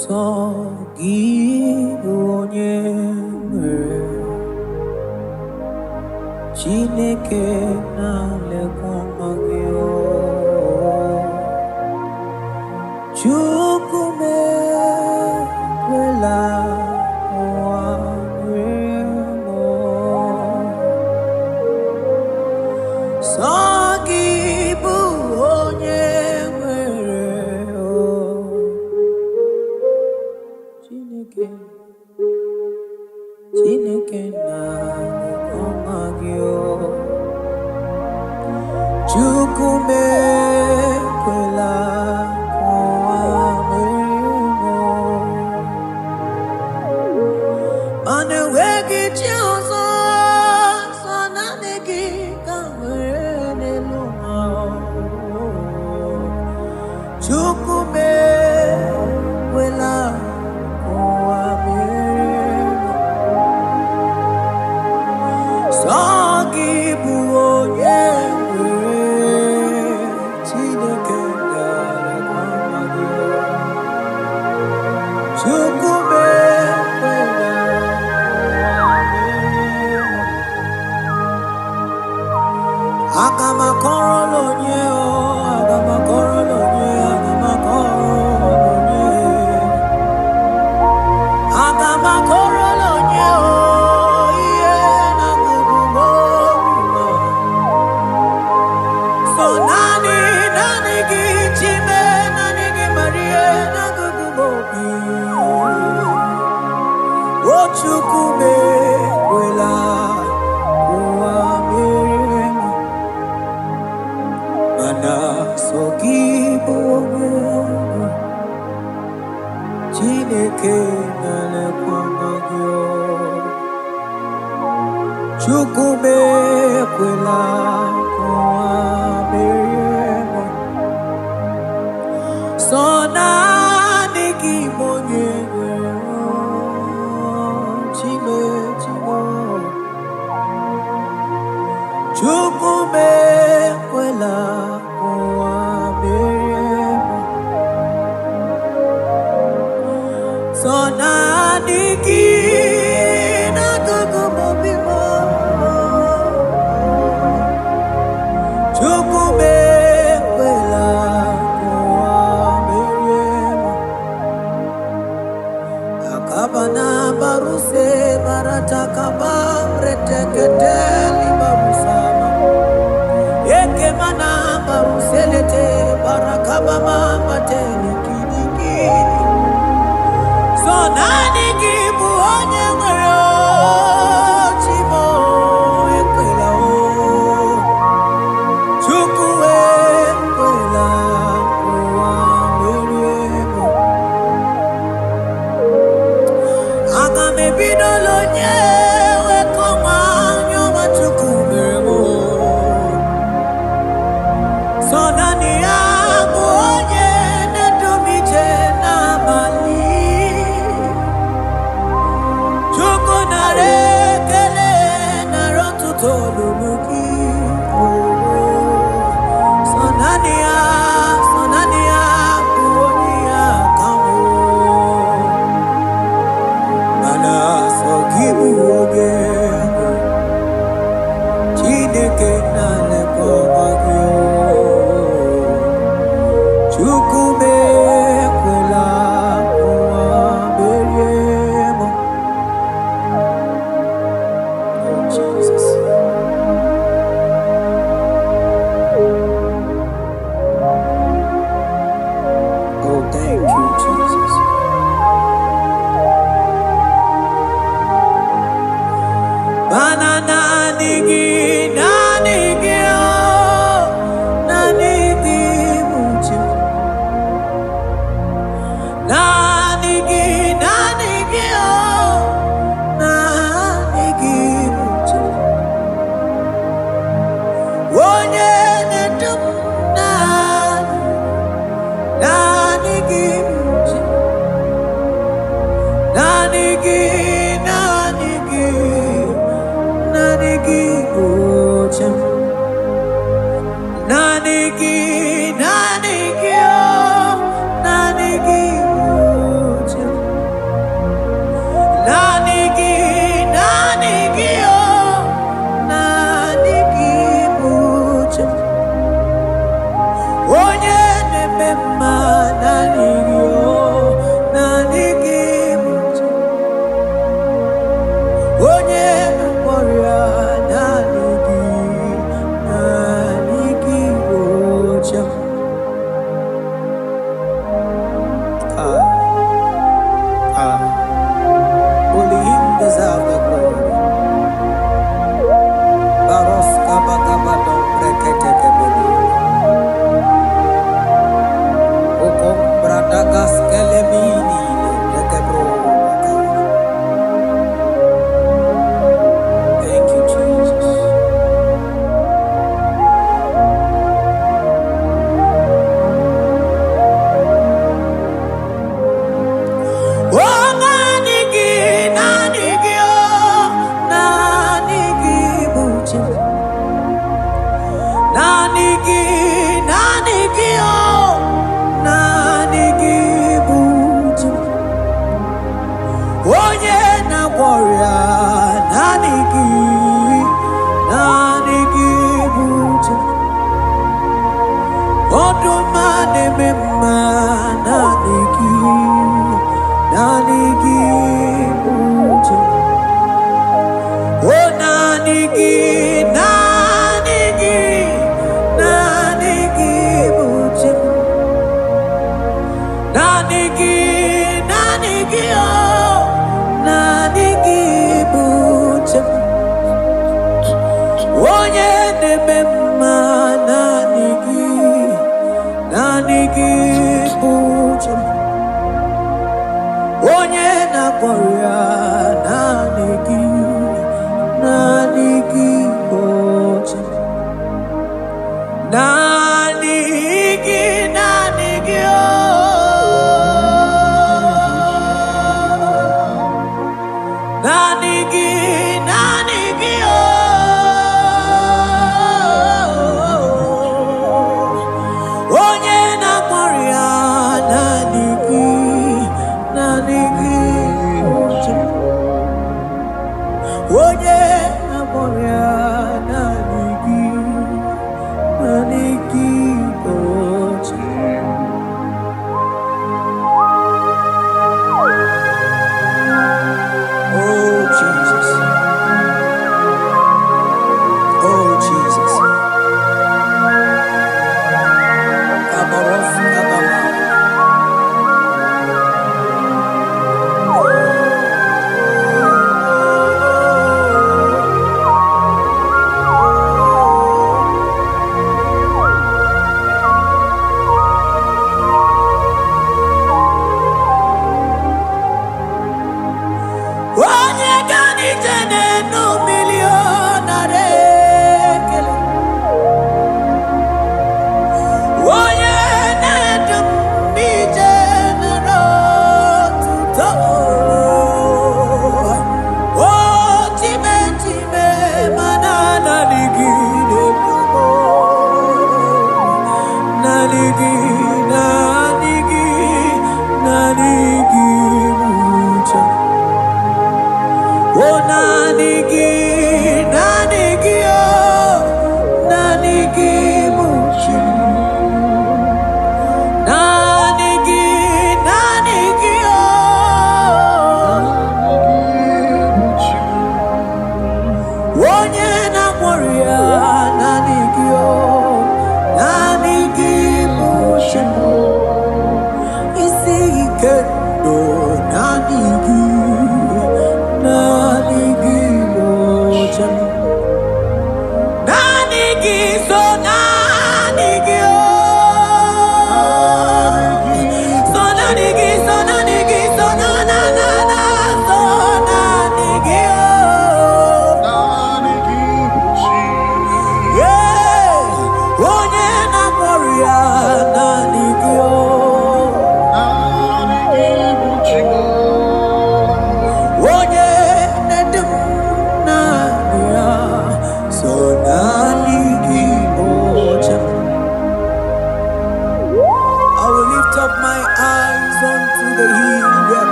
Sọ gị bụ onye nwere Chineke na-alekwa ọma gị o. Chukwu m ekwela ụwa rie m o. Sọ gị bụ onye nwere o. Chineke, Chineke na-alekwa ọma gị o. Chukwu m ekwela ka ụwa merie m o. Mana enweghị chi ọzọ, sọ naanị gị ka m nwere n'elu ụwa. Chukwu m ekwela ka ụwa merie m. Sọ gị bụ onye nwere Chineke na-alekwa ọma gị. Chukwu m ekwela ụwa merie m. Aga m akọrọ onye o, aga m akọrọ onye, aga m akọrọ onye. Aga m akọrọ onye o, ihe na-agụgụ m obi m. So naanị, naanị gị Chime, naanị gị Maria, na-agụgụ m obi. O Chukwu m ekwela ụwa merie m. Mana sọ gị bụ onye nwe, Chineke na-elekwa ọma gị o. Chukwu m ekwela ka ụwa merie m. Sọ naanị gị bụ onye nwere o, Chime, Chime. Chukwu m ekwela ka ụwa merie m. Sọ naanị gị n'akụkụ m obi m. Chukwu m ekwela ka ụwa merie m. Akabana baruse baratakaba reteketeli barusama. Ekemana baruselete barakabama matele kinikini. So naanị gị bụ onye nwere o, Chimo ekwela o. Chukwu ekwela ụwa merie m. Aga m ebidola onye wekọma anya ọma Chukwu mere m o. Sọ naanị ya bụ onye na-edu m ije n'abalị. Chukwu nara ekele nara ọtụtụ olulu gị. Sọ naanị ya, sọ naanị ya bụ onye ya ka m o. Mana sọ gị bụ onye nwe, Chineke na-elekwa ọma gị o. Chukwu m ekwela ụwa merie m. Oh Jesus. Oh, thank you, Jesus. Mana naanị gị, naanị gị, oh, naanị gị bụ chi. Naanị gị, naanị gị, oh, naanị gị bụ chi. Onye na-edu m naanị, naanị gị bụ chi. Naanị gị, naanị gị. chi m. Naanị gị, naanị gị, oh, naanị gị bụ chi m. Naanị gị, naanị gị, oh, naanị gị bụ chi m. Onye na-eme mma, naanị gị, oh, naanị gị bụ chi m. Onye na-agwọ ọrịa, naanị gị, naanị gị bụ chi m. Ah, ah. Only him deserve the glory. Baros kabakabado breketekebelu. Okom bradagas kelemini lekebro baka. Thank you, Jesus. Oh, naanị gị, naanị gị, oh, naanị gị bụ chi m. Naanị gị, naanị gị, oh, naanị gị bụ chi m. Onye na-agwọ ọrịa, naanị gị, naanị gị bụ chi m. Ọdụm a na-eme mma, naanị gị, naanị gị bụ chi m. Oh, naanị gị, naanị gị, naanị gị bụ chi m. Naanị gị, naanị gị, oh, naanị gị bụ chi m. Onye na-eme mma, naanị gị, naanị gị bụ chi m. Onye na-agwọ ọrịa, naanị gị, naanị gị bụ chi m. Naanị gị, naanị gị, oh. Naanị gị, naanị gị, oh. Onye na-agwọ ọrịa, naanị gị, naanị gị bụ chi m. Onye na-agwọ ọrịa, naanị gị, naanị gị bụ chi m. Oh Jesus, oh Jesus. Kabaros kabala.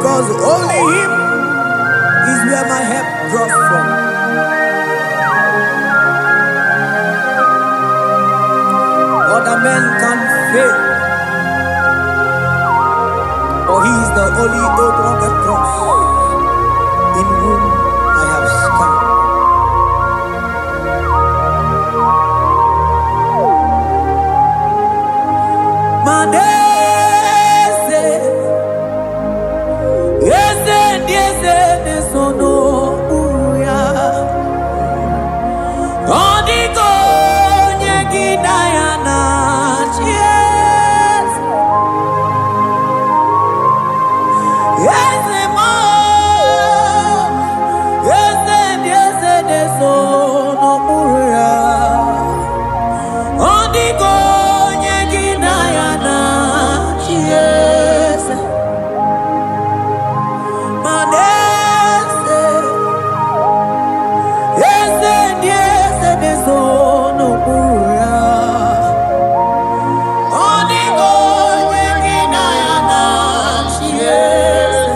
Because only Him is where my help draws from. Other men can fail, but He is the only old rugged cross in whom I have stand. Manese, eze ndị eze na-eso n'okpuru ya. Ọ dịghị onye gị na ya na-achị eze. Eze m, eze ndị eze na-eso n'okpuru ya. Ọ dịghị onye gị na ya na-achị eze. Mana eze, eze ndị eze na-eso n'okpuru ya. Ọ dịghị onye gị na ya na-achị eze.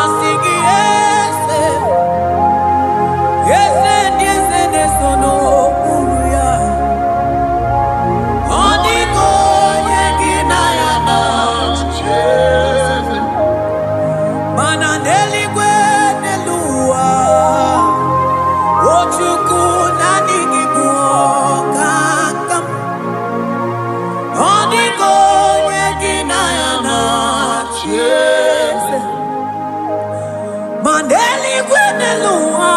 Asị gị eze, eze ndị eze na-eso n'okpuru ya. Ọ dịghị onye gị na ya na-achị eze. Mana n'eluigwe, n'elu ụwa, o Chukwu, naanị gị bụ ọkaka m. Ọ dịghị onye gị na ya na-achị eze. Ma n'eluigwe, n'elu ụwa,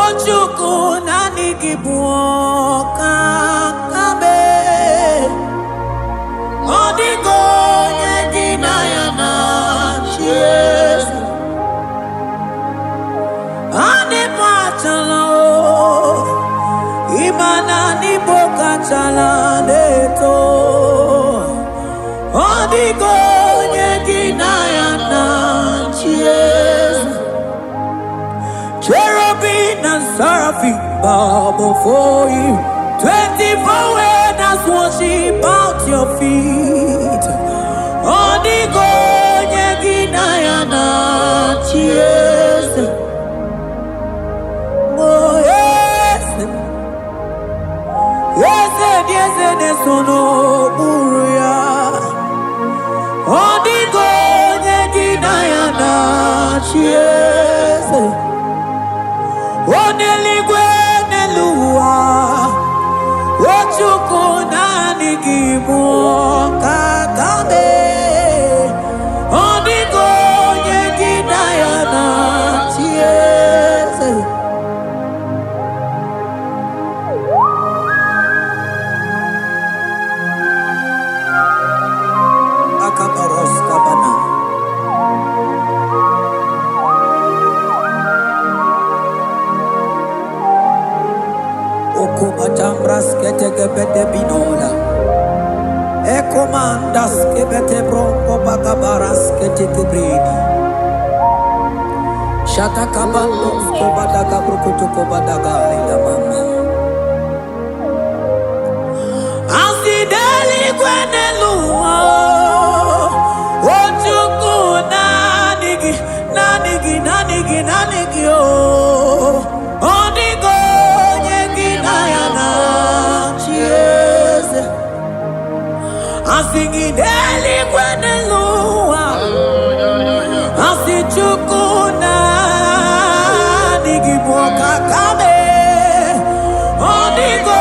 o Chukwu, naanị gị bụ ọkaka m. Ọ dịghị onye gị na ya na-achị eze. Anịmụ achala o, ịma na n'Igbo kachala na-eto. Ọ dịghị onye gị na ya na-achị eze. Cherubim and seraphim bow before you. 24 elders worship at your feet. Ọ dịghị onye gị na ya na-achị eze. Oh, eze, eze dị eze na-eso n'okpuru ya. Ọ dịghị onye gị na ya na-achị eze. O n'eluigwe, n'elu ụwa, o Chukwu, naanị gị bụ ọkaka m. Ọ dịghị onye gị na ya na-achị eze. Akabaros kabana. Okubatambras ketekebete binola. Ekomandas kebete bronco bagabaras ketekebredi. Shatakabandos kobadaga brukutu kobadaga ila mama. Asị n'eluigwe, n'elu ụwa, o Chukwu, naanị gị, naanị gị, naanị gị, naanị gị o. Ọ dịghị onye gị na ya na-achị eze. Asị gị n'eluigwe, n'elu ụwa, asị Chukwu, naanị gị bụ ọkaka m. Ọ dịghị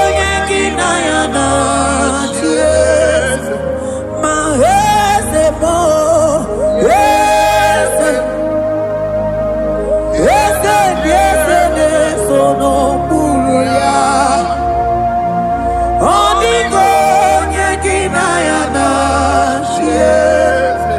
onye gị na ya na-achị eze. Ma eze bụ eze, eze dị eze na-eso n'okpuru ya. Ọ dịghị onye gị na ya na-achị eze.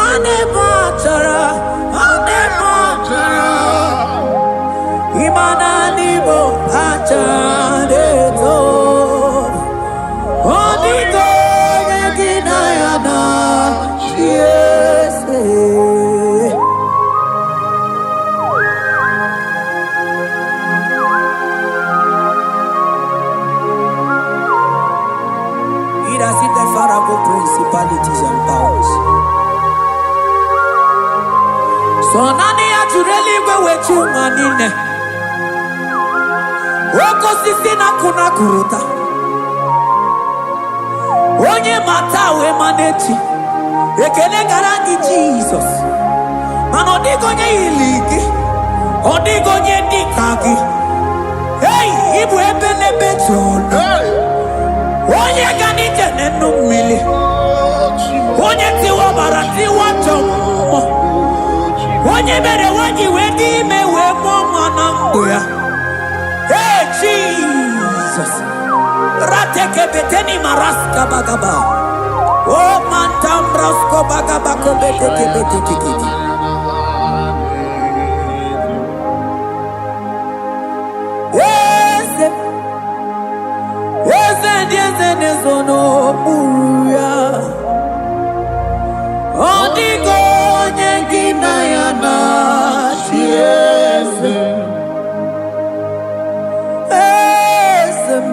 Ọ na-ebe achara, ọ na-ebe achara. Ịma na n'Igbo acha na-eto. Ọ dịghị onye gị na ya na-achị eze. He that sitteth far above principalities and powers. So naanị ya jụrụ eluigwe wee chi ụwa niile. Oke osisi na-akụ na akụrụta. Onye ma taa wee ma n'echi. Ekele gara gị Jizọs. Mana ọ dịghị onye yiri gị. Ọ dịghị onye dị ka gị. Ei, ịbụ ebe n'ebe jụrụ. Hey! Onye ga n'ije n'enu mmiri. Oh, Jesus. Onye tiwa ọbara tiwa ajọ mmụọ. Onye mere nwanyị wee dị ime wee mụọ nwa na ndụ ya. Hey, Jesus. Ratekebeteni maraska bagaba. O mantambrasko bagaba kobetekebetekekete. Eze, eze ndị eze na-ezo n'okpuru ya. Ọ dịghị onye gị na ya na-achị eze. Eze m,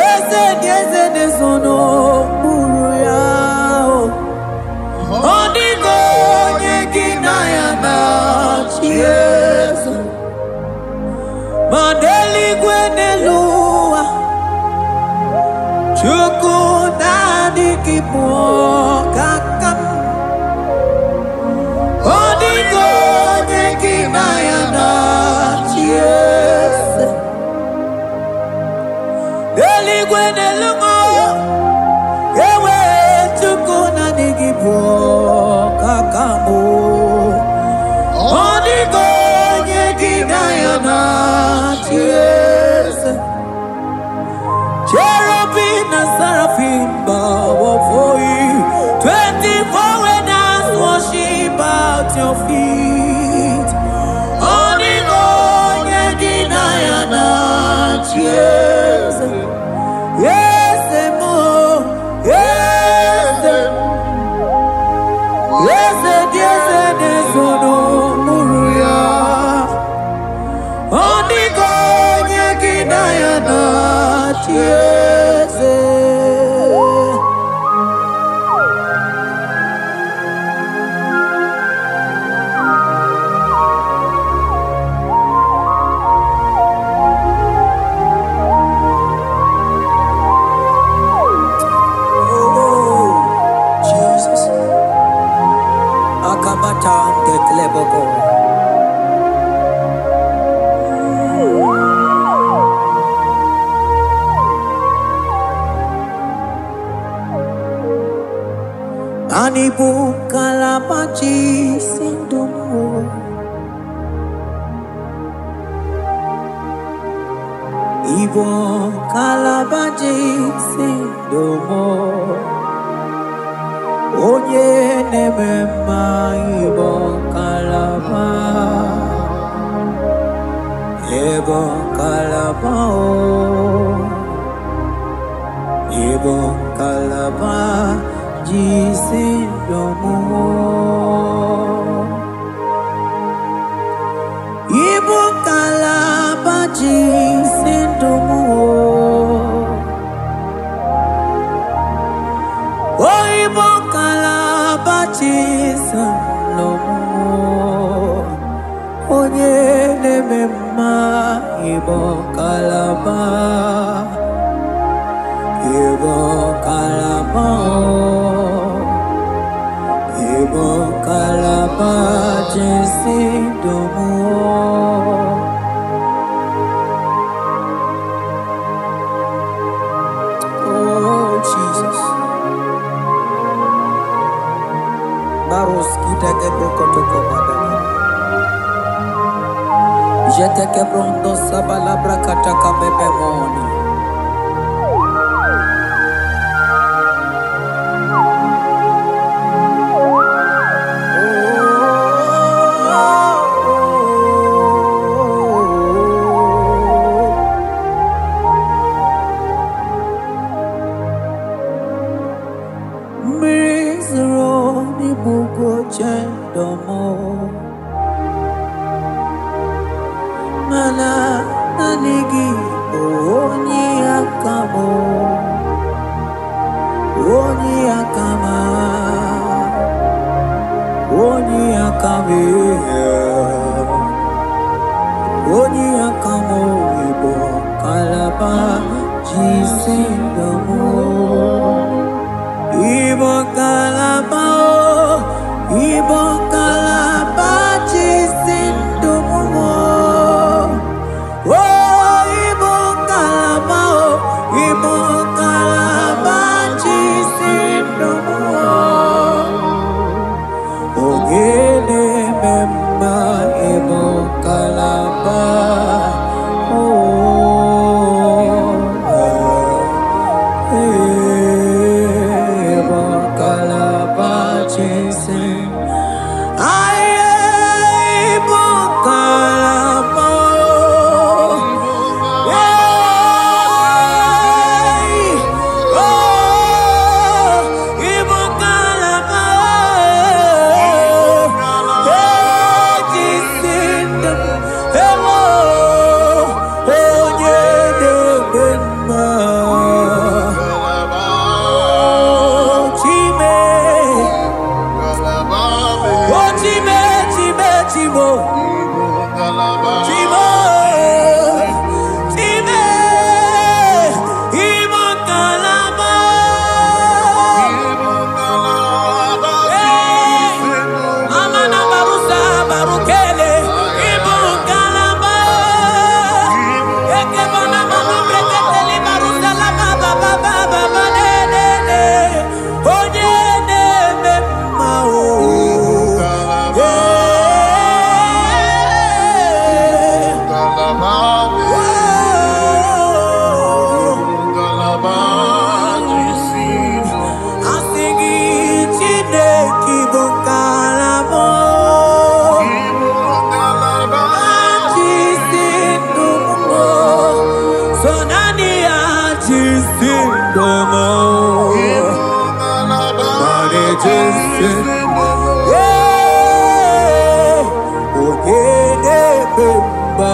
eze ndị eze na-ezo n'okpuru ya. Ọ dịghị onye gị na ya na-achị eze. Ma n'eluigwe n'elu ụwa, Chukwu naanị gị bụ ọkaka m. Ọ dịghị onye gị na ya na-achị eze. N'eluigwe n'elu ụwa, ewe Chukwu naanị gị bụ ọkaka m. Ọ dịghị onye gị na ya na-achị eze. Cherubim and seraphim bow before you. 24 elders worship at your feet. Ọ dịghị onye gị na ya na-achị eze. Eze m, eze m, eze dị eze na-ezo n'okpuru ya. Ọ dịghị onye gị na ya na-achị eze. Oh, Jesus. Akabata ndekleboko. Ani bụ ngalaba si ndụ m o. Ịbụ ngalaba si ndụ m o. Onye na-eme mma ịbụ ngalaba. Ịbụ ngalaba o. Ịbụ ngalaba ji si ndụ m o. Ịbụ ngalaba ji si ndụ m o. O ịbụ ngalaba ji si ndụ m o. Onye na-eme mma ịbụ ngalaba. Ịbụ ngalaba o. Ịbụ ngalaba ji si ndụ m o. Oh, Jesus. Baros kita kebrokotoko badaka. Jete kebrondo sabala brakataka bebemona. aka m, onye aka m, Igbo kalaba jisi ndụ m. Igbo kalaba o, Igbo kalaba jisi ndụ m. O Igbo kalaba o, Igbo kalaba jisi ndụ m. Onye na-eme mma, Igbo kalaba o, Igbo kalaba jisi. Aye, Igbo kalaba o. Hey! Oh, Igbo kalaba o. Hey, jisi ndụ m. Ewo, onye na-eme mma. Oh, Chime. Oh, Chime, Chime, Chimo. Chimo. Chime. Igbo kalaba. Hey! Amana barusa barukele. Igbo kalaba. Ekebana manubreketeli barusa la ba ba ba ba ba ba ne ne ne. Onye na-eme mma o. Hey! Oh! Asị gị Chineke bụ ngalaba jisi ndụ m, so naanị ya jisi ndụ m, naanị jisi. Ee, onye na-eme mma,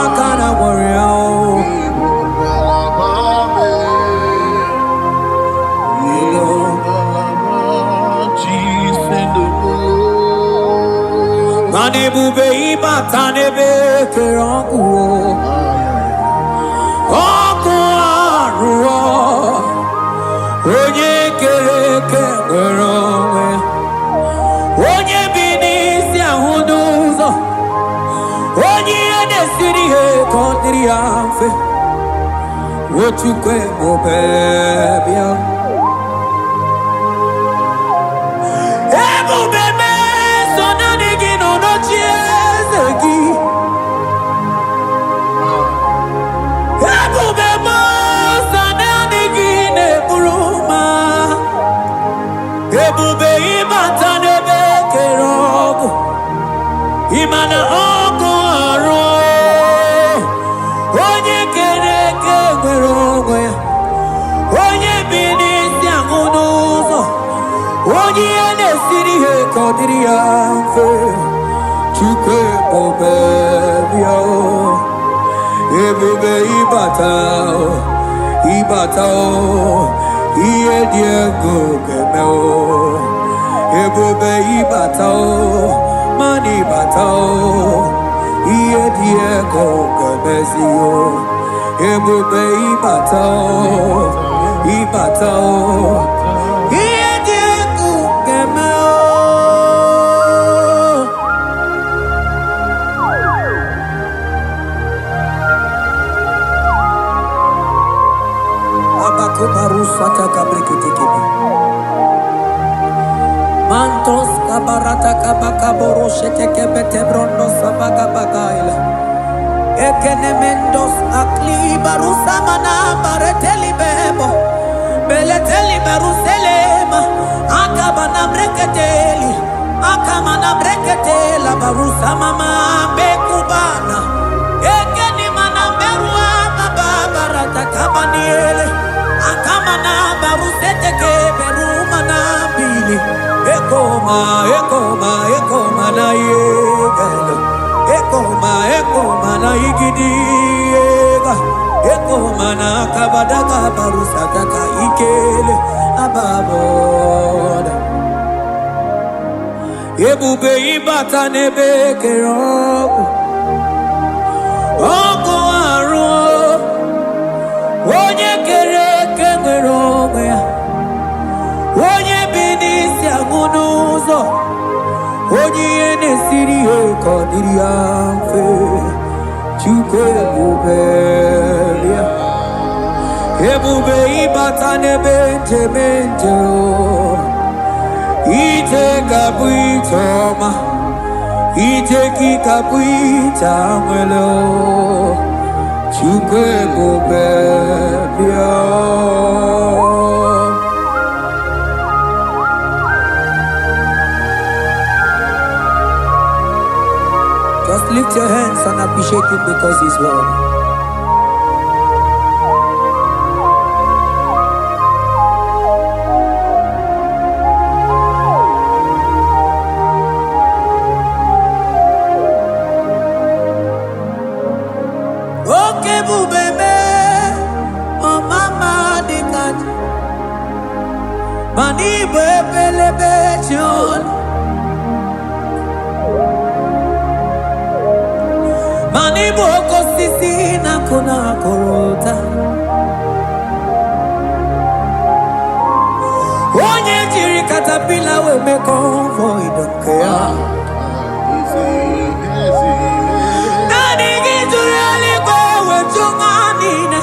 aka na nwere ya o. Ilo. Mana ebube ịbata n'ebe kere ọkụ o. Ọkụ arụọ, onye kere eke nwere onwe, onye bi n'isi ahụ n'ụzọ, onye ihe na-esiri ihe ka ọ dịrị ya mfe. Ochukwu ebube, bịa. Ebube meso, naanị gị nọ n'oche eze gị. Ebube meso, naanị gị na-eburu ma. Ebube ịbata n'ebe kere ọgụ, ịma na ọkụ arụ, onye kere eke nwere onwe ya, onye bi n'isi ahụ n'ụzọ, onye ihe na-esiri ihe ka ọ dịrị ya mfe. Chukwu ebube, bịa o. Ebube ịbata o, ịbata o, ihe dị egwu ga-eme o. Ebube ịbata o, mana ịbata o, ihe dị egwu ga-emezi o. Ebube ịbata o, ịbata o, ihe dị egwu ga-eme o. Abakubarusata kabreketekebe. Mantos kabarata kabakaboro shetekebete brondo sabagabagaila. Ekenemendos akli barusamana bareteli bebo. Beleteli baruselema. Akabana breketeli. Akamana breketela barusamama bekubana. Ekeni mana berua baba barata kabaniele. Akamana baruseteke berumana bili. Ekoma, ekoma, ekoma na yegelo. Ekoma, ekoma na igidi ega. Ekoma na kabadaka barusataka ikele ababoda. Ebube, ịbata n'ebe ekere ọkụ, ọkụ arụ. Onye kere eke nwere onwe ya, onye bi n'isi agụ n'ụzọ, onye ihe na-esiri ihe ka ọ dịrị ya mfe. Chukwu ebube, bịa. Ebube, ịbata n'ebe njem njem, ije ga-abụ ije ọma, ije gị ga-abụ ije nwere. Chukwu ebube, bịa. Just lift your hands and appreciate him because he's worthy. Oke ebube mee, ọmama dịka ji, mana ịbụ ebelebe ji ọnụ, mana ịbụ oke osisi na-akụ na akụrụ ụta. Onye jiri caterpillar wee mee convoy nke ya. Naanị gị jụrụ eluigwe wee jụ nwa niile.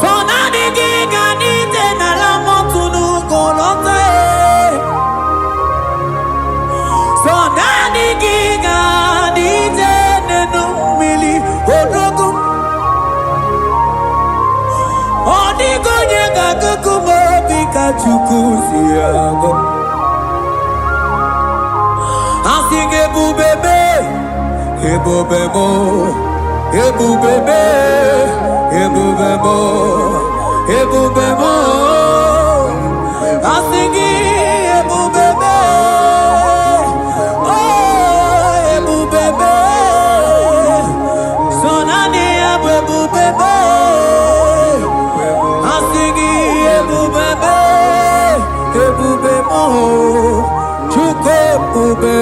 So naanị gị ga n'ije n'ala mọtụ n'ugo lọta e. So naanị gị ga n'ije n'enu mmiri, odogwu. Ọ dịghị onye ga-agụgụ m obi ka Chukwu si agụ. Asị gị, ebube mee, ebube m, ebube mee, ebube m, ebube m. Asị gị, ebube mee, oh, ebube mee. So naanị ya bụ ebube mee. Asị gị, ebube mee, ebube m, Chukwu ebube,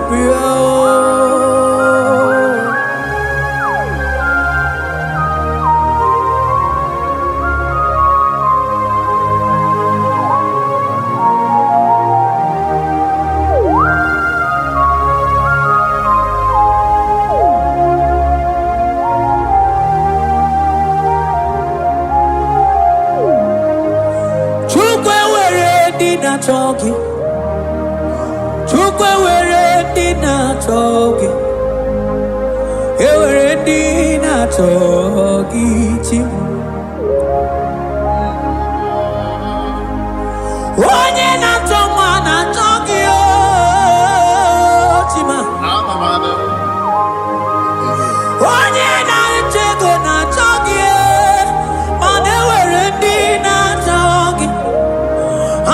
bịa. Chukwu, ewere ndị na-achọ gị. Chukwu, ewere ndị na-achọ gị. Ewere ndị na-achọ gị, chi m. Onye na-achọ nwa na-achọ gị o chima. Onye na-achọ ego na-achọ gị e, mana ewere ndị na-achọ gị.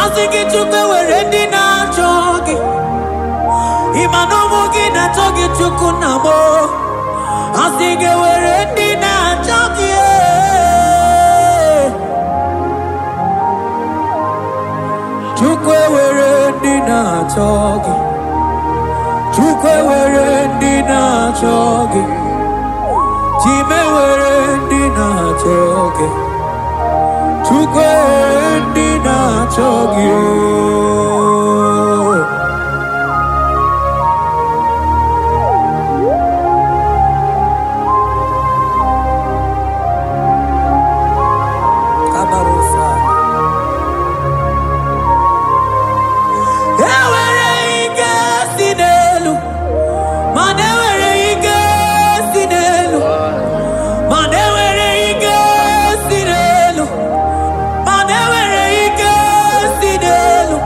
Asị gị, Chukwu, ewere ndị na-achọ gị. Ịma na ụmụ gị na-achọ gị, Chukwu nna m. Asị gị, ewere ndị na-achọ gị e. Chukwu, ewere ndị na-achọ gị. Chukwu, ewere ndị na-achọ gị. Chime, were ndị na-achọ gị. Chukwu, ewere ndị na-achọ gị ooo. Kabarosa. Ewere ike si n'elu, mana ewere ike si n'elu, mana ewere ike si n'elu, mana ewere ike si n'elu.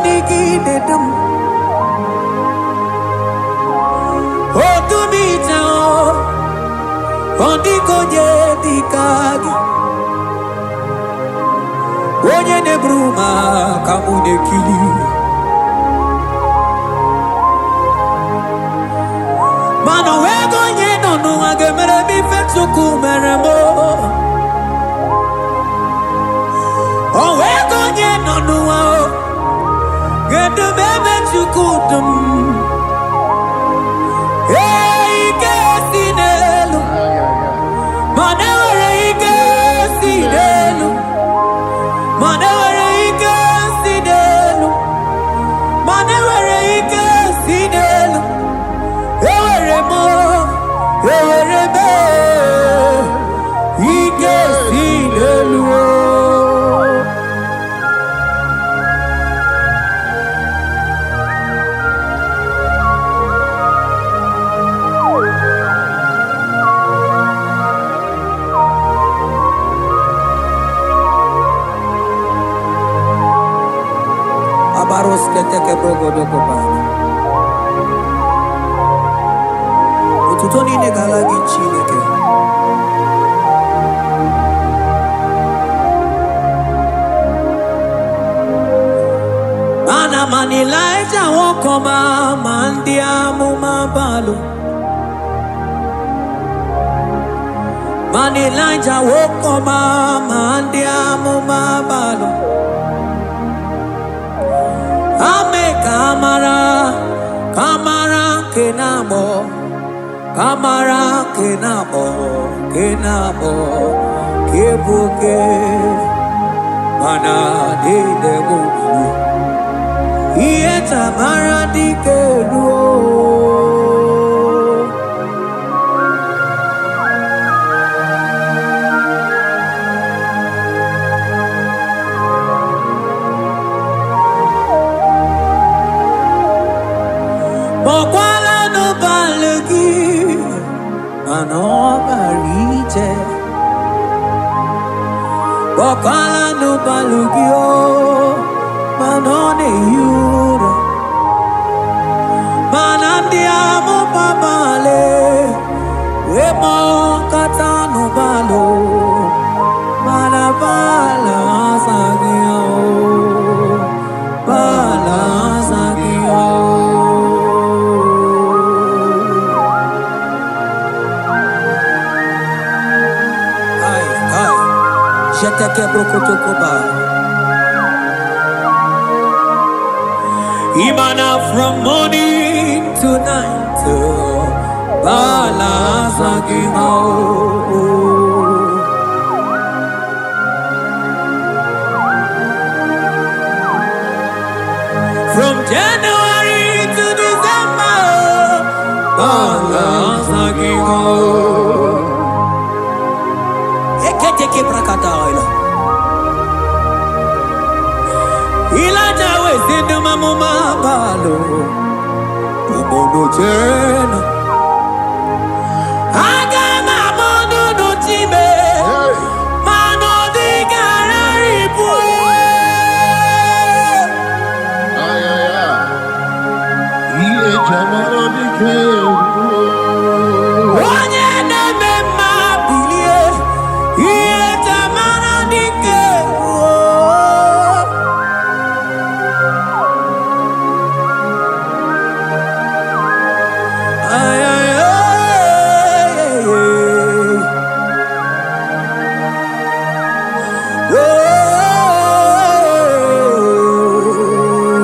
Naanị gị na-edu m. Odumije o, ọ dịghị onye dị ka gị. Onye na-eburu m aka mụ na-ekili. Mana o nweghị onye nọ n'ụwa ga-emere m ife Chukwu mere m o. O nweghị onye nọ n'ụwa o ga-edu m ebe Chukwu du m. Ee, ike si n'elu, mana enwere ike si n'elu, mana enwere ike si n'elu, mana enwere ike si n'elu. Enwere m, enwere m ike si n'elu o. Abarosketeke brogodokobana. Otuto niile ga-ala gị, Chineke. Mana mana Ịlaịja nwoke ọma ma ndị amụma balụ. Mana Ịlaịja nwoke ọma ma ndị amụma balụ. Ame ka mara, ka mara nke na-agbọ, ka mara nke na-agbọ, nke na-agbọ, nke bụ oke, mana niile bụ mmiri. Ihe tamara dike ruo. Kpọkwala n'ụbalị gị, mana ọ bara ije. Kpọkwala n'ụbalị gị o, mana ọ na-ehi ụra. Mana ndị amụma balị wee kpọkọta n'ụbalị, mana bala azaghị ya o, bala azaghị ya o. Kai, kai, jeteke brokotokoba. Imana from morning to night, bala azaghị ya o. From January to December, Bala Eketeke brakataila. Ilaja wezindu mamuma balo. Umono jena. Aga mamono no chibe. Hey. Mano di gararipu. Ay, ay, ay. Ihe jamara dike ruo. Onye na-eme mma bilie, ihe tamara dike ruo. Ay, ay, ay, ay, ay. Oh.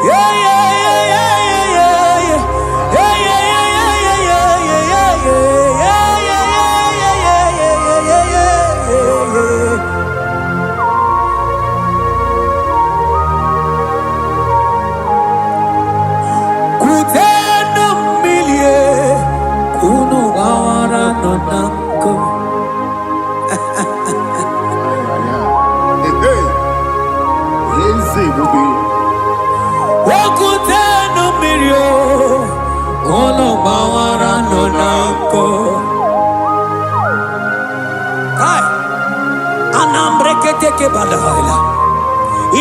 Yeah, yeah, yeah, yeah, yeah, yeah. Yeah, yeah, yeah, yeah, yeah, yeah, yeah, yeah. Yeah, yeah, yeah, yeah, yeah, yeah, yeah, yeah, yeah, yeah. Kutenu mmilie, kunu gbawara nọ na nkụ. Ay, ay, ay. Hey, hey. Eze ebube. Okutenu mmiri o, unu gbawara nọ na nkụ. Kai, anambreketeke badaila.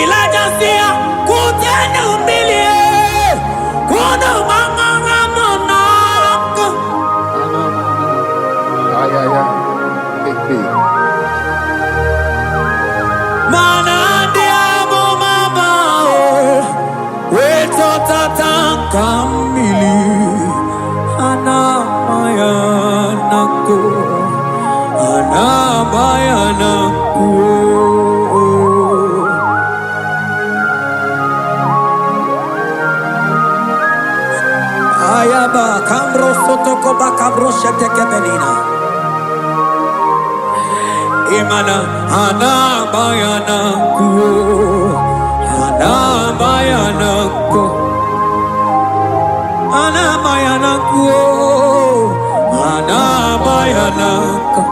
Ịlaịja sị ya, "Kutenu mmiri kunu gbamara m n'ọkụ." Ay, ay, ay. Hey, hey. Mana ndị amụma ahụ wee chọtata nka mmiri a na-ama ya na nkụ, a na-ama ya na nkụ. Ayaba kambro sotokoba kabro shetekebelina. Imana ana bayana ku, ana bayana ku, ana bayana ku, ana bayana ku.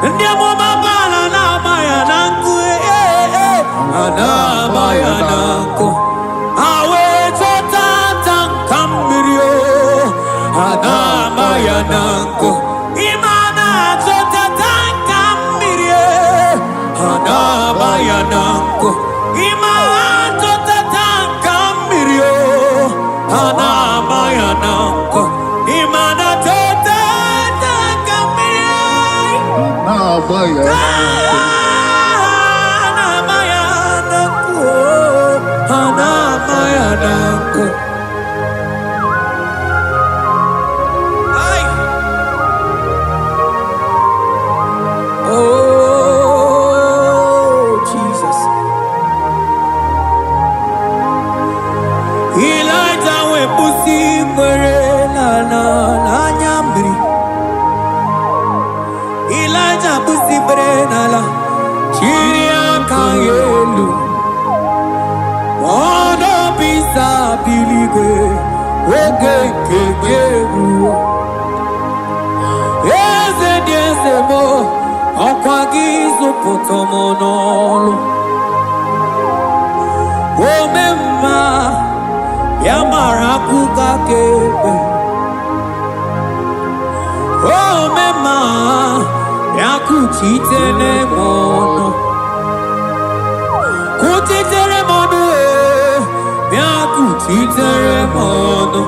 Ndị amụma bala na bayana ku, eh, eh, ana bayana ku. Awe chọta nka mmiri o, ana bayana ku. Imana chọta nka mmiri e, ana bayana ku. Imana chọta nka mmiri o, ana bayana ku. Imana chọta nka mmiri. Na-agba ya. Ana bayana ku, ana bayana ku. Ai. Oh, Jesus. Elijah wee kwụsị ikpere n'ala n'anya mmiri. Elijah kwụsị ikpere n'ala, chiri aka ya elu. Ọnọbisa biligwe, oge nke gị eruo. Eze dị eze m, ọkwa gị zụpụta m n'ọlụ. Ome mma, ya mara akụkọ aka ekpe. Ome mma, ya kuchitere m ọnụ. Kuchitere m ọnụ ee, bịa kuchitere m ọnụ.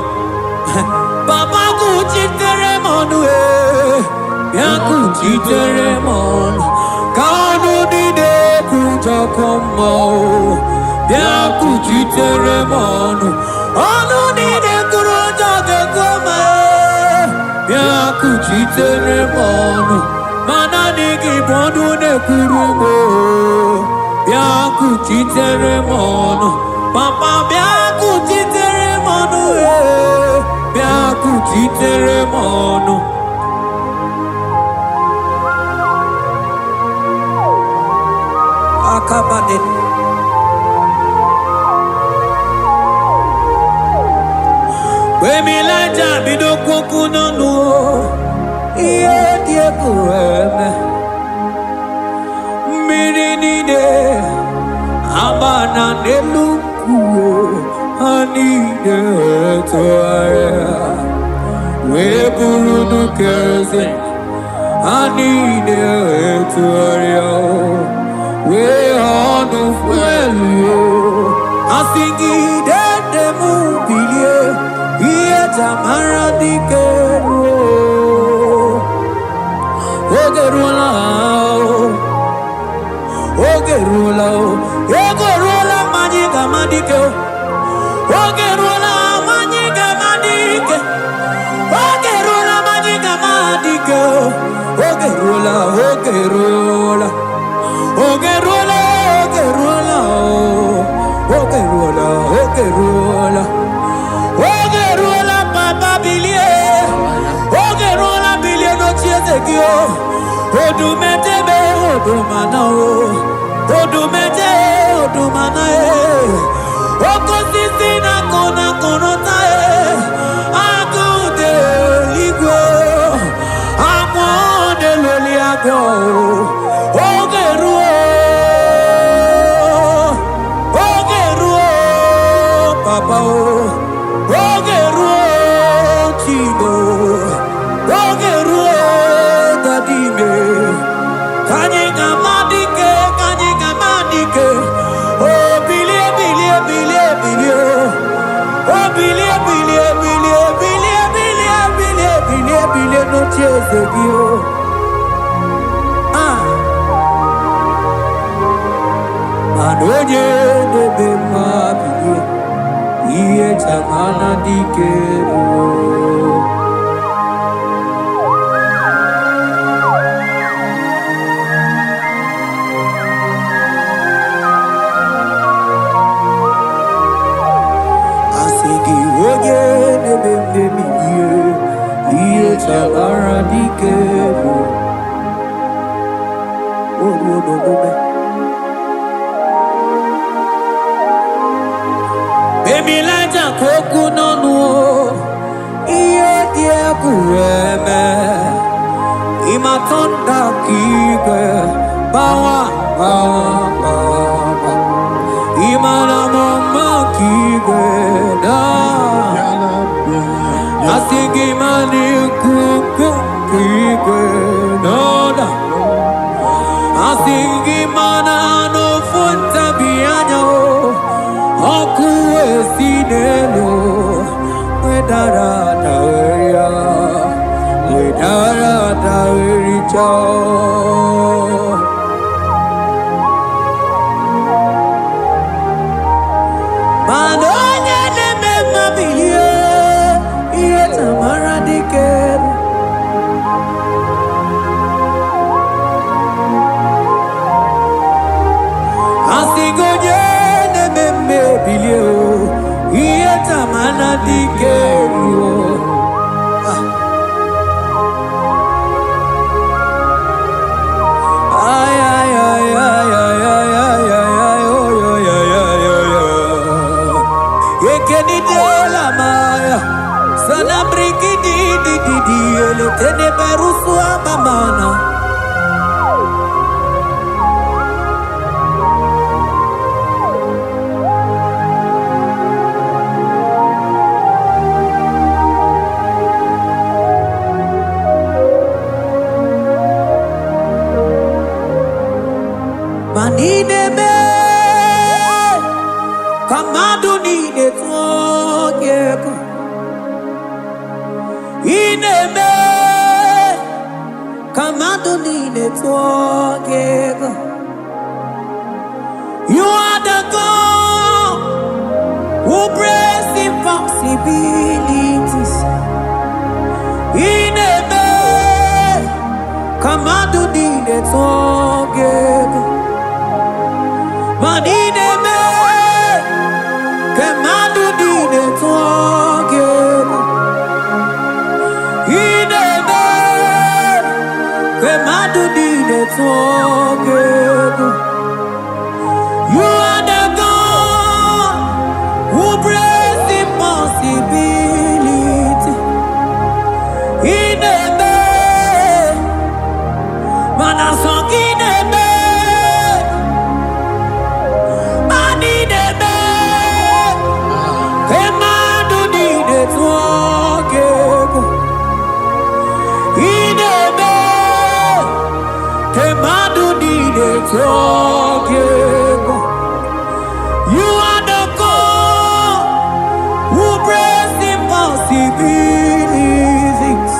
Papa, kuchitere m ọnụ ee, bịa kuchitere m ọnụ. Ka ọnụ niile kwujọkọ mmụọ, bịa kuchitere m ọnụ. Ọnụ niile kwuru ụjọ ga-ekwu ma ee, bịa kuchitere m ọnụ. Ma naanị gị bụ ọnụ na-ekwuru m oo. Bịa kuchitere m ọnụ. Papa, bịa kuchitere m ọnụ ee, bịa kuchitere m ọnụ. Akabade. Mgbe Ịlaịja bido okwu n'ọnụ o, ihe dị egwu eme. Mmiri niile agba na n'elu nkwụ, ha niile tụgharịa wee bụrụ nnukwu eze. Ha niile tụgharịa wee ọnụ fuelu. Asị gị dede m, bilie, ihe jamara dike ruo. Oge ruola o, oge ruola o, ego ruola ma anyị ga-ama dike o. Oge ruola ma anyị ga-ama dike. Oge ruola ma anyị ga-ama dike o. Oge ruola, oge ruola. Oge ruola, oge ruola o. Oge ruola, oge ruola. Oge ruola, papa, bilie. Oge ruola, bilie n'oche eze gị o. Odumedebe odumana o. Odumeje odumana e. Oke osisi na-akụ na akụrụta e. Agụ dị eluigwe. Amụọ na-eloli agụ. Oge ruo. Oge ruo, papa o. Oge ruo, Chibo. Oge ruo, daddy me. Ka anyị ga-ama dike, ka anyị ga-ama dike. Obi. n'oche eze gị o. Ah, mana onye na-eme mma bilie, ihe chamana dike bụ. Asị gị onye na-eme mmebi ihe, ihe chamara dike bụ oruo n'omume. Emilaja ka okwu n'ọnụ o, ihe dị egwu eme. Ịmatọnda ka igwe gbawa gbawa gbawa. Ịmara m mma ka igwe daa. Bịala, bịala, bịala. Asị gị ma n'ikuku nke igwe n'ọda. Asị gị mana n'ofu ntabi anya o, ọkụ esi n'elu wedara ada ya, wedara ada ericha. Mana onye na-eme mma bilie, ihe tamara dike. Asị gị onye na-eme mma ebilie o, ihe tamara dike ruo. Ay, ay, ay, ay, ay, ay, ay, ay, ay, oy, oy, ay, ay, oy, oy. Ekenidela maya, sana briki di di di di, ele tene berusu amamana. Ma n'ime ka mmadụ niile tụọ gị egwu. Ị na-eme ka mmadụ niile tụọ gị egwu. You are the God who breaks impossibilities. Ị na-eme ka mmadụ niile tụọ gị egwu. Ma ị na-eme ka mmadụ niile tụọ gị egwu. Ị na-eme ka mmadụ niile tụọ gị egwu. You are the God who breaks impossibility. Ị na-eme mana sọ gị na-eme, ma ị na-eme ka mmadụ niile tụọ gị egwu. Ị na-eme ka mmadụ niile tụọ gị egwu. You are the God who breaks impossibilities.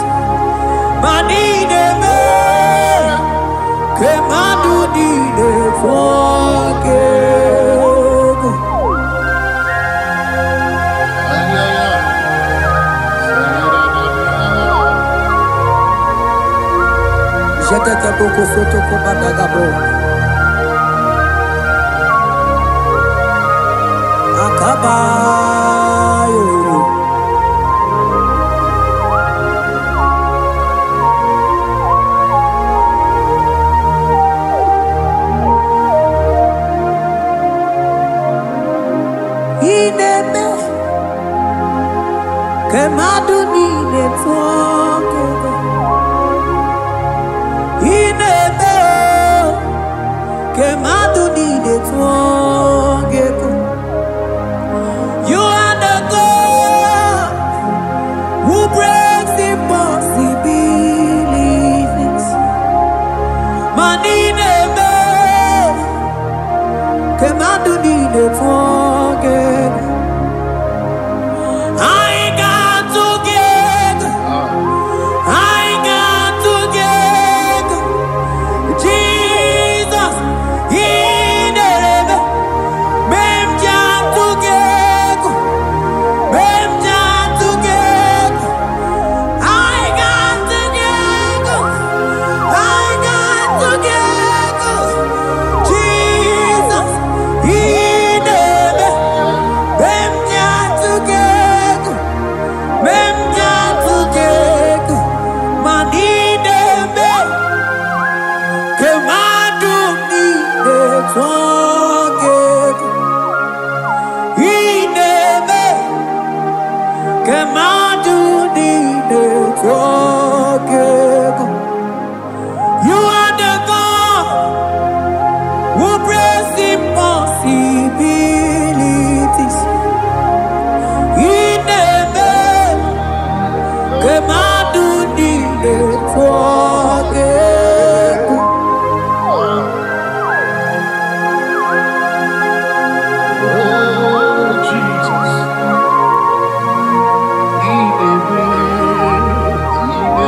Ma ị na-eme ka mmadụ niile tụọ gị egwu. Ay, ay, ay. Jetete boko soto kobadagabo. Akabayo. Ị na-eme ka mmadụ niile tụọ gị egwu. Ị na-eme o, ka mmadụ niile tụọ gị egwu. You are the God who breaks impossibilities. Ma ị na-eme ka mmadụ niile tụọ gị egwu. Anyị ga-atụ gị egwu. Ah. Anyị tụọ gị egwu. Ị na-eme ka mmadụ niile tụọ gị egwu. You are the God who breaks impossibilities. Ị na-eme ka mmadụ niile tụọ gị egwu. Oh, Jesus. Ị na-eme, ị na-eme, ị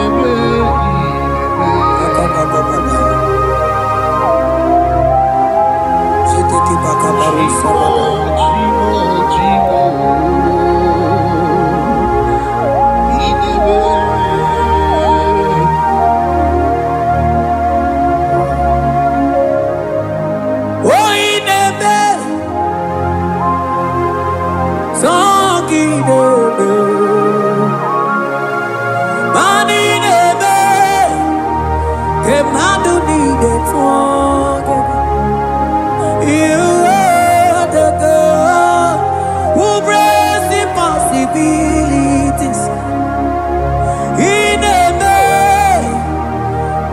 na-eme. Chimo, Chimo, Chimo. Ị na-eme. Oh, ị na-eme, sọ gị na-eme. Ma ị na-eme ka mmadụ niile tụọ gị egwu. You are the God who breaks impossibilities. Ị na-eme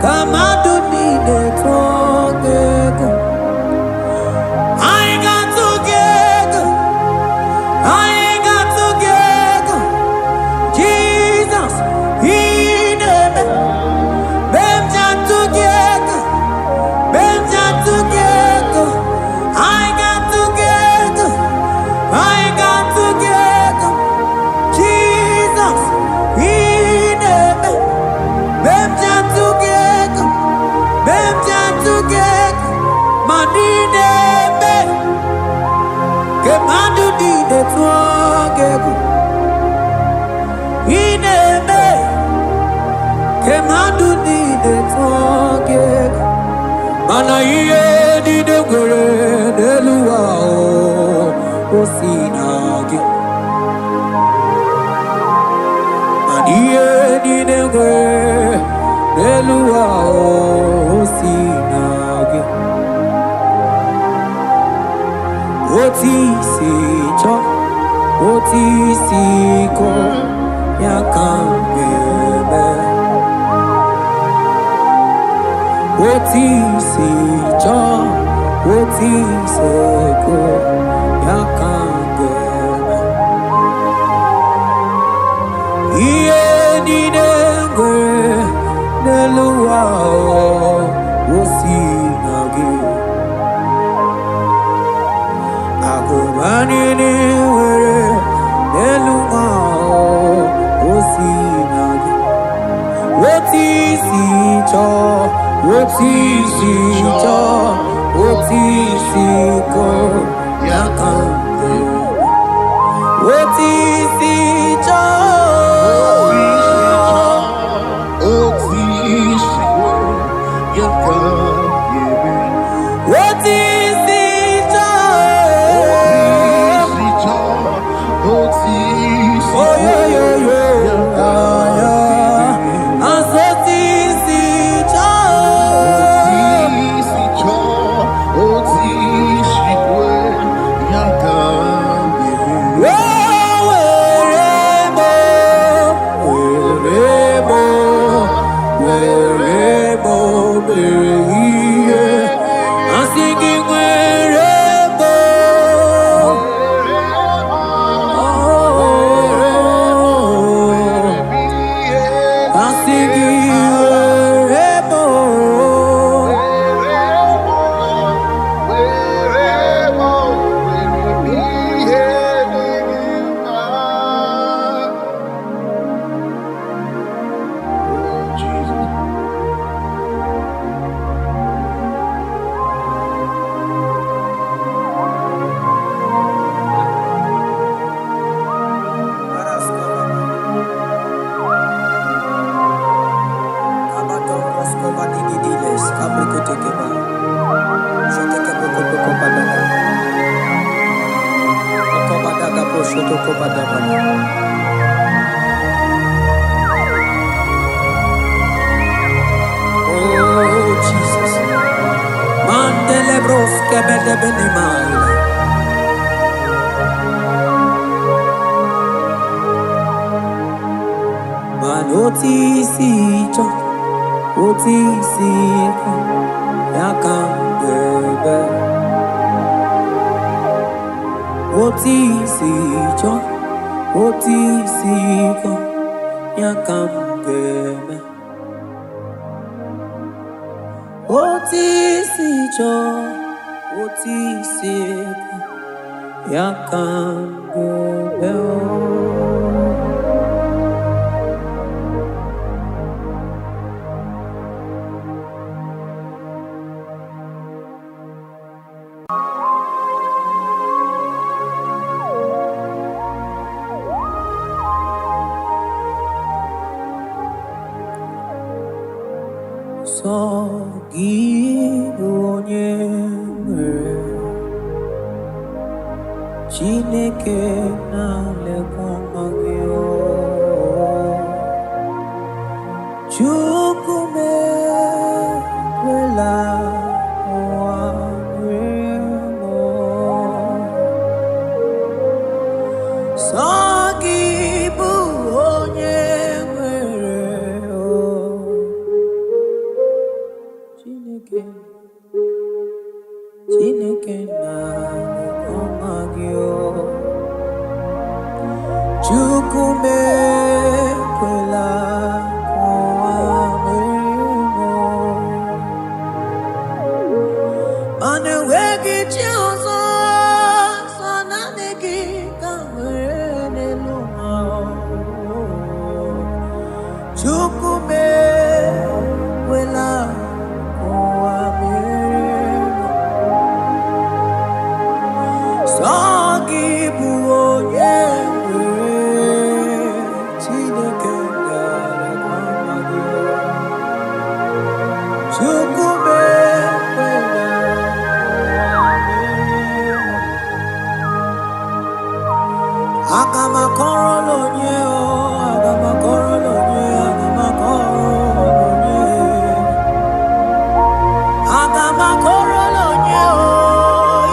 ka mmadụ niile tụọ gị egwu. Anyị ga-atụ gị egwu. Anyị ga-atụ gị egwu. Jizọs, ị na-eme. Mgbe m ji atụ gị egwu. Mgbe m ji atụ gị egwu. Anyị ga-atụ gị egwu. Anyị ga-atụ gị egwu. Jizọs, ị na-eme. Mgbe m ji atụ gị egwu. Mgbe m ji atụ gị egwu. Ma ị na-eme ka mmadụ niile tụọ gị egwu. Ị na-eme ka mmadụ niile tụọ gị egwu. Mana ihe niile nwere n'elu ụwa o si na gị. Mana ihe niile nwere n'elu ụwa o si na gị. Otu isi chọọ, otu isi kọọ, ya ka m ga-eme. Otu isi chọọ, otu isi kọọ, ya ka m ga-eme. Ihe niile nwere n'elu ụwa o si na gị. Akụba niile nwere n'elu ụwa o si na gị. Otu isi chọọ, otu isi chọọ, otu isi kọọ, ya ka m ga-eme. Otu isi chọọ. Otu isi chọọ, ya ka m ga-eme. Otu isi chọọ. Otu isi chọọ, otu isi Oyoyoyo, ya ka m ya. ga-eme. Asị otu isi chọọ. Otu isi chọọ, otu isi kwe, ya ka m ga-eme. O were m, were m, were m mere ihe. Asị gị were m. Oh, asị gị were m. Jesus. Oh, Jesus. Mandele broske. Benemaila. Mana otu isi chọ, otu isi kọ, ya ka m ga-eme. Otu isi chọ, otu isi kọ, ya ka m ga-eme. Otu isi chọ, otu isi kọ, ya ka m ga-eme. Sọ gị bụ onye nwere Chineke na-alekwa nwa gị o. Chukwu m ekwela ụwa rie m o. Sọ gị bụ onye nwere o. Chineke, Chineke na-alekwa nwa gị o. Chukwu m ekwela ka ụwa merie m o. Mana enweghị chi ọzọ, sọ naanị gị ka m nwere n'elu ụwa. Chukwu m ekwela ka ụwa merie m. Sọ gị bụ onye nwere Chineke na-alekwa nwa gị. Chukwu m ekwela ụwa merie m. Aga m akọrọ onye o, aga m akọrọ onye, aga m akọrọ onye. Aga m akọrọ onye o,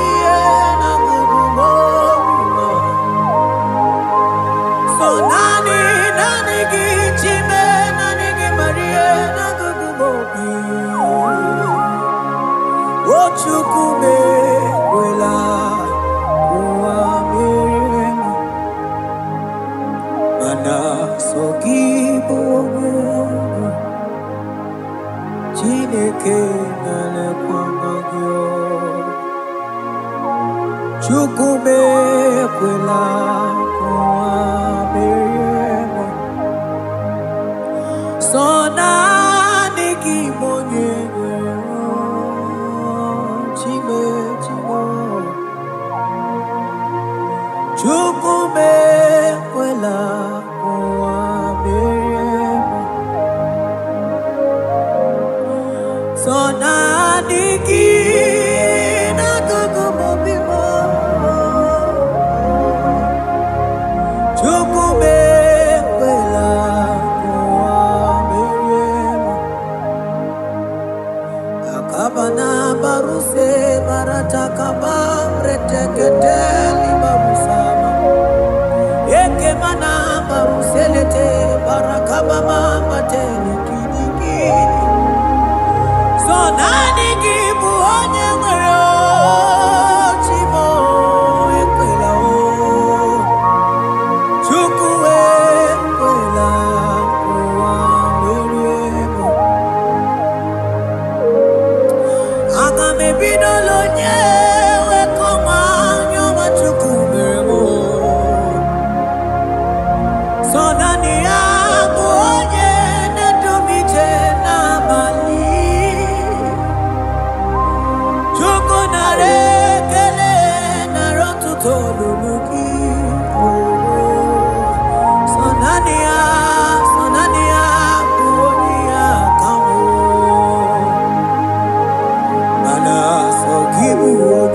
ihe na-agụgụ m obi m. So naanị, naanị gị Chime, naanị gị Maria, na-agụgụ m obi. O Chukwu m ekwela ụwa merie m. Mana sọ gị bụ onye nwe, Chineke na-elekwa nwa gị o. Chukwu m ekwela ka ụwa merie m. Sọ naanị gị bụ onye nwere o. Chime, Chime, Chukwu m ekwela ka ụwa merie m. Sọ naanị gị n'akụkụ m obi m. Chukwu m ekwela ka ụwa merie m. Akabana baruse baratakaba reteketeli barusama. Ekemana baruselete barakabama batele kinikini. So naanị gị bụ onye nwere o, Chi m ekwela o. Chukwu ekwela ka ụwa merie m. Aga m ebidola onye wekọma anya ọma Chukwu mere m o. Sọ naanị ya bụ onye na-edu m ije n'abalị. Chukwu nara ekele nara ọtụtụ olulu gị. Sọ naanị ya, sọ naanị ya bụ onye ya ka m. Mana sọ gị bụ onye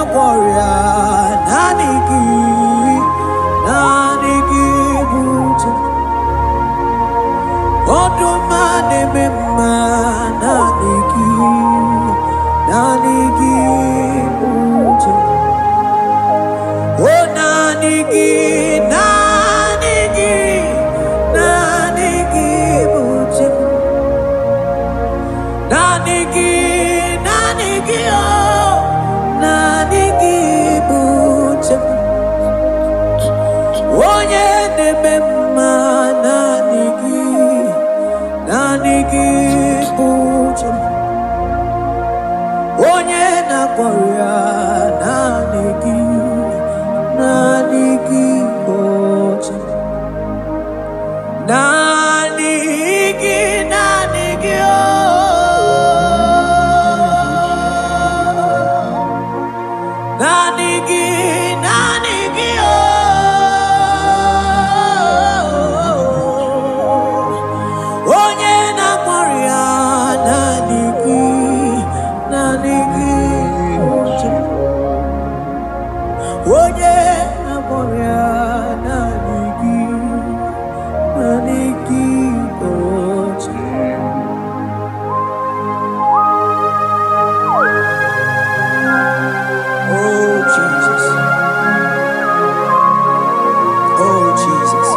na-agwọ ọrịa, naanị gị, naanị gị bụ chi. Ọdụm a na-eme mma, naanị gị, naanị gị bụ chi. O naanị gị, naanị gị, naanị gị bụ chi. Naanị gị, naanị gị, oh, naanị gị bụ chi. Onye na-eme mma, naanị gị, naanị gị bụ chi. Onye na-agwọ ọrịa, naanị gị, naanị gị bụ chi. Naanị gị, naanị gị, oh. Naanị gị, naanị gị, oh. Onye na-agwọ ọrịa, naanị gị, naanị gị bụ chi. Onye na-agwọ ọrịa, naanị gị, naanị gị bụ chi. Oh Jesus, oh Jesus.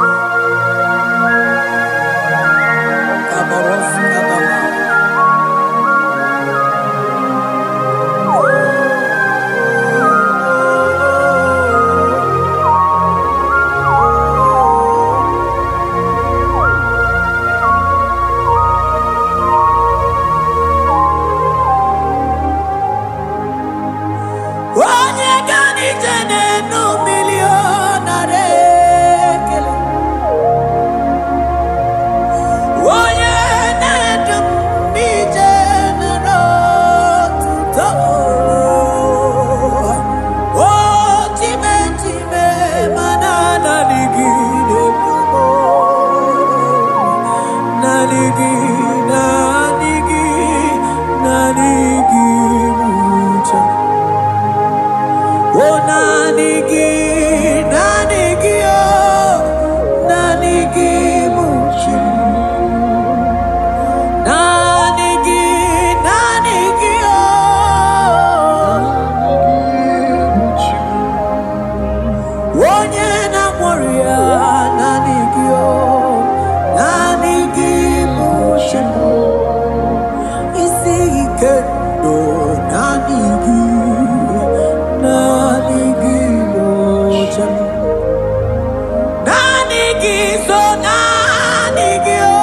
Kabaros kabala. Onye ga n'ije n'enu mmiri ọ nara ekele. Onye na-edu m ije nara otuto. O chime chime mana naanị gị na-edu m. Naanị gị, naanị gị, naanị gị bụ chi. O naanị gị, naanị gị, oh, naanị gị bụ chi. Naanị gị, naanị gị, oh, onye na-agwọ ọrịa, naanị gị, oh, naanị gị bụ chi. Isi ike ndụ, naanị gị, naanị gị bụ chi. Naanị gị so naanị gị oh.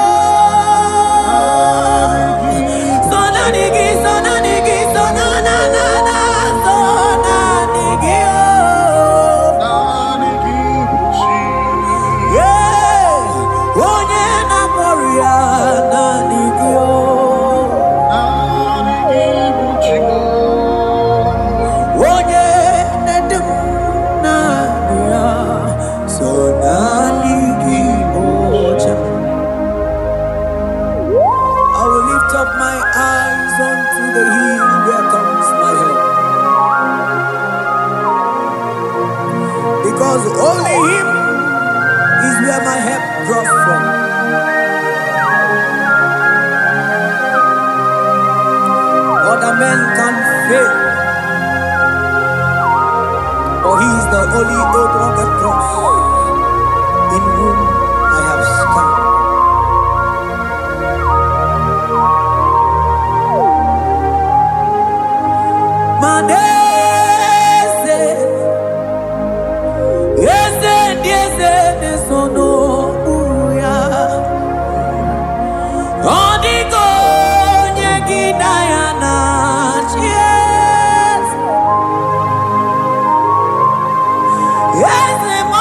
So naanị gị, so naanị gị, so na na na na, so naanị gị oh. Yeah. Onye na-agwọ ọrịa, naanị gị oh. Onye na-edu m, naanị ya, so naanị gị bụ chi. I will lift up my eyes unto the hill where comes my help. Because only Him is where my help draws from. Other men can fail, but He is the only old rugged cross in whom I have stand. Manese, eze ndị eze na-eso n'okpuru ya. Ọ dịghị onye gị na ya na-achị eze. Eze m,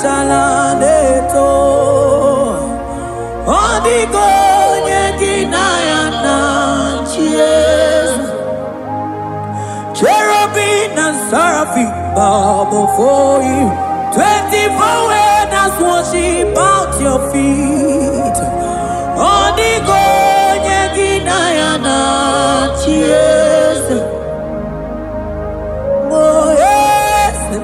achala na-eto. Ọ dịghị onye gị na ya na-achị eze. Cherubim and seraphim bow before you. 24 elders worship at your feet. Ọ dịghị onye gị na ya na-achị eze. Oh, eze,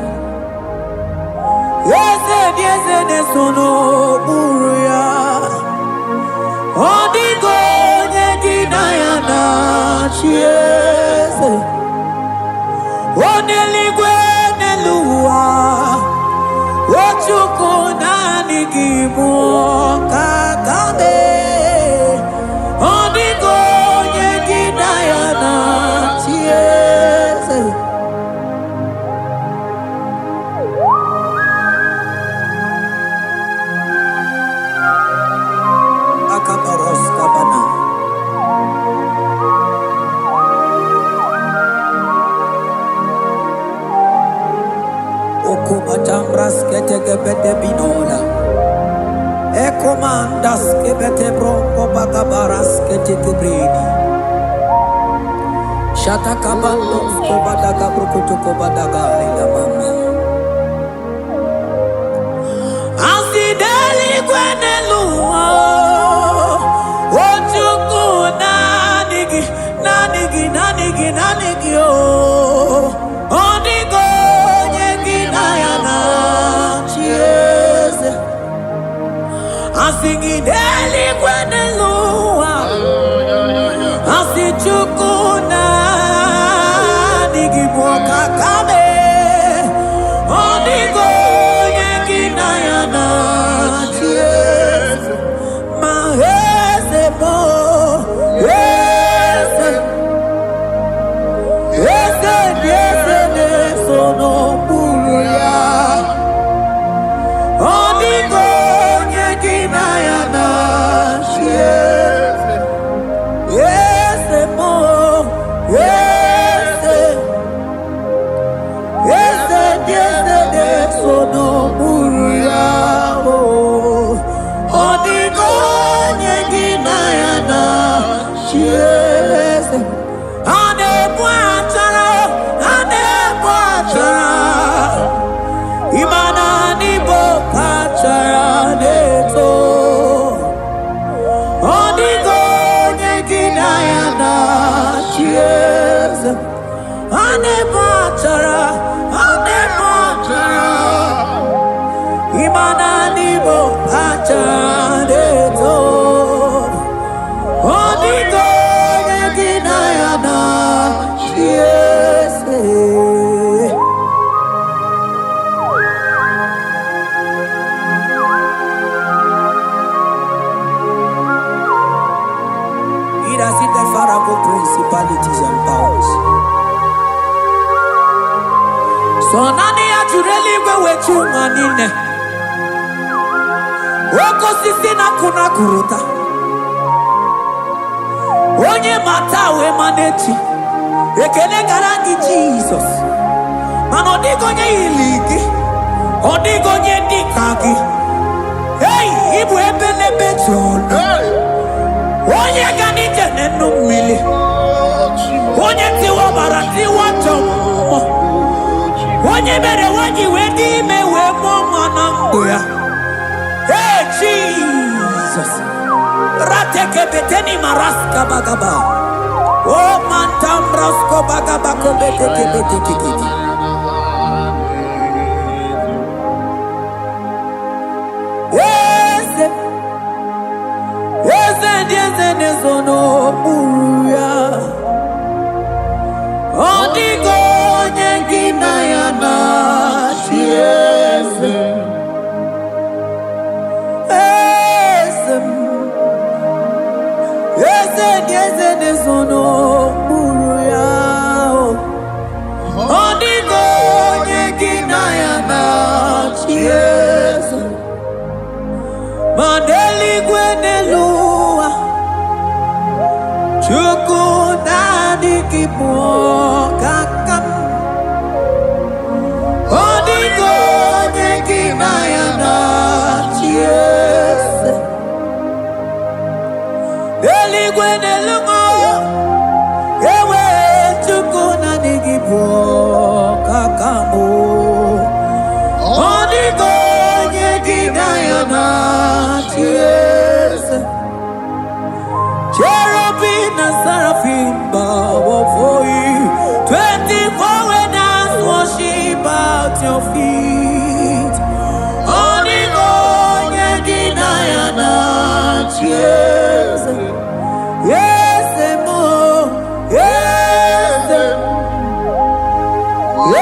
eze dị eze na-eso n'okpuru ya. Ọ dịghị onye gị na ya na-achị eze. Onye eluigwe n'elu ụwa, o Chukwu naanị gị bụ ọkaka mee. Ọ dịghị onye gị na ya na-achị eze. Akabaros kabana. Okubatambras ketekebete binola. Ekomandas kebete bronco bagabaras ketekebredi. Shatakabandos kobadaga brukutu kobadaga ila mama. Asị n'eluigwe n'elu ụwa, o Chukwu naanị gị, naanị gị, naanị gị, naanị gị, o. Ọ dịghị onye gị na ya na-achị eze. Asị gị n'eluigwe n'elu ụwa, asị Chukwu naanị gị bụ ọkaka mee. Ọ dịghị onye gị na ya na-achị eze. Ma eze bụ eze, eze dị eze na-eso n'okpuru ya. Ọ dịghị onye gị na ya na-achị eze. Eze bụ eze, eze dị eze na-eso n'okpuru ya. O. Ọ dịghị onye gị na ya na-achị eze. A na-ebu achara, a na-ebu achara. Ịma na n'Igbo kachara na-eto. Ọ dịghị onye gị na ya na-achị eze. A na-ebu achara, a na-ebu achara. Ịma na n'Igbo kachara na-eto. Ọ dịghị onye gị na ya na-achị eze. He that sitteth far above principalities and powers. So naanị ya jụrụ eluigwe wee chi ụwa niile. Oke osisi na-akụ na akụrụta. Onye ma taa wee ma n'echi. Ekele gara gị Jizọs. Mana ọ dịghị onye yiri gị. Ọ dịghị onye dị ka gị. Ei, ịbụ ebelebe jọlụ. Onye ga n'ije n'enu mmiri. Onye tiwa ọbara tiwa ajọ mmụọ. Onye mere nwanyị wee dị ime wee mụọ nwa na ndụ ya. Hey, Jesus. Ratekebeteni maraska bagaba. O mantambrasko bagaba kobetekebetekekete. Eze, eze ndị eze na-ezo n'okpuru ya. Ọ dịghị onye gị na ya na-achị eze. Eze m, eze ndị eze na-ezo n'okpuru ya. Ọ dịghị onye gị na ya na-achị eze. Ma n'eluigwe n'elu ụwa, Chukwu naanị gị bụ ọkaka m. Ọ dịghị onye gị na ya Ịbụ ọkaka m. Ọ dịghị onye gị na ya na-achị eze. Cherubim and seraphim bow before you. 24 elders worship at your feet. Ọ dịghị onye gị na ya na-achị eze. Eze m, eze m,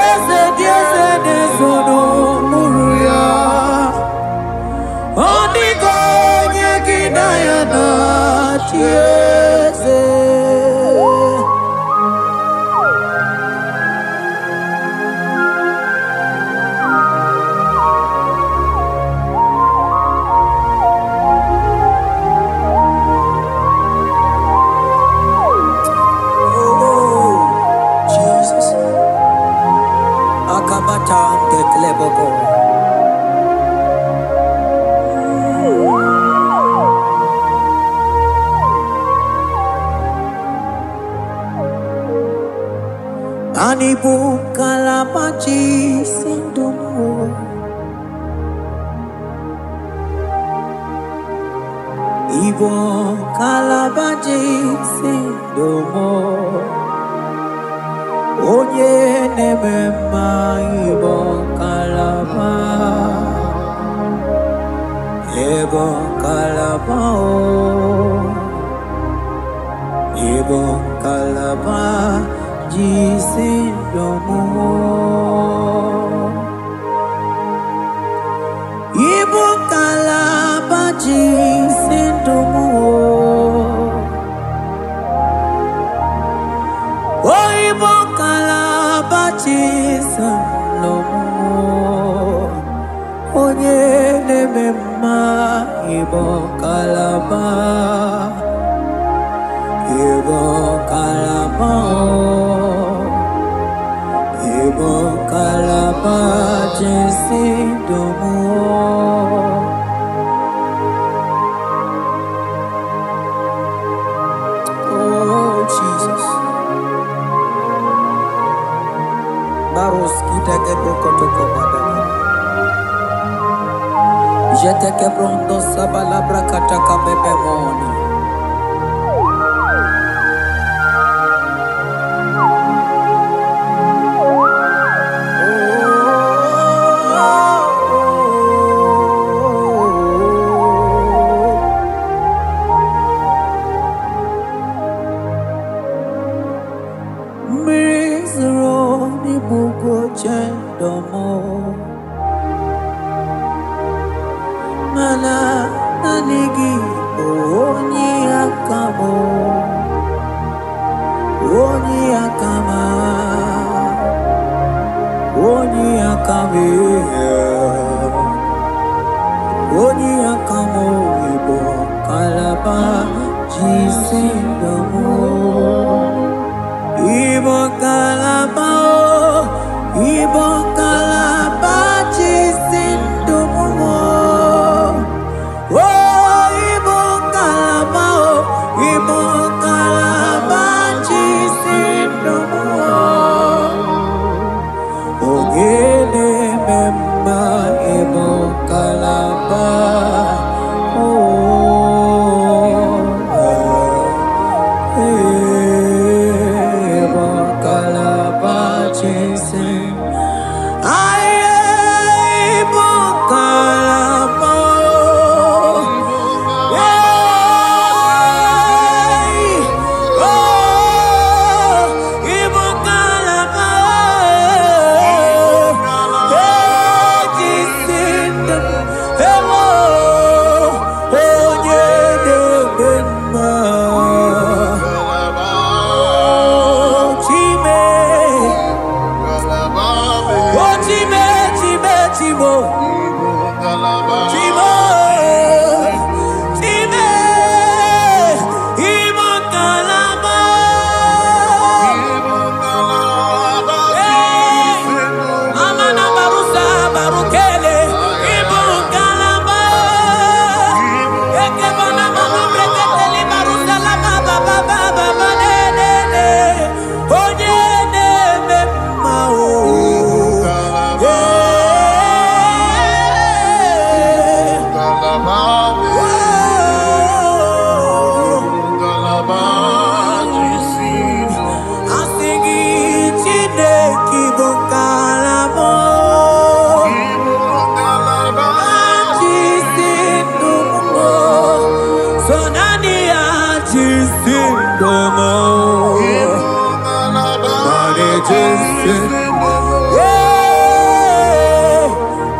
eze dị eze na-ezo n'okpuru ya. Ọ dịghị onye gị na ya na-achị eze. Oh, Jesus. Akabata ndekleboko. Ani bụ kalabachi si ndụ m o. Ibo kalabaji si ndụ m o. Onye na-eme mma Ibo kalaba. Ibo kalaba o. Ibo kalaba ji si ndụ m o. Ibo kalaba ji si ndụ m o. O ibo kalaba ji si ndụ m o. Onye na-eme mma Ibo kalaba. Ibo kalaba o. Ibo kalaba ji si ndụ m o. Oh, Jesus. Baros kita kebrokotoko badaka. Jete kebrondo sabala brakataka bebemoni. Oh, mmiri zoro n'ibugo chendomo. Mana naanị gị bụ onye aka m, onye aka m, onye aka m, onye aka m. Igbo kalaba ji si ndụ m. Igbo kalaba o, Igbo kalaba ji si ndụ m. O Igbo kalaba o, Igbo kalaba ji si ndụ m. Onye na-eme Chisi ndomo. Ịbụ ngalaba Mane Chisi. isi ndụ m. Ee,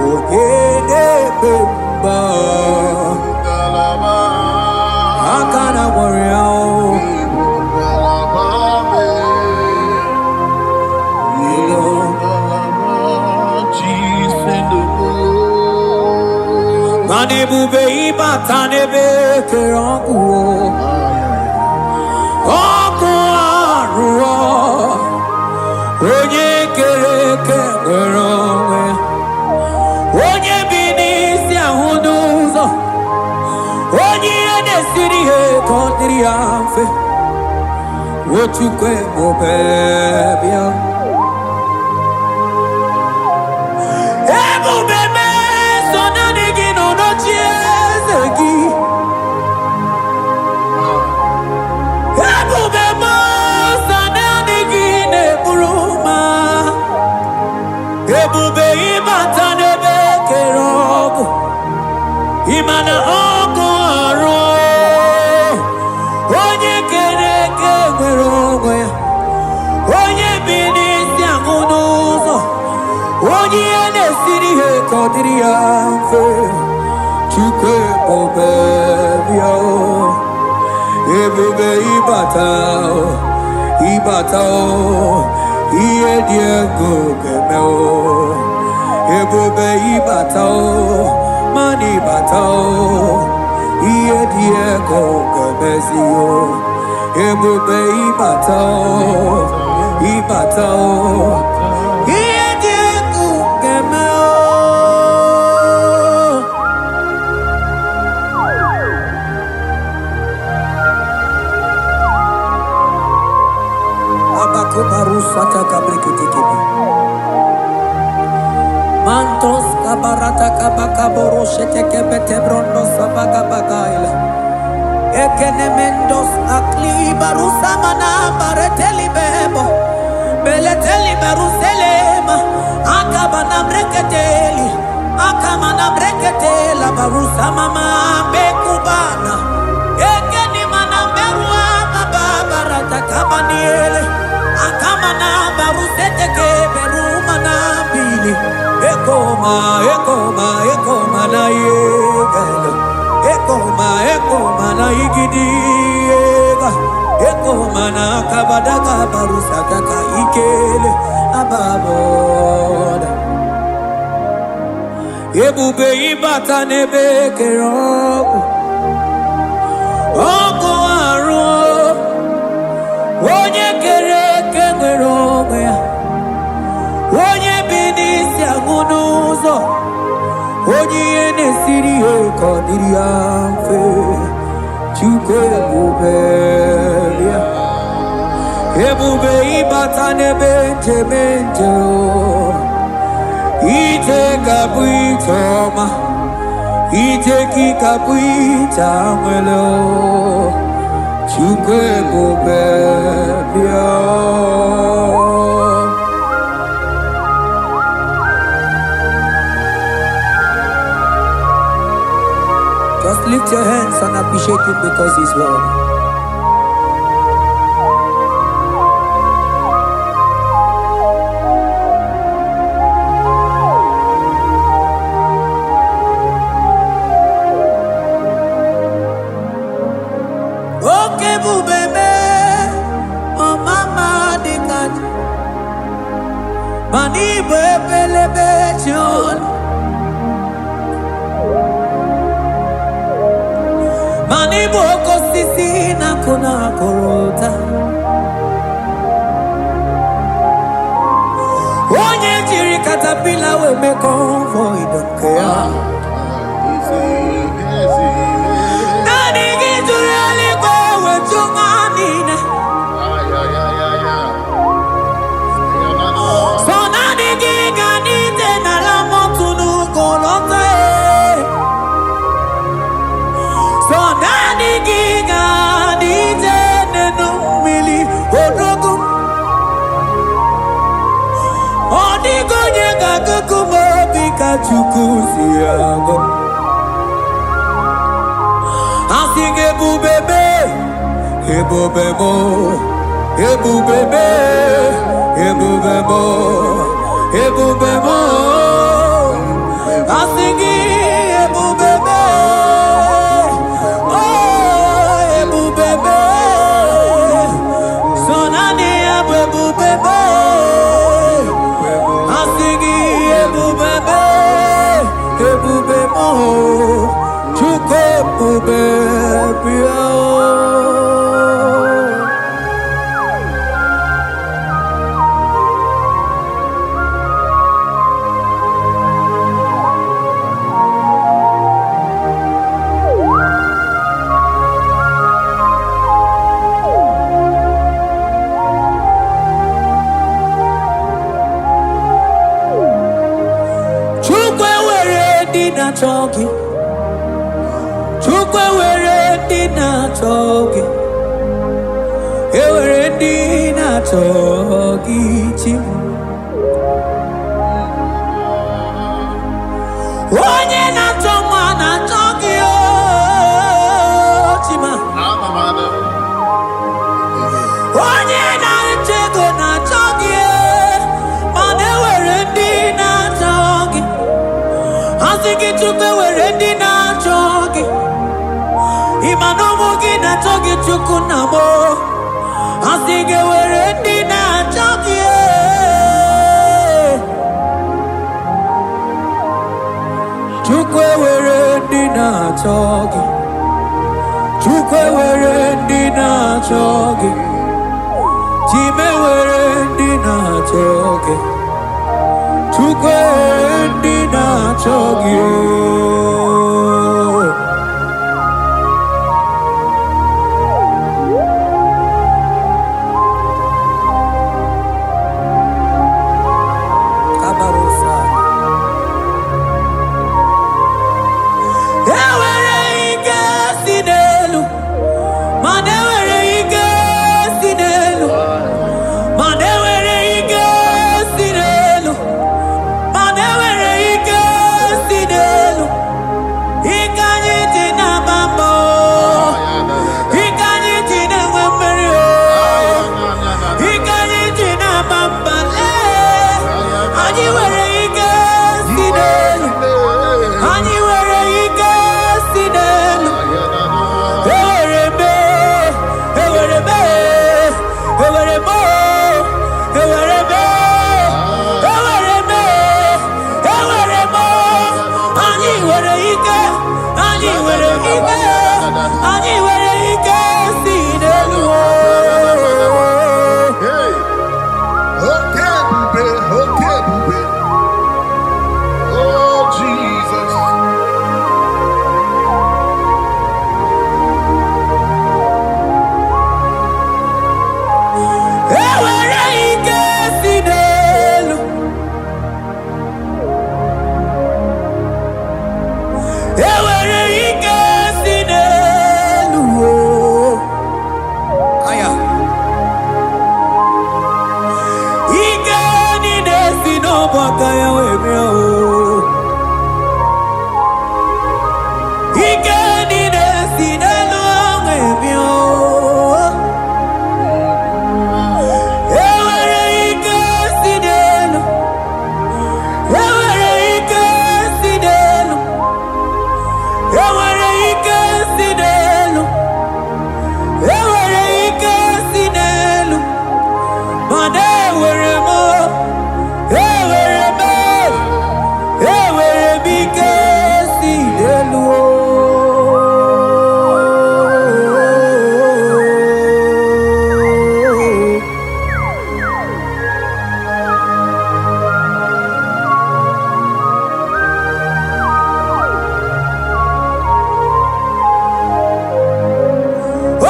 onye na-eme mba. Ịbụ ngalaba. Aka na nwere ya o. Ịbụ ngalaba m. Ịbụ ngalaba Chisi ndụ m. Mana ebube ịbata n'ebe kere ọkụ o. Ọkụ arụọ, onye kere eke nwere onwe, onye bi n'isi ahụ n'ụzọ, onye ihe na-esiri ihe ka ọ dịrị ya mfe. Ochukwu ebube bịa. Ebube meso naanị gị nọ n'oche eze gị. Ebube meso naanị gị na-eburu ma. Ebube ịbata n'ebe kere ọgụ, ịma na ọgụ arụ. Onye kere eke nwere onwe ya, onye bi n'isi ahụ n'ụzọ, onye ihe na-esiri ihe ka ọ dịrị ya mfe. Chukwu ebube bịa o, ebube ịbata o, ịbata o, ihe dị egwu ga-eme o. Ebube ịbata o, mana ịbata o, ihe dị egwu ga-emezi o. Ebube ịbata o, ịbata o, ihe dị egwu ga-eme o. Abakubarusatakabrikitikebe. Mantos kabarata kabakaboro shetekebetebrondo sabagabagaila. Ekenemendos akli barusamana bareteli bebo. Beleteli baruselema. Akabana breketeli. Akamana breketela barusamama bekubana. Ekeni mana berua babarata kabaniele. Akamana baruseteke berumana bili. Ekoma, ekoma, ekoma na yegelo. Ekoma, ekoma na igidi ega. Ekoma na kabadaga barusakaka ikele ababoda. Ebube ịbata n'ebe kere ọkụ. Ọkụ arụ onye kere eke nwere onwe ya. Onye bi n'isi agụ n'ụzọ, onye ihe na-esiri ihe ka ọ dịrị ya mfe. Chukwu ebube bịa. Ebube ịbata n'ebe njem nje o. Ije ga-abụ ije ọma, ije gị ga-abụ ije anwele o. Chukwu ebube bịa. Just lift your hands and appreciate him because he's worthy. Oke ebube mee, ọmama dịka ji, mana ịbụ ebelebe ji ọnụ, mana ịbụ oke osisi na-akụ na akụrụ ụta. Onye jiri katapila wee mee convoy nke ya. Naanị gị jụrụ eluigwe wee jụ ụwa niile. So naanị gị ga n'ije n'ala mọtụ n'ugwu lọta e. So naanị gị ga n'ije n'enu mmiri odogwu. Ọ dịghị onye ga-agụgụ m obi ka Chukwu si agụ. Asị gị ebube mee, Ebube m, ebube m, ebube m, ebube m. Asị gị ebube m, o ebube m. So naanị ya bụ ebube m. Asị gị ebube m, ebube m, Chukwu ebube bịa. Chukwu ewere ndị na-achọ gị. Chukwu ewere ndị na-achọ gị. Ewere ndị na-achọ gị chi. Onye na-achọ nwa na-achọ gị o Chima. Onye na-achọ ego na-achọ gị mana ewere ndị na-achọ gị. Asị gị Chukwu ewere ndị na-achọ gị. Ị ma na ụmụ gị na-achọ gị Chukwu na m. Asị gị ewere ndị na-achọ gị. Chukwu ewere ndị na-achọ gị. Chukwu ewere ndị na-achọ gị. Chima ewere ndị na-achọ gị. Chukwu ewere ndị na-achọ gị. Kabarosa. Ewere ike si n'elu, mana ewere ike si n'elu, mana ewere ike si n'elu, mana ewere ike si n'elu. Ike anyị ji na-agba mbọ, ike anyị ji na-enwe mmeri o, ike anyị ji na-agba mba lee. Anyị nwere ike si n'elu, anyị nwere ike si n'elu. Ewere m, ewere m, ewere m, ewere m, ewere m, ewere m. Anyị nwere ike, anyị nwere ike, anyị nwere ike si n'elu. Hey! Oke ebube, oke ebube. Oh, Jesus. Ewere ike si n'elu. Ewere ike si n'elu. Aya. Ike niile si n'ọbụ aka ya wee bịa o. Ike niile si n'elu wee bịa o. Ewere ike si n'elu. Ewere ike si n'elu. Ewere ike si n'elu. Ewere ike si n'elu. Mana ewere m, ewere m, ewere m ike si n'elu o.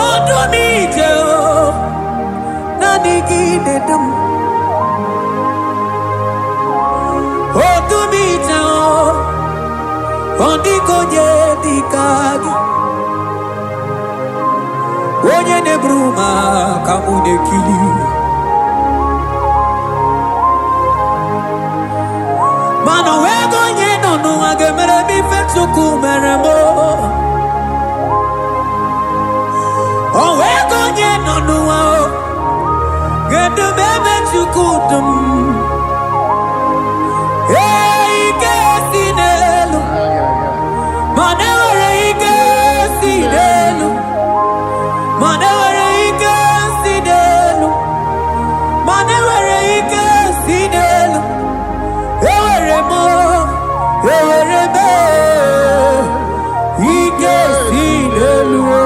Odu m ije o, naanị gị na-edu m. Odu m ije o, ọ dịghị onye dị ka gị. Onye na-eburu m aka mụ na-ekili. Mana o nweghị onye nọ n'ụwa ga-emere m ife Chukwu mere m. O nweghị n'ụwa o, kedu m ebe Chukwu dum? Ee, ike si n'elu, mana enwere ike si n'elu, mana enwere ike si n'elu, mana enwere ike si n'elu. Ewere m, ewere m ike si n'elu o.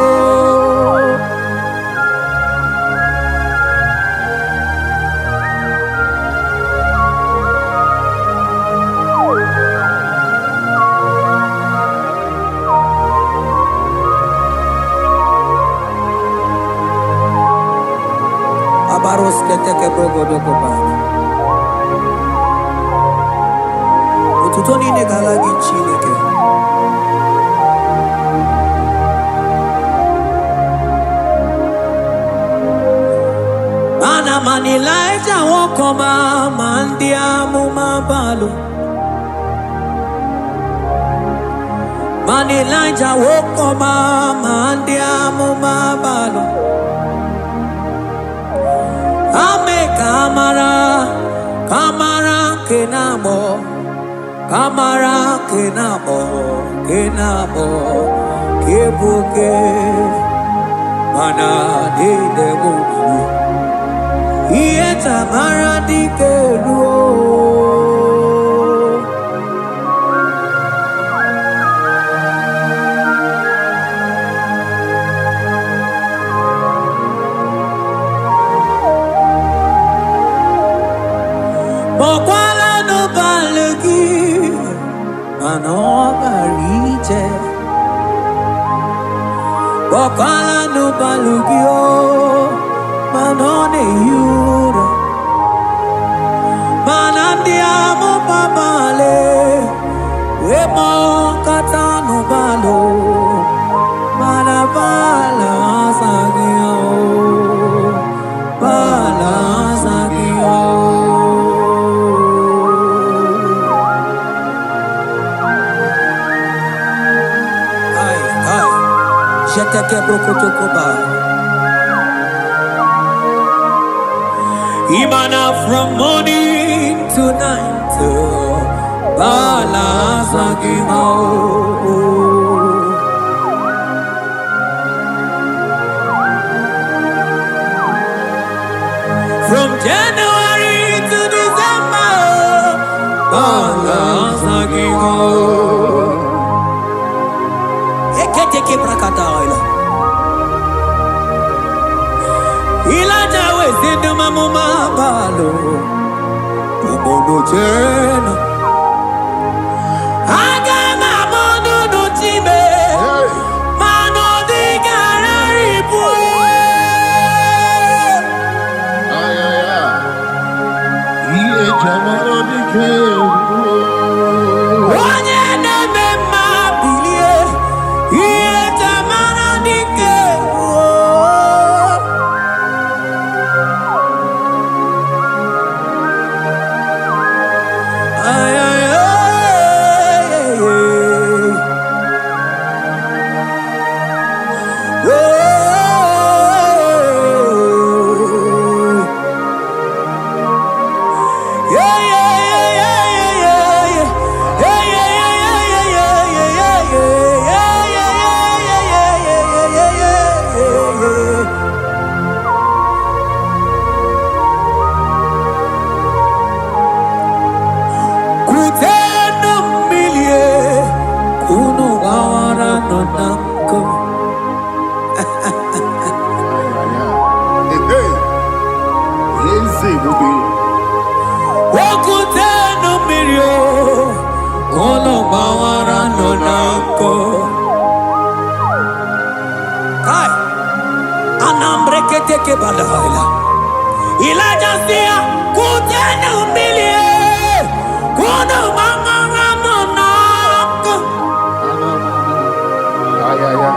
Abarosketeke brogodokobana. Otuto niile ga-ala gị, Chineke. Mana mana Ịlaịja nwoke ọma, ma ndị amụma balụ. Mana Ịlaịja nwoke ọma, ma ndị amụma balụ. Ame ka mara, ka mara nke na-agbọ, ka mara nke na-agbọ, nke na-agbọ, ka ebu oke, mana niile bụ obibi. Ihe tamara dike ruo. Kpọkwala n'ụbalị gị, mana ọ gara ije. Kpọkwala n'ụbalị gị o, mana ọ na-ehi ụra. Mana ndị amụma balị wee kpọkọta n'ụbalị, mana bala azaghị ya o, bala azaghị ya o. Kai, kai. Jeteke brokotokoba. Imana from morning to night, bala azaghị ya o. From January to December, bala azaghị ya o. Eketeke brakataila. Ilaja wezi mamuma balo. Ubono jena. Aga m amụ nụnụ chibe. Hey. Mana ọ dịgara ibu. Ay, ay, ay. Ihe jamara dike ruo. Onye na-eme mma bilie. Ihe tamara dike ruo. Ay, ay, ay, ay, ay. Oh. Yeah, yeah, yeah, yeah, yeah, yeah. Yeah, yeah, yeah, yeah, yeah, yeah, yeah, yeah, yeah, yeah, yeah, yeah, yeah, yeah, yeah, yeah, yeah. Kutenu mmilie, kunu gbawara nọ na nkụ. Ay, ay, ay. Hey, hey. Eze ebube. Okutenu mmiri o, kunu gbawara nọ na nkụ. Kai, anambreketeke badaila. Ilaja si ya, kutenu mmiri e, kunu gbawara nọ na nkụ. Ay, ay, ay.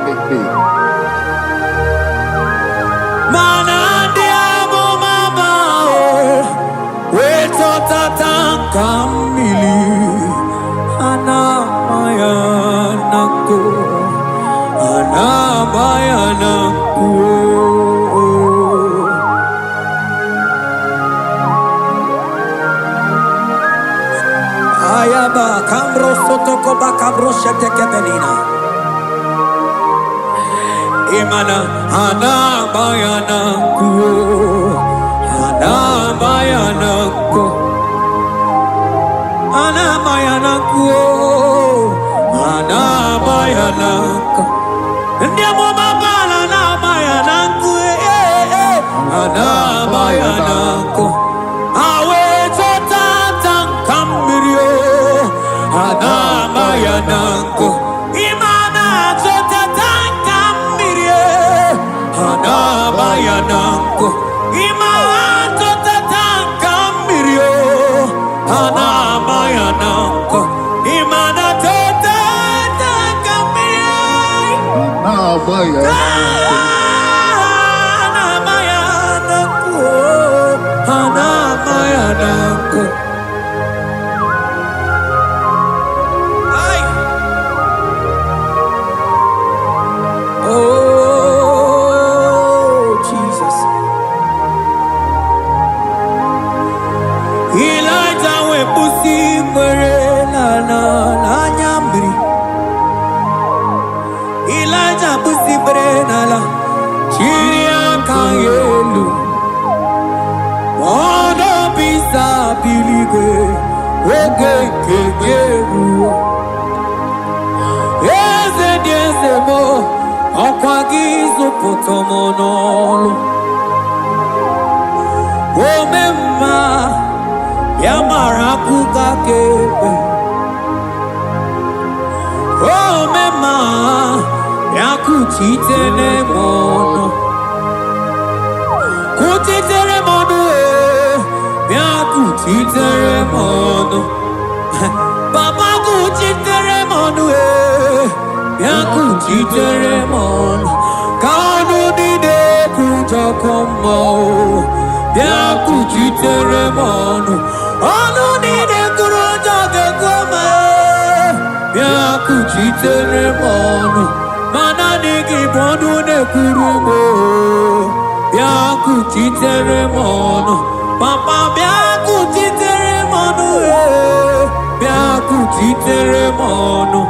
Hey, hey. Mana ndị amụma bao wee chọtata ka mmiri a na-ama ya na nkụ, a na-ama ya na nkụ. Kabrosotokobakroshetekebelina. Imana anabayana kuo, anabayana ko, anabayana kuo, anabayana ko. Ndị amụma Baal anabayana nku, eh, eh, anabayana nku. Ha wee chọta nta mmiri o, anabayana nku. Ịma na-achọta tanka mmiri e, anabayana nku. Ịma achọta tanka mmiri o, anabayana nku. Ịma na-achọta tanka mmiri. Na-agba ya. Anamayanako, anamayanako. Ai! Oh, Jesus. Elijah wee kwụsị ikpere n'ala n'anya mmiri. Elijah kwụsị ikpere n'ala, chiri aka ya elu. Ọnọbisa biligwe, oge nke gị eruo. Eze dị eze m, ọkwa gị zụpụta m n'ọlụ. Ome mma, ya mara akụkọ aka ekpe. Ome mma, ya kuchitere m ọnụ. Kuchitere m ọnụ ee, bịa kuchitere m ọnụ. Papa kuchitere m ọnụ ee, bịa kuchitere m ọnụ. Ka ọnụ niile kwujọkọ mmụọ o, bịa kuchitere m ọnụ. Ọnụ niile kwuru ụjọ ga-ekwu ma ee, bịa kuchitere m ọnụ. Ma naanị gị bụ ọnụ na-ekwuru m o. Bịa kuchitere m ọnụ. Papa bịa kuchitere m ọnụ ee, bịa kuchitere m ọnụ.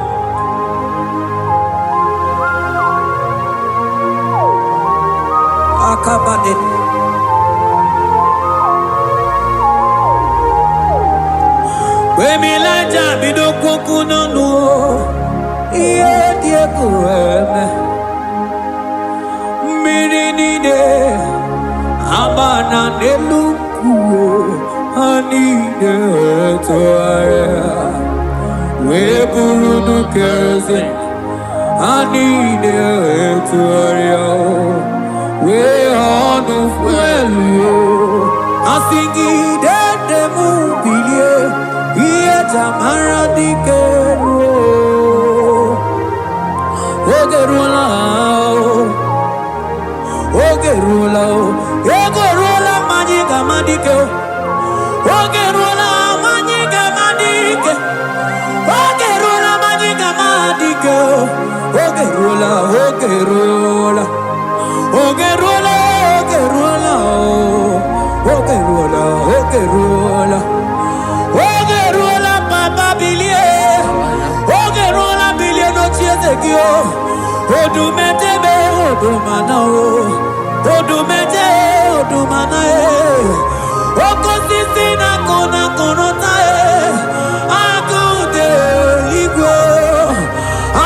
Akabade. Emilaja bido kwokwu n'ọnụ o, ihe dị egwu eme. Mmiri niile ama na n'elu nkwụ o, ha niile etogharịa wee bụrụ nnukwu eze. Ha niile etogharịa o, wee ọnụ fuelu o. Asị gị dede m bilie, ihe jamara dike ruo. Oge ruola o, oge ruola o, ego ruola ma anyị ga-ama dike o. Oge ruola ma anyị ga-ama dike. Oge ruola ma anyị ga-ama dike o. Oge ruola, oge ruola. Oge ruola, oge ruola o. Oge ruola, oge ruola. Oge ruola papa bilie. Oge ruola bilie n'oche eze gị o. Odumetebe odumana o. Odumete odumana e. Oke osisi na-akụ na akụrụta e. Agụ dị eluigwe.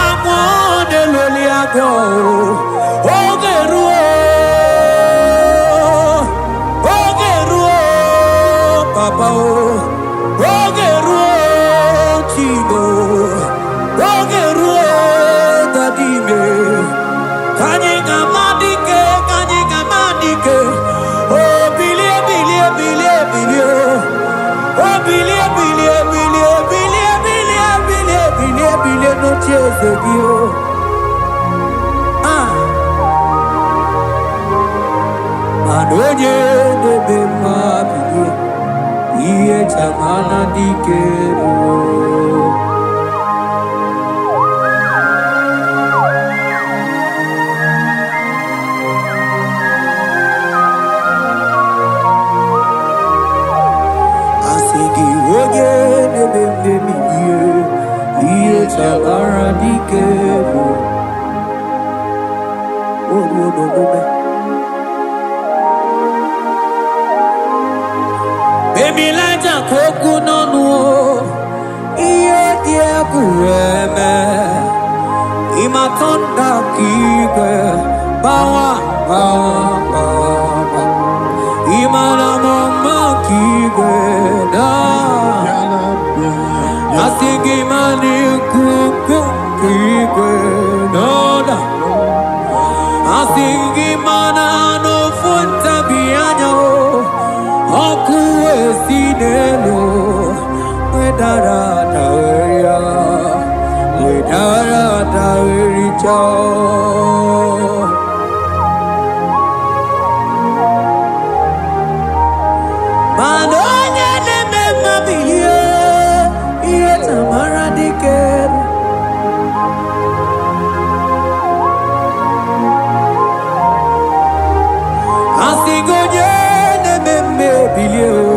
Amụọ na-eloli agụ. Oge ruo. Oge ruo papa o. Oge ruo Chibo. Oge ruo dadime. Ka anyị ga-ama dike, ka anyị ga-ama dike. O bilie, bilie, bilie, bilie. O bilie, bilie, bilie, bilie, bilie, bilie, bilie, bilie n'oche eze gị o. Ah. Mana onye na-eme mma bilie, ihe jamana dike ruo. Asị gị onye na-eme mmebi ihe, Dakike bawa bawa bawa imana mama kigwe na Bịala, bịala, bịala. asigi mani kuku kigwe na asigi mana no funta bianya o ọkụ esi n'elu wedara daweria wedara dawericha. Mana onye na-eme mma bụ ihe ihe tamara dike. Asị gị onye na-eme mma ebilie o,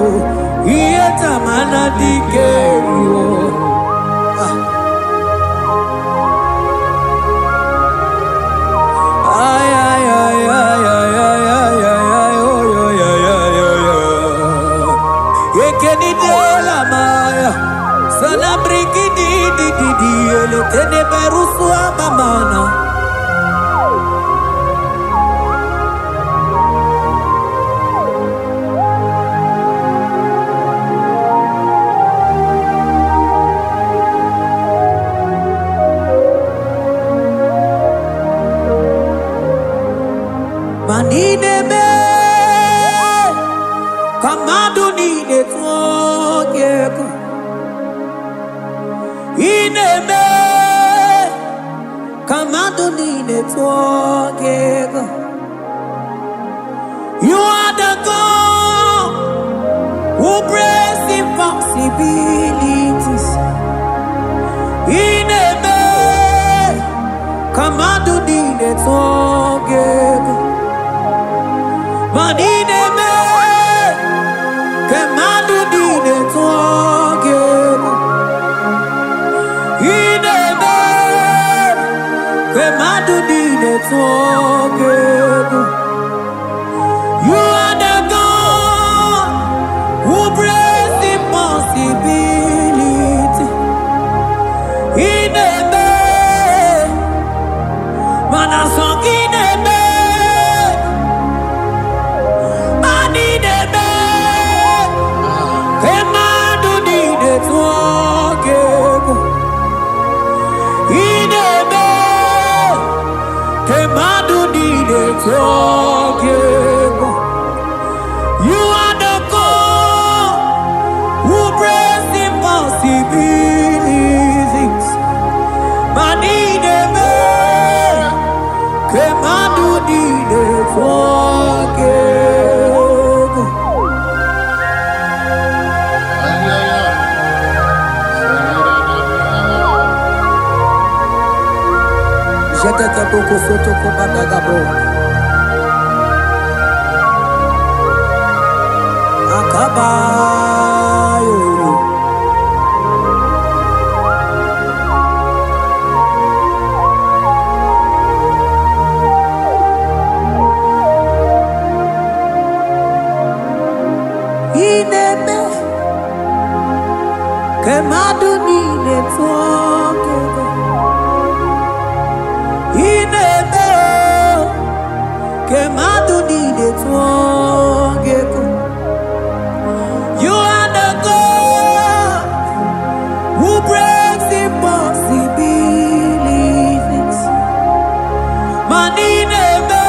ihe tamara dike ruo. Ay, ay, ay, ay, ay, ay, ay, ay, ay, oy, oy, ay, ay, oy, oy. Ekenidela maya, sana brigidi di di di, eletene berusu amamana. Ma n'ime ka mmadụ niile tụọ gị egwu. Ị na-eme ka mmadụ niile tụọ gị egwu. You are the God who breaks impossibilities. Ị na-eme ka mmadụ niile tụọ gị egwu. Ma ị na-eme ka mmadụ niile tụọ gị egwu. Ị na-eme ka mmadụ niile tụọ gị egwu. You are the God who breaks impossibility. Ị na-eme mana sọ gị na-eme ma ị na-eme ka mmadụ niile tụọ gị egwu. Ị na-eme ka mmadụ niile tụọ gị egwu. You are the God who breaks impossibilities. Ma niile mee ka mmadụ niile tụọ gị egwu. Ay, ay, ay. Jetete boko soto kobadagabo. Akabayo. Ị na-eme ka mmadụ niile tụọ gị egwu. Ị na-eme o, ka mmadụ niile tụọ gị egwu. You are the God who breaks impossibilities. Ma ị na-eme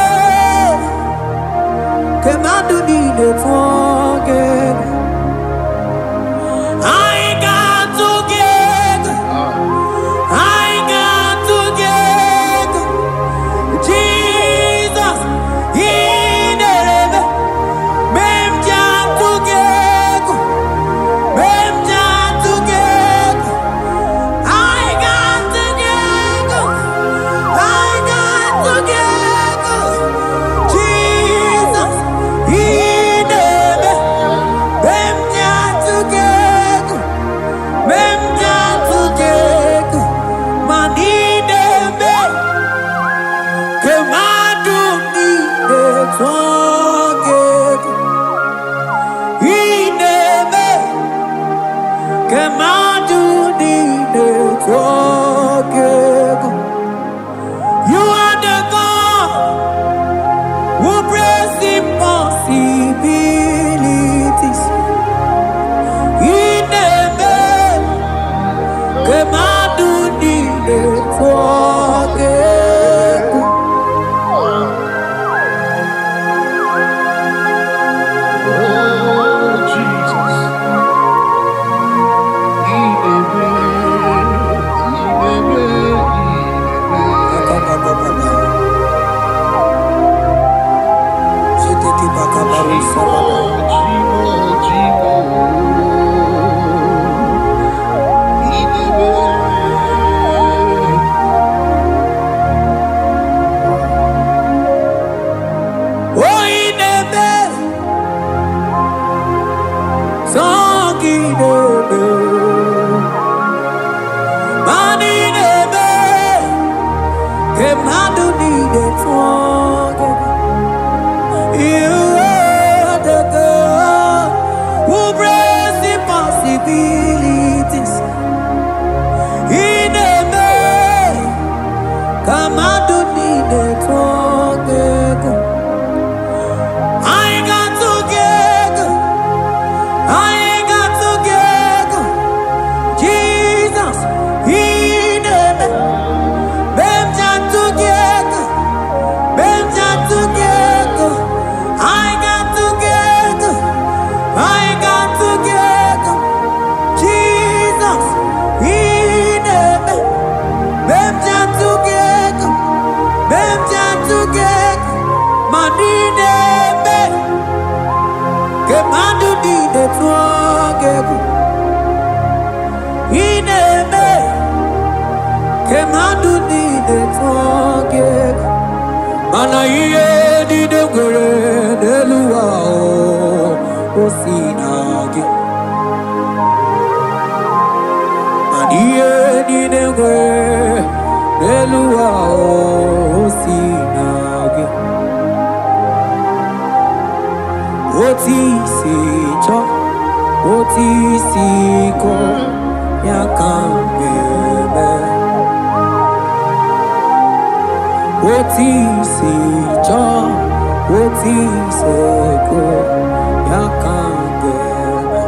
ka mmadụ niile tụọ gị egwu. Anyị ga-atụ gị egwu. Anyị ga-atụ gị egwu. Jizọs, ị na-eme. God who breaks impossibilities. Ị na-eme ka mmadụ niile tụọ gị egwu. Oh, Jesus. Ị na-eme, ị na-eme, ị na-eme. Chimo, Chimo, Chimo. Ị na-eme. Oh, ị na-eme sọ gị na-eme, mana ị na-eme ka mmadụ niile tụọ gị egwu. You are the God who breaks impossibilities. Ị na-eme ka mmadụ niile tụọ gị egwu. Anyị ga-atụ gị egwu. Anyị ga-atụ gị egwu. Jizọs, ị na-eme. Mgbe m ji atụ gị egwu. Mgbe m ji atụ gị egwu. Anyị ga-atụ gị egwu. Anyị ga-atụ gị egwu. Jizọs, ị na-eme. Mgbe m ji atụ gị egwu. Mgbe m ji atụ gị egwu. Ma ị na-eme ka mmadụ niile tụọ gị egwu. Ị na-eme ka mmadụ niile tụọ gị egwu. Mana ihe niile nwere n'elu ụwa o si na gị. Mana ihe niile nwere n'elu ụwa o si na gị. Otu isi chọọ, otu isi kọọ, ya ka m ga-eme. Otu isi chọọ, otu isi kọọ, ya ka m ga-eme.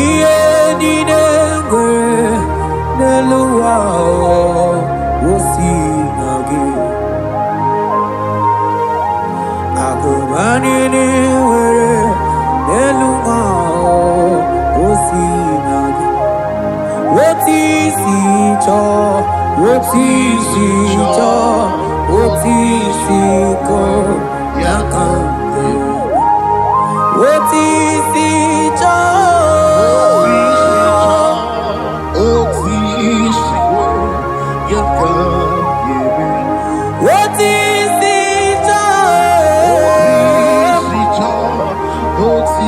Ihe niile nwere n'elu ụwa o si na gị. Akụba niile nwere n'elu ụwa o si na gị. Otu isi chọọ, otu isi chọọ, otu isi kọọ, ya ka m ga-eme. Otu isi chọọ. Otu isi ya ka ga-eme. Otu isi chọọ. Otu isi chọọ, otu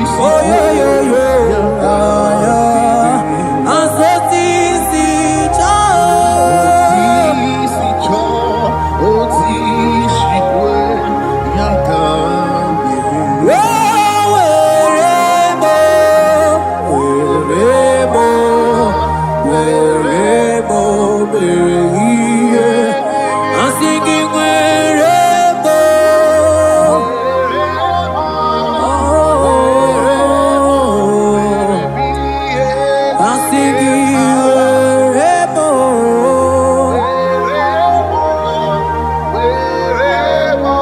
isi Oyoyoyo, ya ka ya. ga-eme. Asị otu isi chọọ. Otu isi chọọ, otu isi kwe, ya ka ga-eme. O were mo, were mo, were mo mere ihe. Asị gị were mo. Oh, asị gị were mo. Were mo, were mo,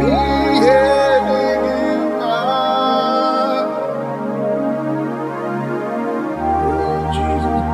ihe dị gị mma. Oh, Jesus.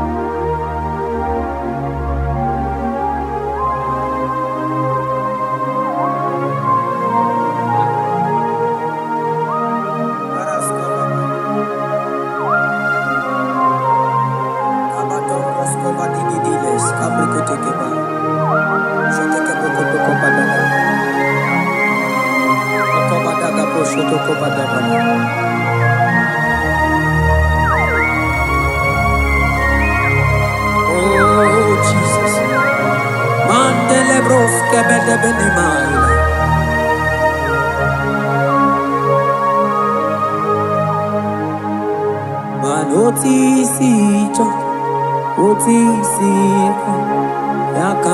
Oh, Jesus. Mandele broske bede bene maila. Mana otu isi chọ, otu isi kọ, ya ka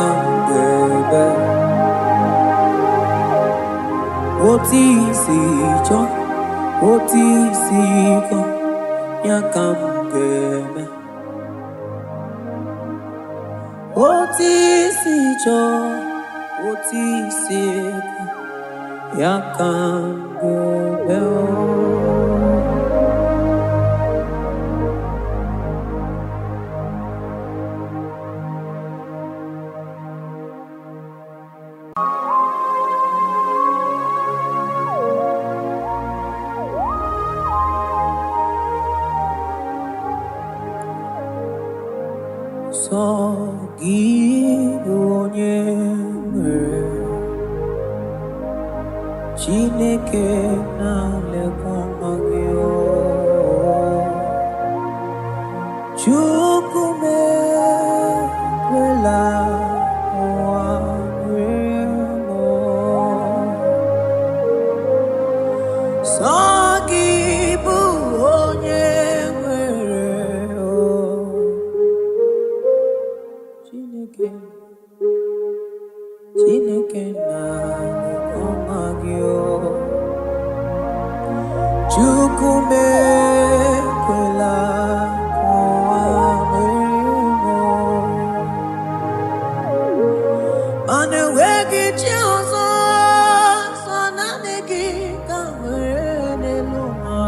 Otu isi chọọ, otu isi kọ, ya ka m ga-eme. Otu isi chọọ, otu isi kọ, ya ka m ga-eme o. Sọ gị bụ onye nwere Chineke na-alekwa nwa gị o. Chukwu m ekwela ụwa rie m o. Sọ gị bụ onye nwere o. Chineke, Chineke na-alekwa nwa gị o. Chukwu m ekwela ka ụwa merie m o. Mana enweghị chi ọzọ, sọ naanị gị ka m nwere n'elu ụwa.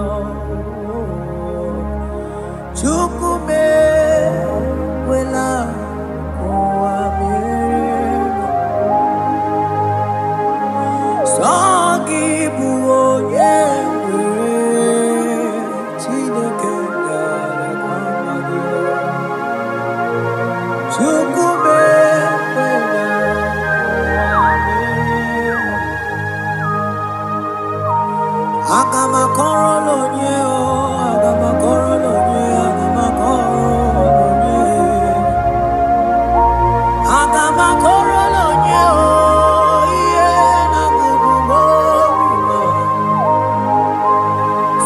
Chukwu m ekwela ka ụwa merie m. Sọ gị bụ onye nwere Chineke na-alekwa nwa gị. Chukwu m ekwela ụwa merie m. Aga m akọrọ onye o, aga m akọrọ onye, aga m akọrọ onye. Aga m akọrọ onye o, ihe na-agụgụ m obi m.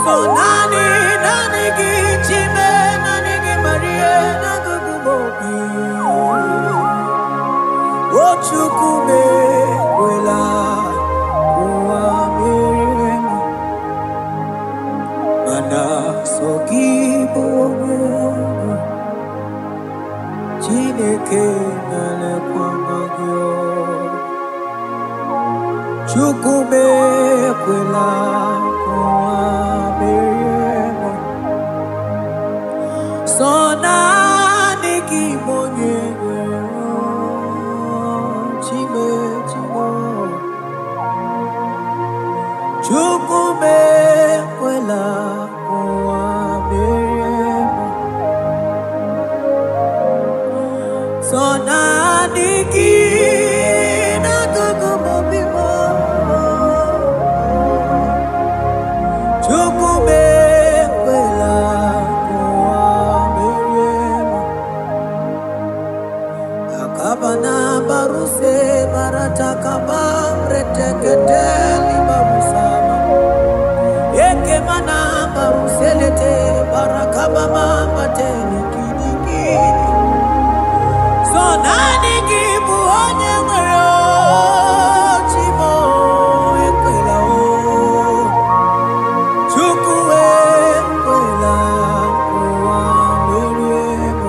So naanị, naanị gị Chime, naanị gị Maria, na-agụgụ m obi. O Chukwu m ekwela ụwa merie m. Mana sọ gị bụ onye nwe, Chineke na-elekwa nwa gị o. Chukwu m ekwela ka ụwa merie m. Sọ naanị gị bụ onye nwere o. Chime, Chime. Chukwu m ekwela ka ụwa merie m. Sọ naanị gị n'akụkụ m obi m. Chukwu m ekwela ka ụwa merie m. Akabana baruse baratakaba reteketeli barusama. Ekemana baruselete barakabama batele kinikini. So naanị gị bụ onye nwere chi m ekwela o. Chukwu ekwela ụwa merie m.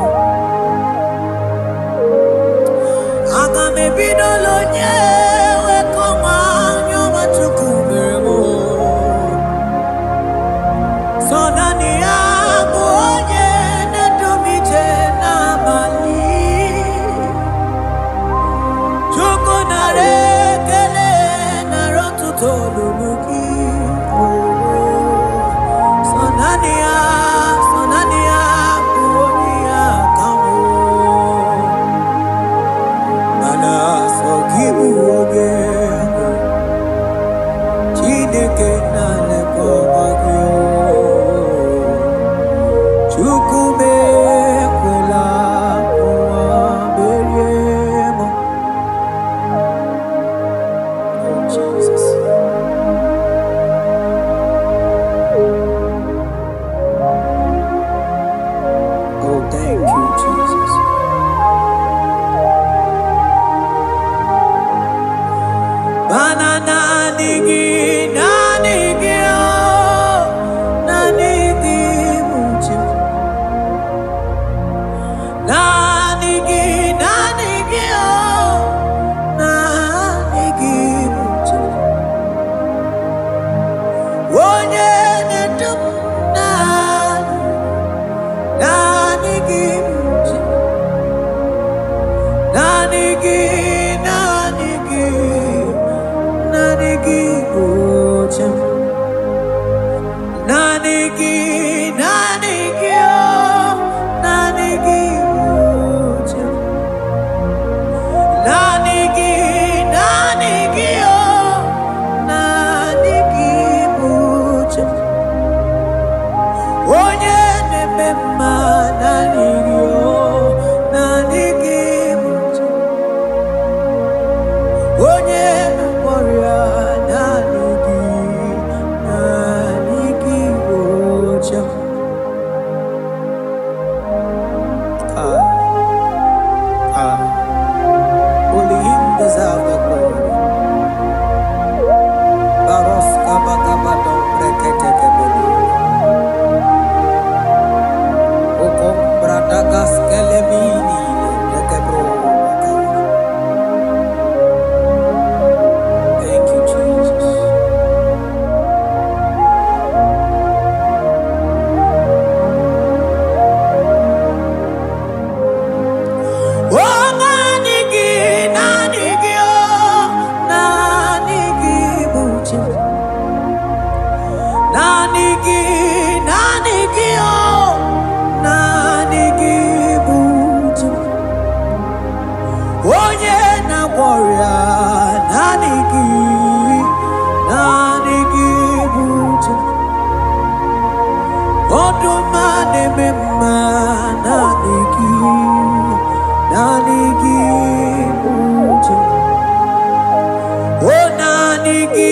Aga m ebidola onye wekọma anya ọma Chukwu mere m o. So naanị ya bụ onye na-edu m ije n'abalị. Chukwu nara ekele nara ọtụtụ olulu gị. So naanị ya, so naanị ya bụ onye ya ka m. Mana sọ gị bụ Onye na-agwọ ọrịa, naanị gị, naanị gị bụ chi. Ọdụm a na-eme mma, naanị gị, naanị gị bụ chi. O naanị gị,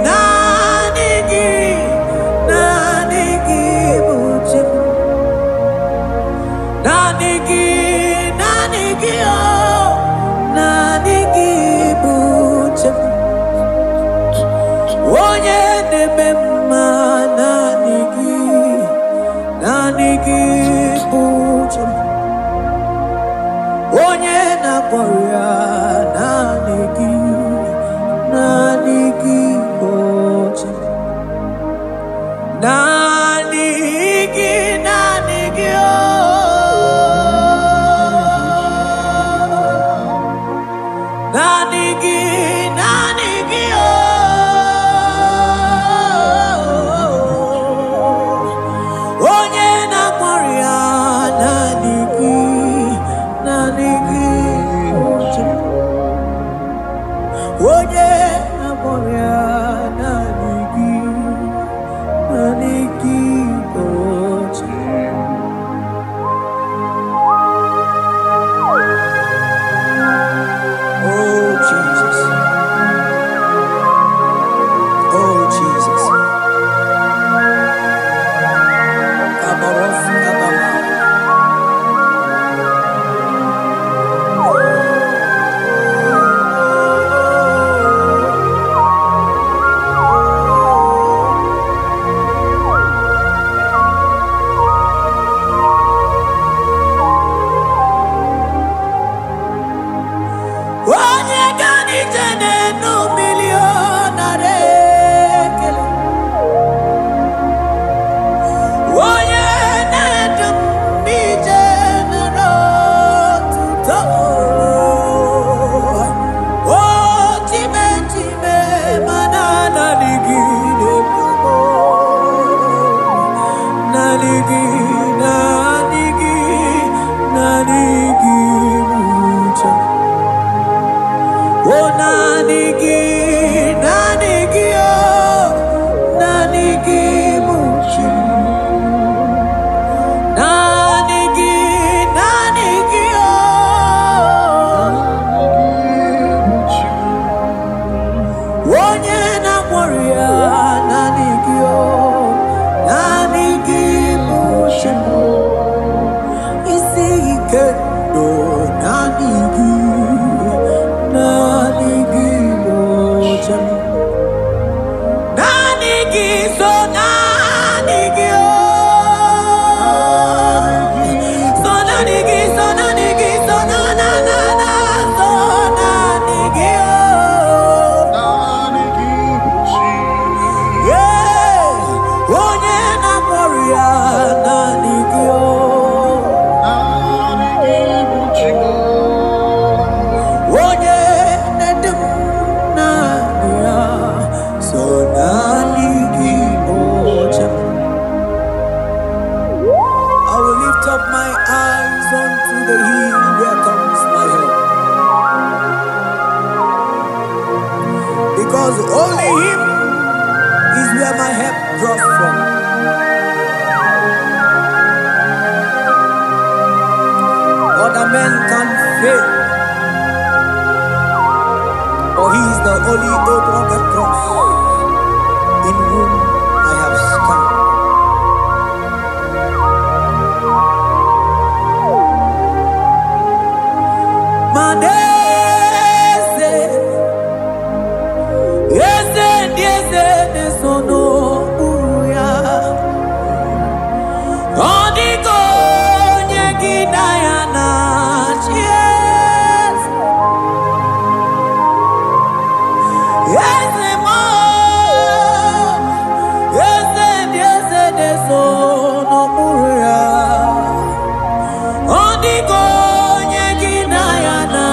naanị gị, naanị gị bụ chi. Naanị gị, naanị gị, oh, naanị gị bụ chi. Onye na-eme mma, naanị gị, naanị gị bụ chi. Onye na-agwọ ọrịa, naanị gị, naanị gị bụ chi. Naanị gị, naanị gị, oh. Naanị gị, naanị gị, oh. Onye na-agwọ ọrịa, naanị gị, naanị gị bụ chi. Onye na-agwọ ọrịa, naanị gị, naanị gị bụ chi. Oh Jesus, oh Jesus. Kabaros kabala. Onye ga n'ije n'enu mmiri ọ nara ekele. Onye na-edu m n'ije nara otuto. O chime chime mana naanị gị na-edu m. Naanị gị, naanị gị, naanị gị bụ chi. O naanị gị, naanị gị, oh, naanị gị bụ chi. Naanị gị, naanị gị, oh, onye na-agwọ ọrịa, naanị gị, oh, naanị gị bụ chi. Isi ike ndụ, naanị gị, naanị gị bụ chi. Naanị gị so, naanị gị, oh, so naanị gị, so naanị gị, so na na na na so naanị gị, oh. Naanị gị bụ chi. Yeah, onye na-agwọ ọrịa, naanị gị, oh. Naanị gị bụ chi. Onye na-edu m, naanị ya so, naanị gị bụ chi. I will lift up my eyes unto the hill, where comes my help. Because only Him is where my help draws from. Other men can fail, but He is the only old rugged cross in whom I have stand. Maneze, eze ndị eze na-eso n'okpuru ya. Ọ dịka onye gị na ya na-achị eze. Eze m, eze ndị eze na-eso n'okpuru ya. Ọ dịka onye gị na ya na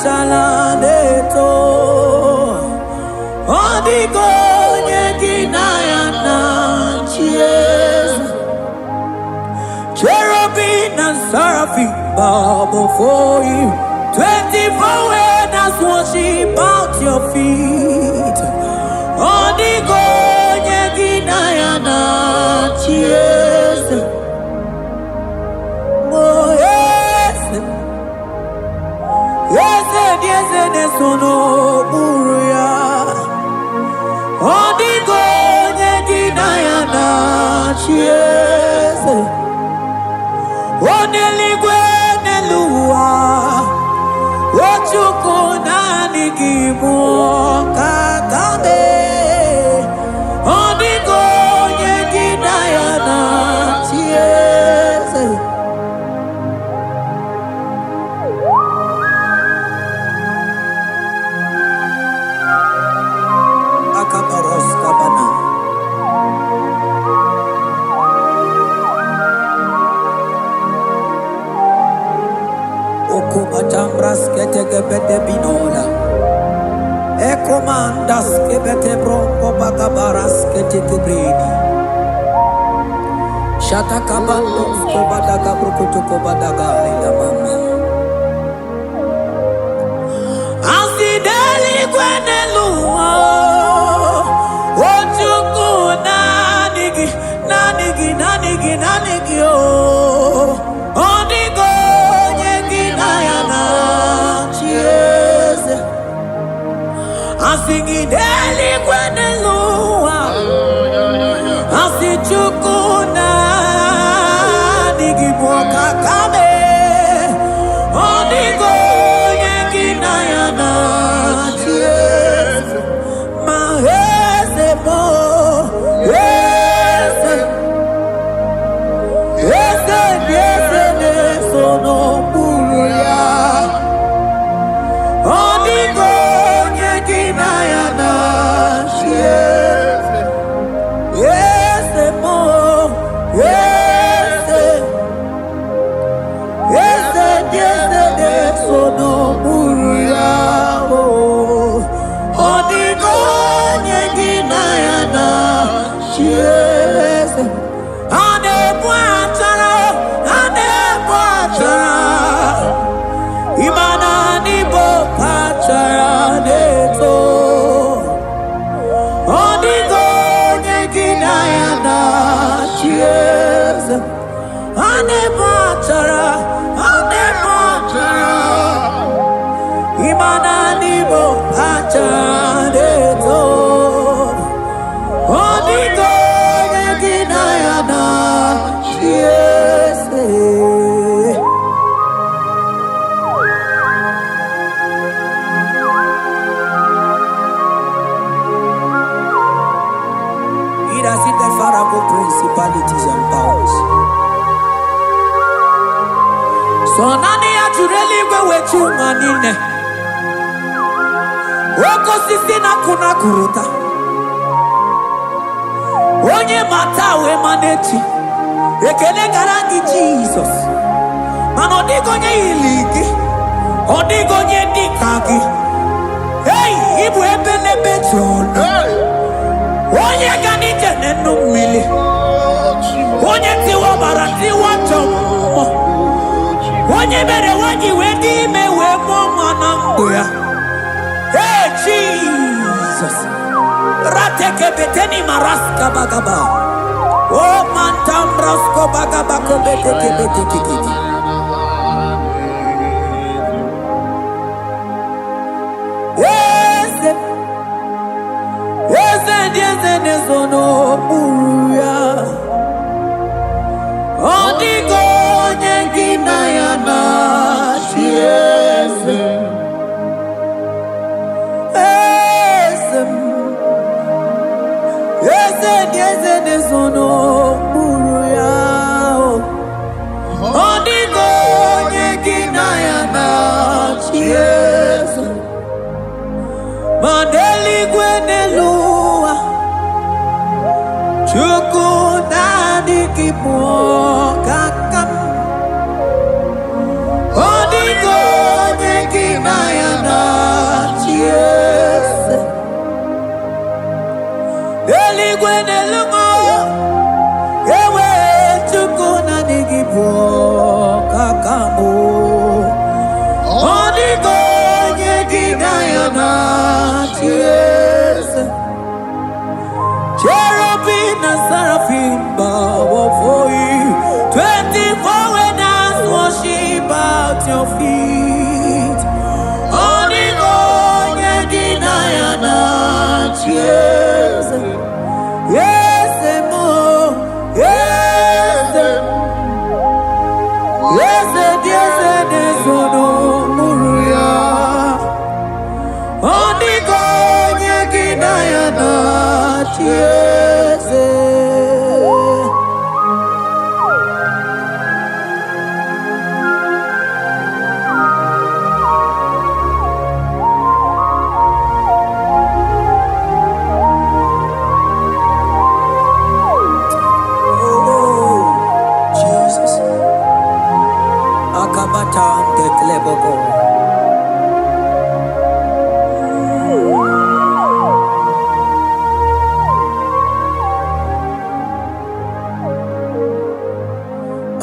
achala na-eto. Ọ dịghị onye gị na ya na-achị eze. Cherubim and seraphim bow before you. 24 elders worship at your feet. Ọ dịghị onye gị na ya na-achị eze. Oh, eze, eze dị eze na-eso n'okpuru ya. Ọ dịghị onye gị na ya na-achị eze. Onye eluigwe n'elu ụwa, o Chukwu, naanị gị bụ ọkaka mee. Ọ dịghị onye gị na ya na-achị eze. Akabaros kabana. Okubatambras ketekebete binola. Ekomandas kebete bronco bagabaras ketekebredi. Shatakabandos kobadaga brukutu kobadaga ila mama. Asị n'eluigwe n'elu ụwa, o Chukwu, naanị gị, naanị gị, naanị gị, naanị gị o. Ọ dịghị onye gị na ya na-achị eze. Asị gị n'eluigwe n'elu ụwa, asị Chukwu, naanị gị bụ ọkaka mee. Ọ dịghị onye gị na ya na-achị eze. Ma eze bụ eze, eze dị eze na-eso n'okpuru ya. Ọ dịghị onye gị na ya na-achị eze. Eze mụ, eze, eze dị eze na-eso n'okpuru ya o. Ọ dịghị onye gị na ya na-achị eze. A na-ebu achara, a na-ebu achara. Ịma na n'Igbo kachara na-eto. Ọ dịghị onye gị na ya na-achị eze. A na-ebu achara, a na-ebu achara. Ịma na n'Igbo kachara na-eto. Ọ dịghị onye gị na ya na-achị eze. He that sitteth far above principalities and powers. So naanị ya jụrụ eluigwe wee chi ụwa niile. Oke osisi na-akụ na akụrụta. Onye ma taa wee ma n'echi. Ekele gara gị, Jizọs. Mana ọ dịghị onye yiri gị. Ọ dịghị onye dị ka gị. Ei, ịbụ ebe n'ebe jụrụ. Onye ga n'ije n'enu mmiri. Onye tiwa ọbara tiwa ajọ mmụọ. Onye mere nwanyị wee dị ime wee mụọ nwa na ndụ ya. Hey, Jesus. Ratekebeteni maraska bagaba. O mantambrasko bagaba kobetekebetekekete. Eze, eze ndị eze na-ezo n'okpuru ya. Ọ dịghị onye gị na ya na-achị eze. Eze m, eze dị eze na-ezo n'okpuru ya. Ọ dịghị onye gị na ya na-achị eze. Ma n'eluigwe n'elu ụwa, Chukwu, naanị gị bụ ọkaka m. Ọ dịghị onye gị na ya Ịbụ ọkaka m. Ọ dịghị onye gị na ya na-achị eze. Cherubim and seraphim bow before you. 24 elders worship at your feet. Ọ dịghị onye gị na ya na-achị eze. Eze m, eze m, eze dị eze na-ezo n'okpuru ya. Ọ dịghị onye gị na ya na-achị eze. Oh, Jesus. Akabata ndekleboko.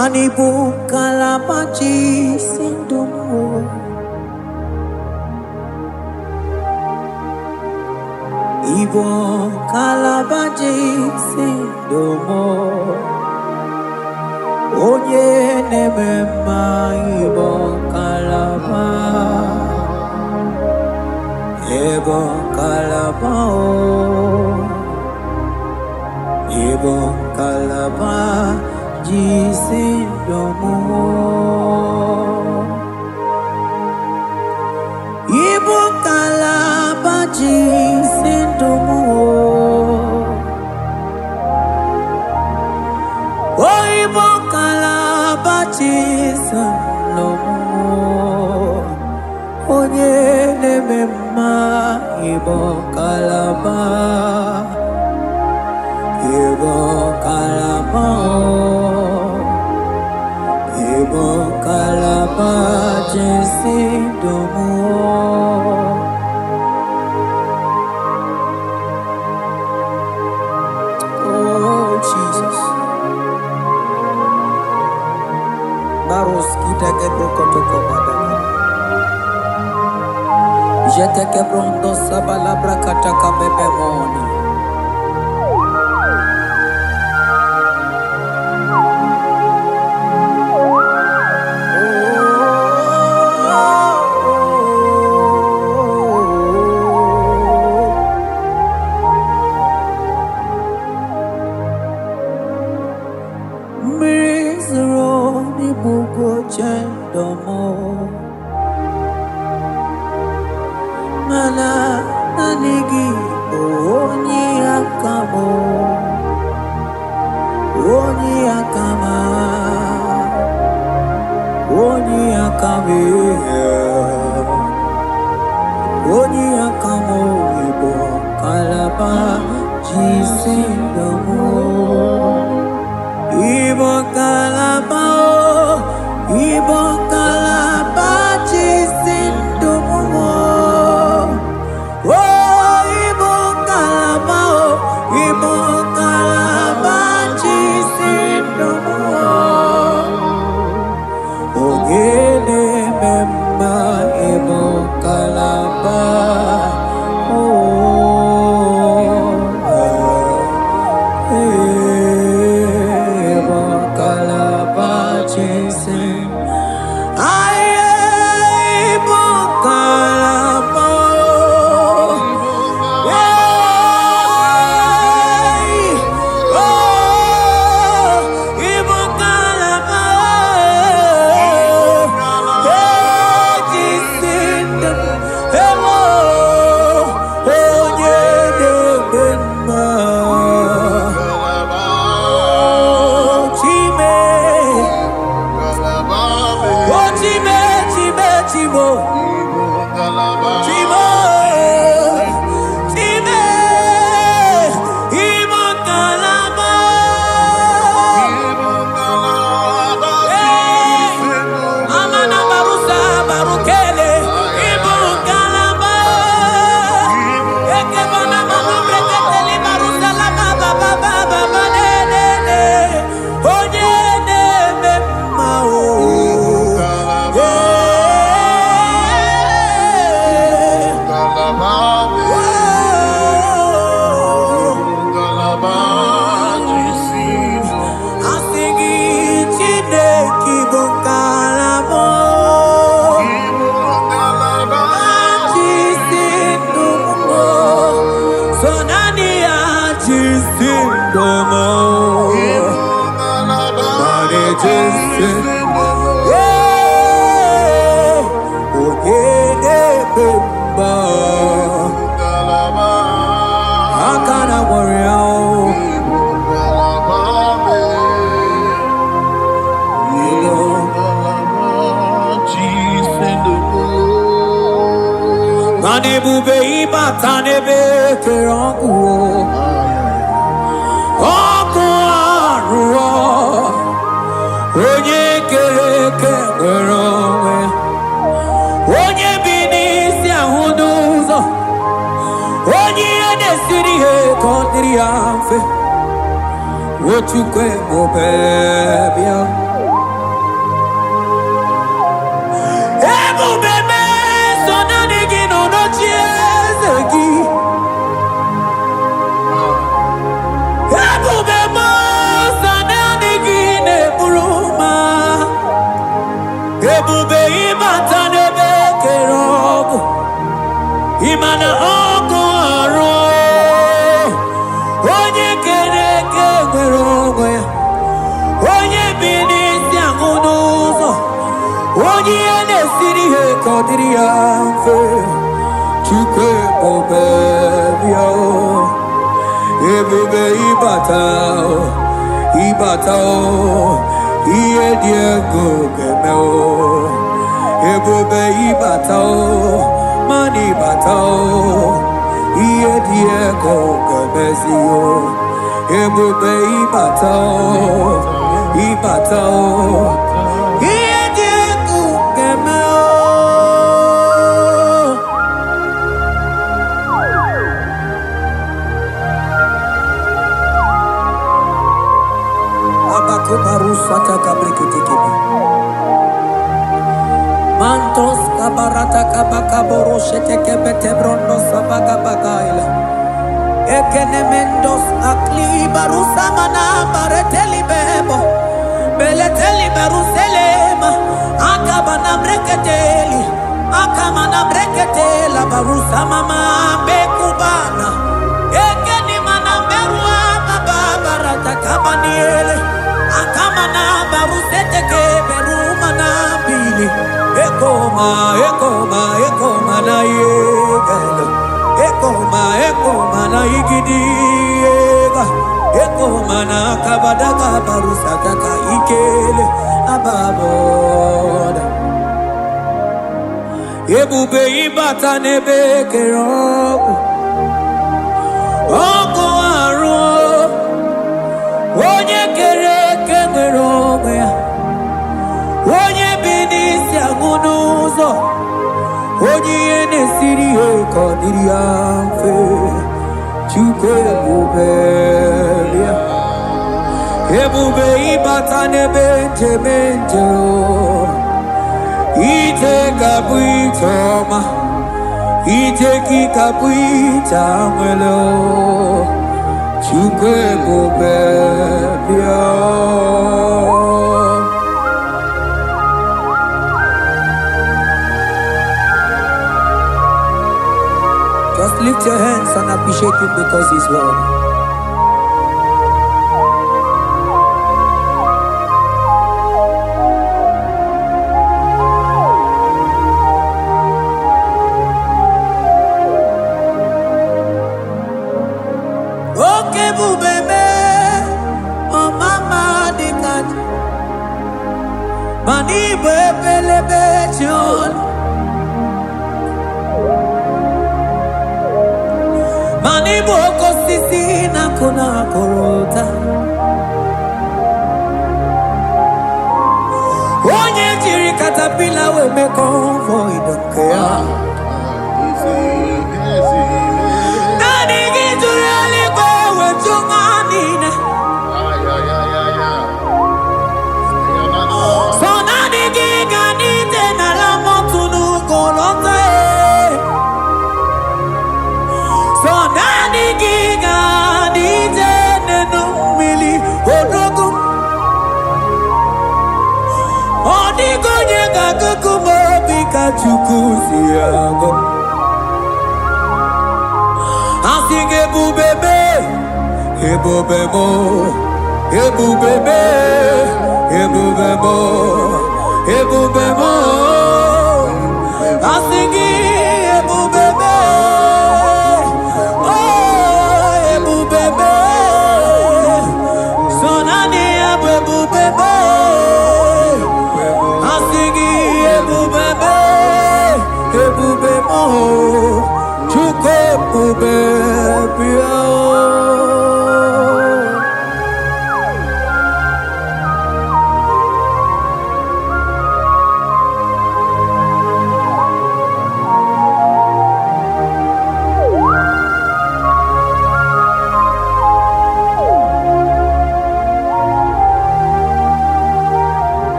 Ani bụ ngalaba si ndụ m o. Ịbụ ngalaba si ndụ m o. Onye na-eme mma, ịbụ ngalaba. Ịbụ ngalaba o. Ịbụ ngalaba ji si ndụ m o. Ịbụ ngalaba ji si ndụ m o. O ịbụ ngalaba ji si ndụ m o. Onye na-eme mma, ịbụ ngalaba. Ịbụ ngalaba o. Ịbụ ngalaba ji si ndụ m o. Oh, Jesus. Baros kita kebrokotoko badaka. Jete kebrondo sabala brakataka bebemona. Oh, mmiri zoro n'ibugo chendomo, mana naanị gị bụ onye aka m, onye aka m, onye aka m, onye aka m. Ịbụ kalaba ji si ndụ m. Ịbụ kalaba o, ịbụ kalaba ji si ndụ m o. O ịbụ kalaba o, ịbụ kalaba ji si ndụ m o. Onye na-eme mma, ịbụ kalaba. Oh, eh, eh. na-ebe mba. Ngalaba. Aka na nwere ya o. Ịbụ ngalaba m. Ịbụ ngalaba Chisendubu. Mana ebube ịbata n'ebe kere ọkụ o. Ọkụ arụọ, onye kere eke nwere onwe, onye bi n'isi ahụ n'ụzọ, onye ihe na-esiri ihe ka ọ dịrị ya mfe. Ochukwu ebube bịa, ebube meso naanị gị nọ n'oche eze gị. Ebube mọsọ naanị gị na-eburu ma. Ebube ịbata n'ebe kere ọgụ, ịma na ọkụ arụ, onye kere eke nwere onwe ya, onye bi n'isi ahụ n'ụzọ, onye ihe na-esiri ihe ka ọ dịrị ya mfe. Chukwu ebube bịa o. Ebube ịbata o, ịbata o, ihe dị egwu ga-eme o. Ebube ịbata o, mana ịbata o, ihe dị egwu ga-emezi o. Ebube ịbata o, ịbata o, ihe dị egwu ga-eme o. Abakubarusata kabreketekebe. Mantos kabarata kabakaboro shetekebete brondo sabagabagaila. Ekenemendos akli barusa mana bareteli bebo. Beleteli baruselema. Akabana breketeli. Akamana breketela barusa mama bekubana. Ekeni mana berua baba barata kabaniele. Akamana baruseteke berumana bili. Ekoma, ekoma, ekoma na yegelo. Ekoma, ekoma na igidi ega. Ekoma na kabadaga barusakaka ikele ababoda. Ebube ịbata n'ebe kere ọkụ. Ọkụ arụ, onye kere eke nwere onwe ya. Onye bi n'isi agụ n'ụzọ, onye ihe na-esiri ihe ka ọ dịrị ya mfe. Chukwu ebube bịa. Ebube ịbata n'ebe njem nje o. Ije ga-abụ ije ọma, ije gị ga-abụ ije anwele o. Chukwu ebube bịa. Just lift your hands and appreciate him because he's worthy. Oke ebube mee, ọmama dịka ji, mana ịbụ ebelebe ji ọnụ, mana ịbụ oke osisi na-akụ na akụrụ ụta. Onye jiri katapila wee mee convoy nke ya. Eze, eze. Naanị gị jụrụ eluigwe wee jụ ụwa niile. Ay, ay, ay, ay, ay. Ya na na. Sọ naanị gị ga n'ite n'ala mọtụ n'ugwu lọta e. Sọ naanị gị ga n'ije n'enu mmiri odogwu. Ọ dịghị onye ga-agụgụ m obi ka Chukwu si agụ. Asị gị ebube mee, ebube mụ, ebube mee, ebube mụ, ebube mụ. Asị gị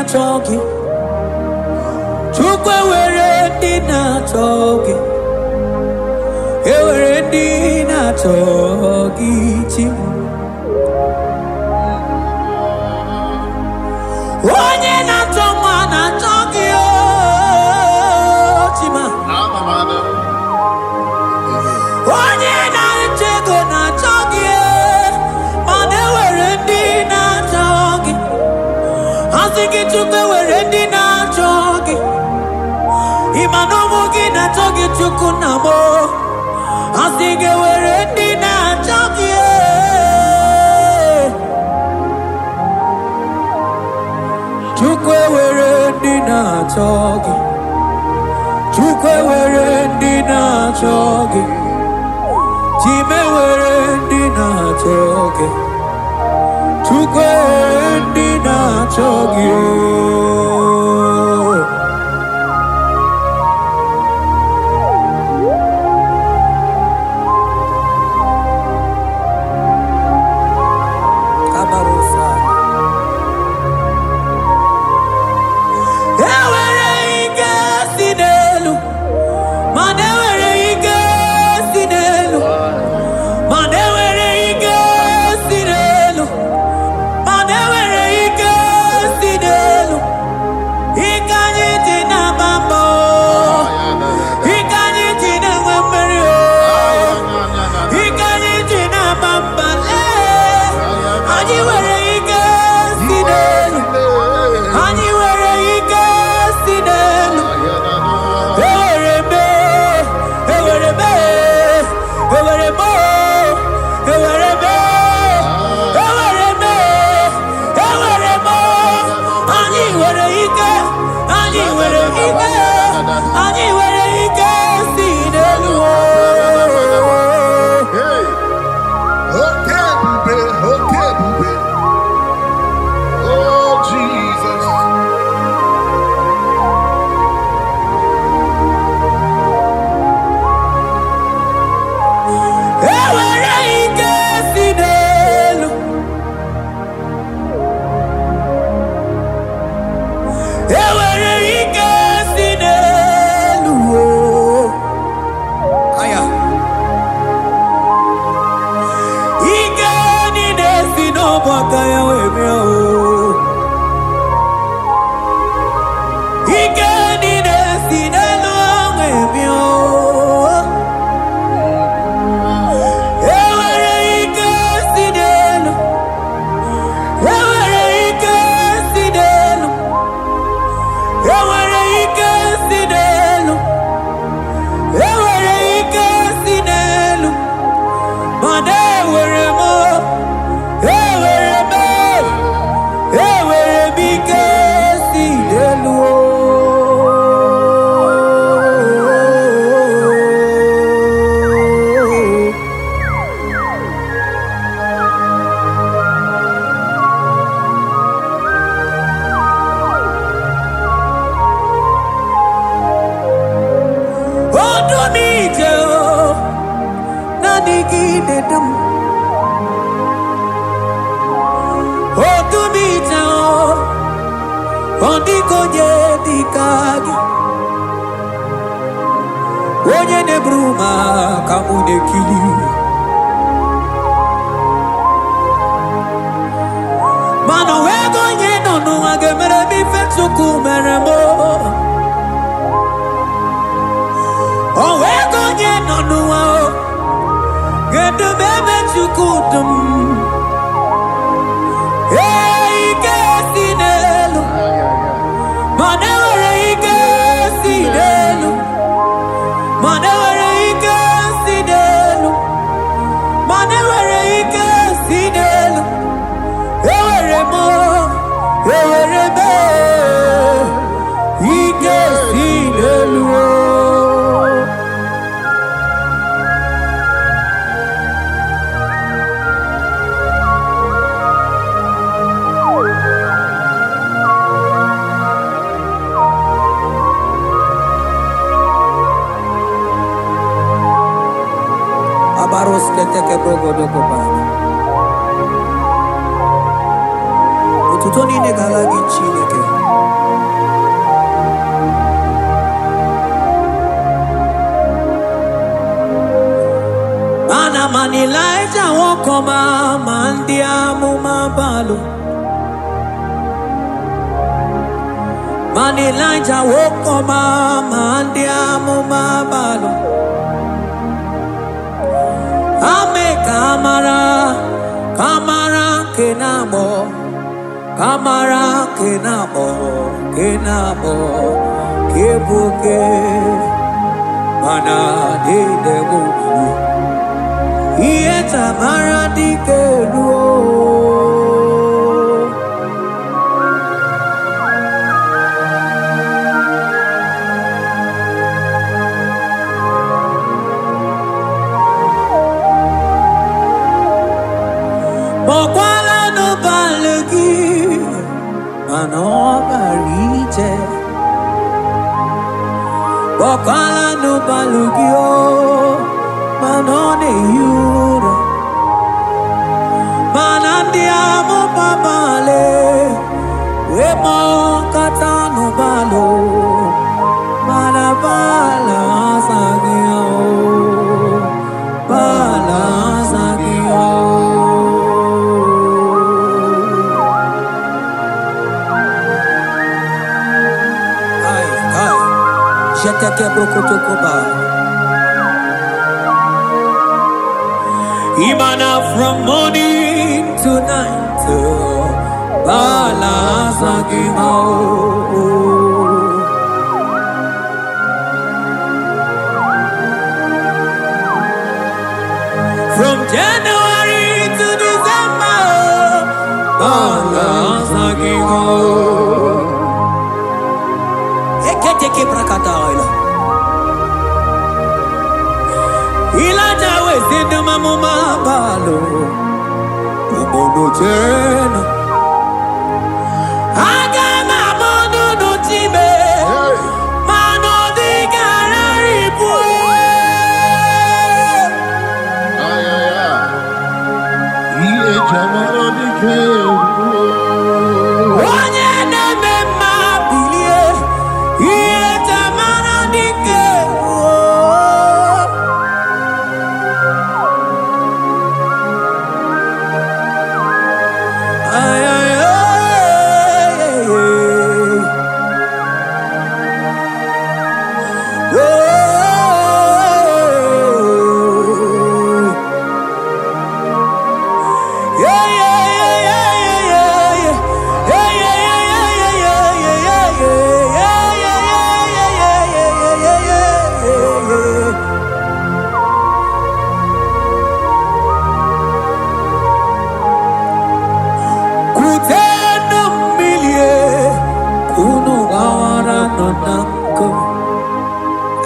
na-achọ gị. Chukwu, ewere ndị na-achọ gị. Ewere ndị na-achọ gị, chi m. Onye na-achọ nwa na-achọ gị o Chima. Onye na-achọ ego na-achọ gị e, mana ewere ndị na-achọ gị. Asị gị, Chukwu, ewere ndị na-achọ gị. Ịma na ụmụ gị na-achọ gị, Chukwu na m. Asị gị, ewere ndị na-achọ gị e. Chukwu, ewere ndị na-achọ gị. Chukwu, ewere ndị na-achọ gị. Chime, were ndị na-achọ gị. Chukwu, ewere ndị na-achọ gị ooo. Kabarosa. Ewere ike si n'elu, mana ewere ike si n'elu, mana ewere ike si n'elu, mana ewere ike si n'elu. Ike anyị ji na-agba mbọ, ike anyị ji na-enwe mmeri o, ike anyị ji na-agba mba lee. Anyị nwere ike si n'elu, anyị nwere ike si n'elu. Ewere m, ewere m, ewere m, ewere m, ewere m, ewere m. Anyị nwere ike, anyị nwere ike, anyị nwere ike si n'elu o. Hey! Oke ebube, oke ebube. Oh, Jesus. Ewere ike si n'elu. Ewere ike si n'elu o. Aya. Ike niile si n'ọbụ aka ya wee bịa o. Ike niile si n'elu wee bịa o. Ewere ike si n'elu. Ewere ike si n'elu. Ewere ike si n'elu. Ewere ike si n'elu. Mana ewere m, ewere m, ewere m ike si n'elu o. Odu m ije o, naanị gị na-edu m. Odu m ije o, ọ dịghị onye dị ka gị. Onye na-eburu m aka mụ na-ekili. Mana onwego onye nọ n'ụwa ga-emere m ife Chukwu mere m. Onwego onye nọ n'ụwa o ga-edu m ebe Chukwu du m. Ee, ike si n'elu, mana enwere ike si n'elu, mana enwere ike si n'elu, mana enwere ike si n'elu. Ewere m, ewere m ike si n'elu o. Abarosketeke brogodokobana. Otuto niile ga-ala gị, Chineke. Mana Ịlaịja nwoke ọma ma ndị amụma balụ. Mana Ịlaịja nwoke ọma ma ndị amụma balụ. Ame ka mara, ka mara nke na-agbọ, ka mara nke na-agbọ, nke na-agbọ, nke bụ oke, mana niile bụ mmiri. Ihe tamara dike ruo. Kpọkwala n'ụbalị gị, mana ọ gara ije. Kpọkwala n'ụbalị gị o, mana ọ na-ehi ụra. Mana ndị amụma balị wee kpọkọta n'ụbalị, mana Baal azaghị ya o. Baal azaghị ya o. Kai, kai. Jeteke brokotokoba. Imana from morning to night. Baal azaghị ya o. From January to December, Baal azaghị ya o. Eketeke brakataila. Ilaja wezi ndumamuma balo. Ubono jena. Aga m amụ nụnụ chibe. Hey! Mana ọ dịgara ibu. Ay, ay, ay. Ihe jamara dike ruo. Onye na-eme mma bilie. Ihe tamara dike ruo. Ay, ay, ay, ay, ay. Oh. Yeah, yeah, yeah, yeah, yeah, yeah. Yeah, yeah, yeah, yeah, yeah, yeah, yeah, yeah. Yeah, yeah, yeah, yeah, yeah, yeah, yeah, yeah, yeah. Kutenu mmilie, kunu gbawara nọ na nkụ.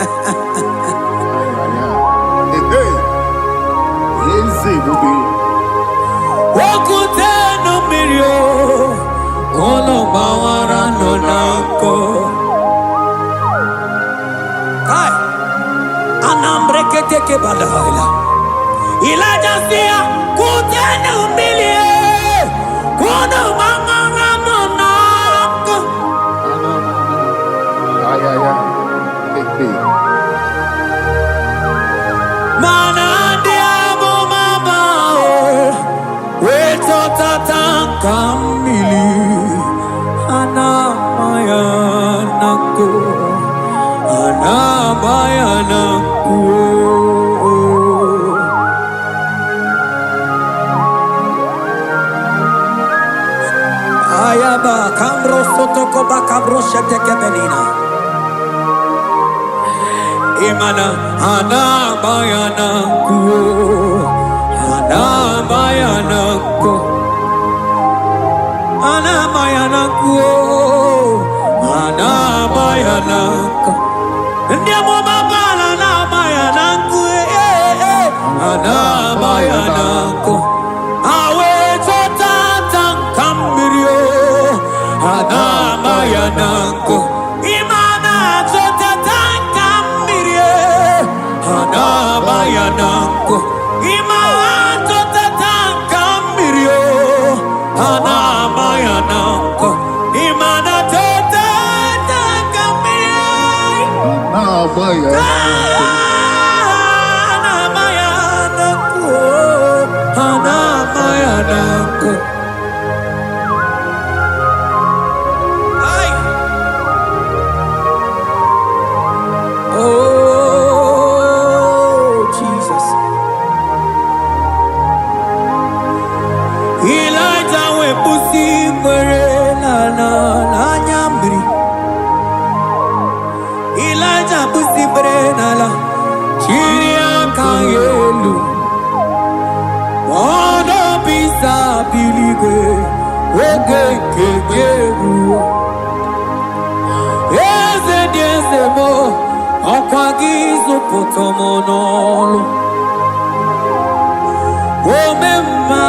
Ay, ay, ay. Hey, hey. Eze ebube. Okutenu mmiri o, kunu gbawara nọ na nkụ. Kai, anambreketeke badaila. Ilaja si ya, kutenu mmiri e, kunu gbawara nọ na nkụ. Ay, ay, ay. Hey, hey. Mana ndị amụma bao, wee chọtata nka mmiri, a na-ama ya na nkụ, a na-ama ya na nkụ. Ayaba kambro sotokoba kabro sheteke benina. Imana anama ya na nkụ, anama ya na nkụ. Anamayanakwo, anamayanakwo. Ndị amụma Baal anamayanakwo, eh, eh, anamayanakwo. Ha wee chọta nta mmiri o, anamayanakwo. Ime na-achọta tanka mmiri, eh, anamayanakwo. Ime achọta tanka mmiri o, anamayanakwo. Ime na-achọta tanka mmiri. Na-agba ya. Anamayanakwo. na nkụ. Ai! Oh, Jesus. Ịlaịja wee kwụsị ikpere n'ala n'anya mmiri. Ịlaịja kwụsị ikpere n'ala, chiri aka ya elu. Ọnọbisa biligwe, oge nke gị eruo. Eze dị eze m, ọkwa gị zụpụta m n'ọlụ. Ome mma,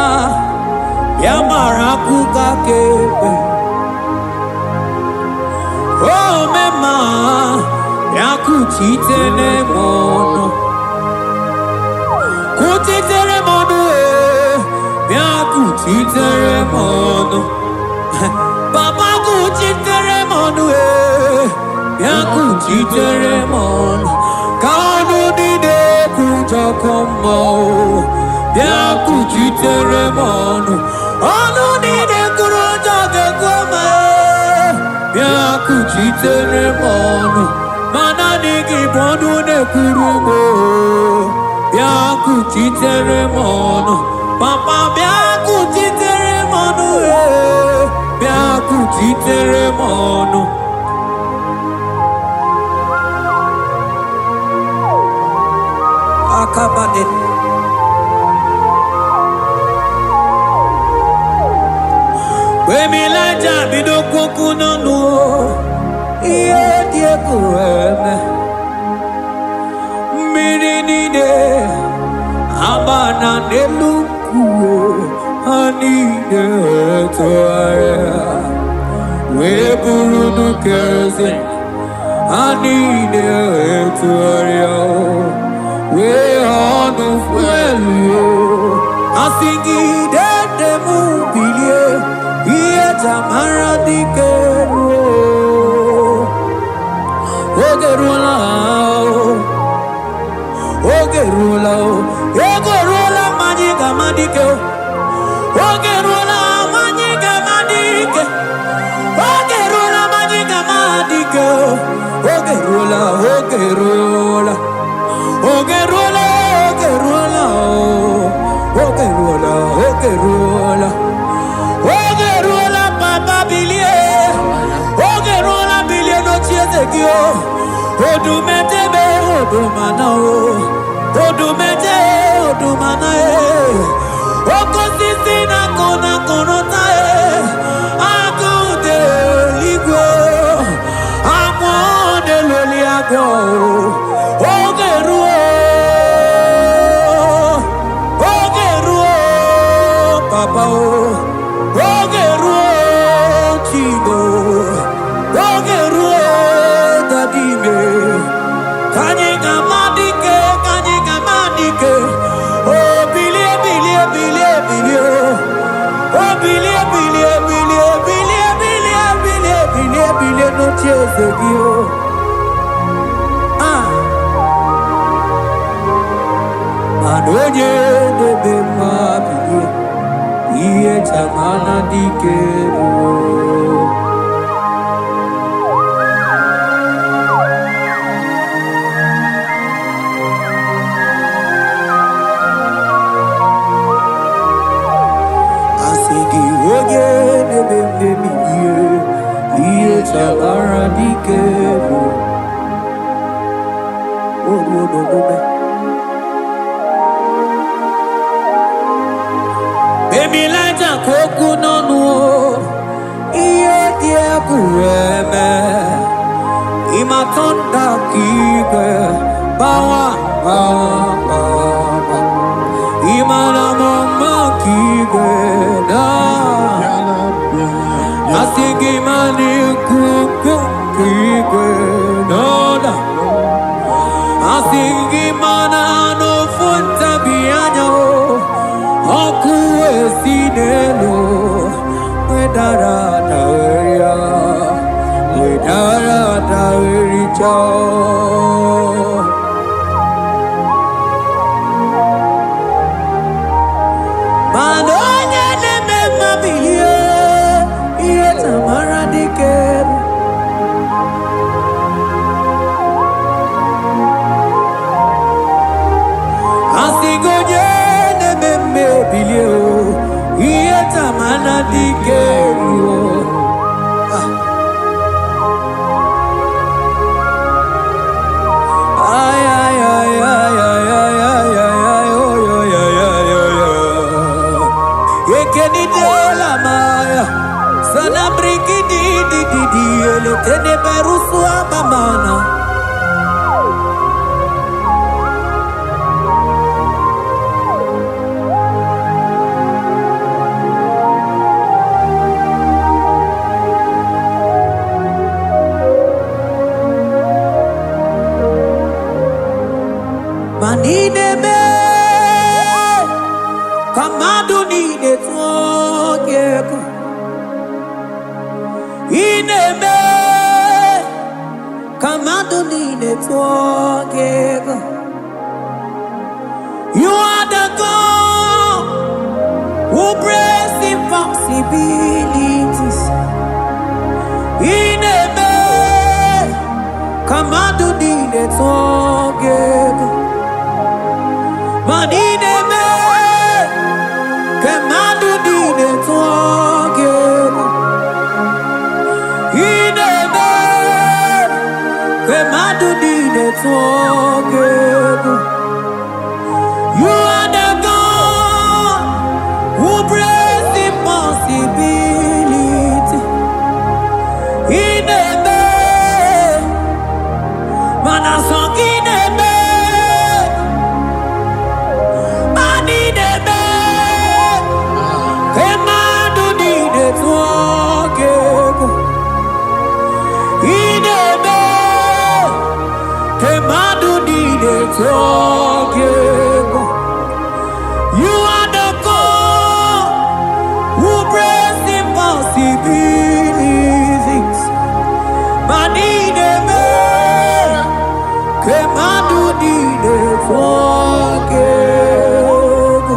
ya mara akụkọ aka ekpe. Ome mma, ya kuchitere m ọnụ. Kuchitere m ọnụ ee, bịa kuchitere m ọnụ. Papa kuchitere m ọnụ ee, bịa kuchitere m ọnụ. Ka ọnụ niile kwujọkọ mmụọ, bịa kuchitere m ọnụ. Ọnụ niile kwuru ụjọ ga-ekwu ma ee, bịa kuchitere m ọnụ. Ma naanị gị bụ ọnụ na-ekwuru m oo. Bịa kuchitere m ọnụ. Papa bịa kuchitere m ọnụ ee, bịa kuchitere m ọnụ. Akabade. Emilaja bido kwokwu n'ọnụ o, ihe dị egwu eme. Mmiri niile agba na n'elu nkwụ ha niile tụgharịa wee bụrụ nukerozin. Ha niile tụgharịa wee ọnụ fuelu. Asị gị dede m bilie, ihe jamara dike ruo. Oge ruola o, oge ruola o, ego ruola ma anyị ga-ama dike o. Oge ruola ma anyị ga-ama dike. Oge ruola ma anyị ga-ama dike o. Oge ruola, oge ruola. Oge ruola, oge ruola o. Oge ruola, oge ruola. Oge ruola papa bilie. Oge ruola bilie n'oche eze gị o. Odumedebe odumana o. Odumede odumana e. Oke osisi na-akụ na akụrụta e. Agụ dị eluigwe. Amụọ na-eloli agụ. Oge ruo. Oge ruo papa o. Oge ruo Chigo. Oge ruo Dadime. Ka anyị ga-ama dike, ka anyị ga-ama dike. O bilie, bilie, bilie, bilie. O bilie, bilie, bilie, bilie, bilie, bilie, bilie, bilie n'oche eze gị o. Ah. Mana onye na-eme mma bilie, ihe chamana dike ruo. Asị gị onye na-eme mmebi ihe, ihe chamara dike ruo. O ruo n'omume. Emilaja ka okwu n'ọnụ o, ihe dị egwu eme. Ịmatọnda ka igwe bawa bawa bawa. Ịmara m mma ka igwe na. Bịala, bịala, bịala. Asị gị ma n'ikwu ukwu ka igwe n'ọda. Asị gị mana n'ofu ntabi anya o, ọkụ esi n'elu wedara daweria, wedara dawericha. Mana onye niile tụọ gị egwu. Ị na-eme ka mmadụ niile tụọ gị egwu. You are the God who breaks impossibilities. Ị na-eme ka mmadụ niile tụọ gị egwu. Ma ị na-eme ka mmadụ niile tụọ gị egwu. Ị na-eme ka mmadụ niile tụọ gị egwu. You are the God who breaks impossibility. Ị na-eme, mana sọ gị na-eme, mana ị na-eme ka mmadụ niile tụọ gị egwu. Ị na-eme ka mmadụ niile tụọ gị egwu. You are the God who breaks impossibilities. Ma ị na-eme ka mmadụ niile tụọ gị egwu.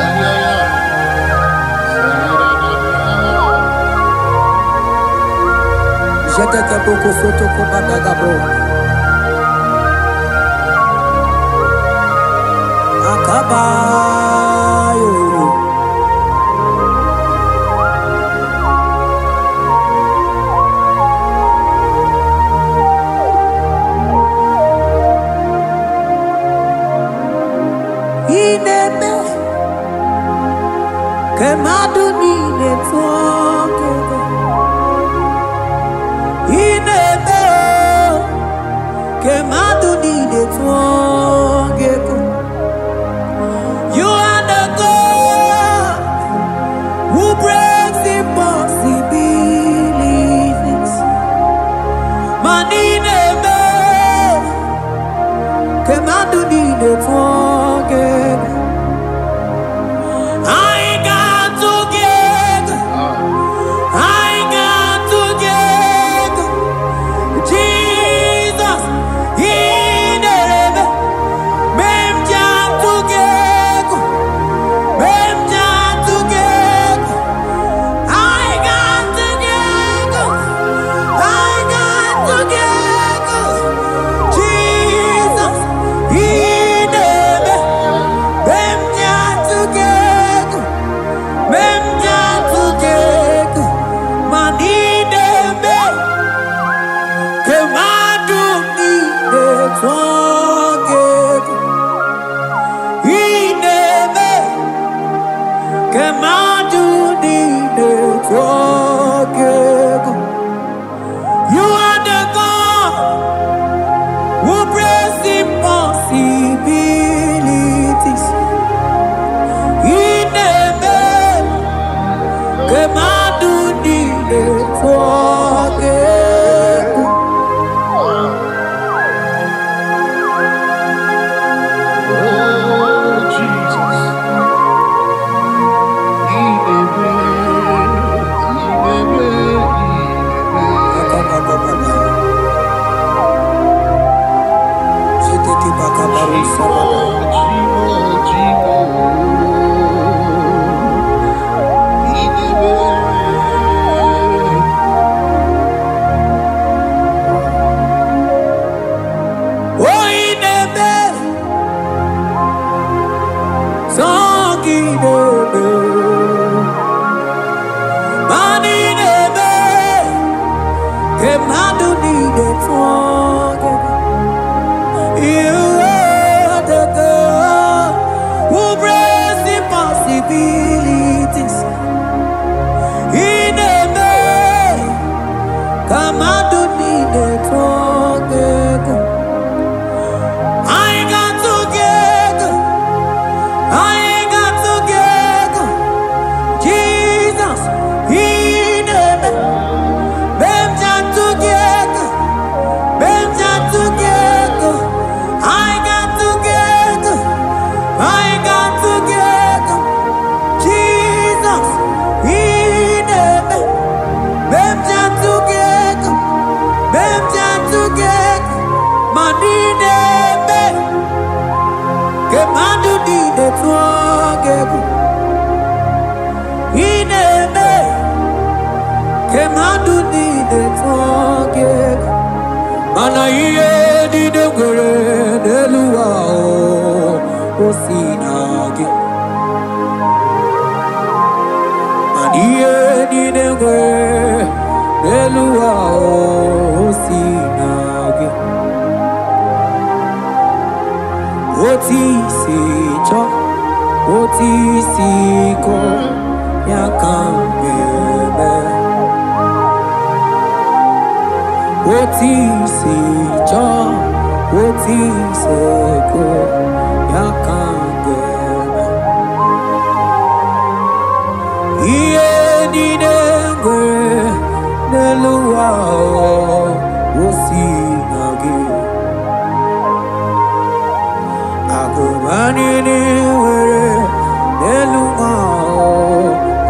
Ayaya. Sayarada. Jetete boko soto kobadagabo. Akabayo. Ị na-eme ka mmadụ niile tụọ gị egwu. Ị na-eme o, ka mmadụ niile tụọ gị egwu. You are the God who breaks impossibilities. Ma ị na-eme ka mmadụ niile tụọ gị egwu. Anyị ga-atụ gị egwu. Anyị ga-atụ gị egwu. Jizọs, ị na-eme mee m ji atụ gị egwu. Mee m ji atụ gị egwu. Anyị ga-atụ gị egwu. Anyị ga-atụ gị egwu. Jizọs, ị na-eme mee m ji atụ gị egwu. Mee m ji atụ gị egwu. Ma ị na-eme ka mmadụ niile tụọ gị egwu. Ị na-eme ka mmadụ niile tụọ gị egwu. You are the God who breaks impossibilities. Ị na-eme ka mmadụ niile tụọ gị egwu. Oh, Jesus. Inebe, inebe, inebe. Akabababa. Jetete bakabaru Chimo, sababa. Chimo, Chimo. Inebe. Oh, ị na-eme sọ gị na-eme. Ma ị na-eme ka mmadụ niile tụọ gị egwu. You are the God who breaks impossibilities. Ị na-eme ka mmadụ niile tụọ gị egwu. Anyị ga-atụ gị egwu. Anyị ga-atụ gị egwu. Jizọs, ị na-eme. Mee m ji atụ gị egwu. gị egwu. Ị na-eme ka mmadụ niile tụọ gị egwu. Mana ihe niile nwere n'elu ụwa o si na gị. Mana ihe niile nwere n'elu ụwa o si na gị. Otu isi chọọ, otu isi kọọ, ya ka m ga-eme. Otu isi chọọ, otu isi kọọ, ya ka m ga-eme. Ihe niile nwere n'elu ụwa o si na gị. Akụba niile nwere n'elu ụwa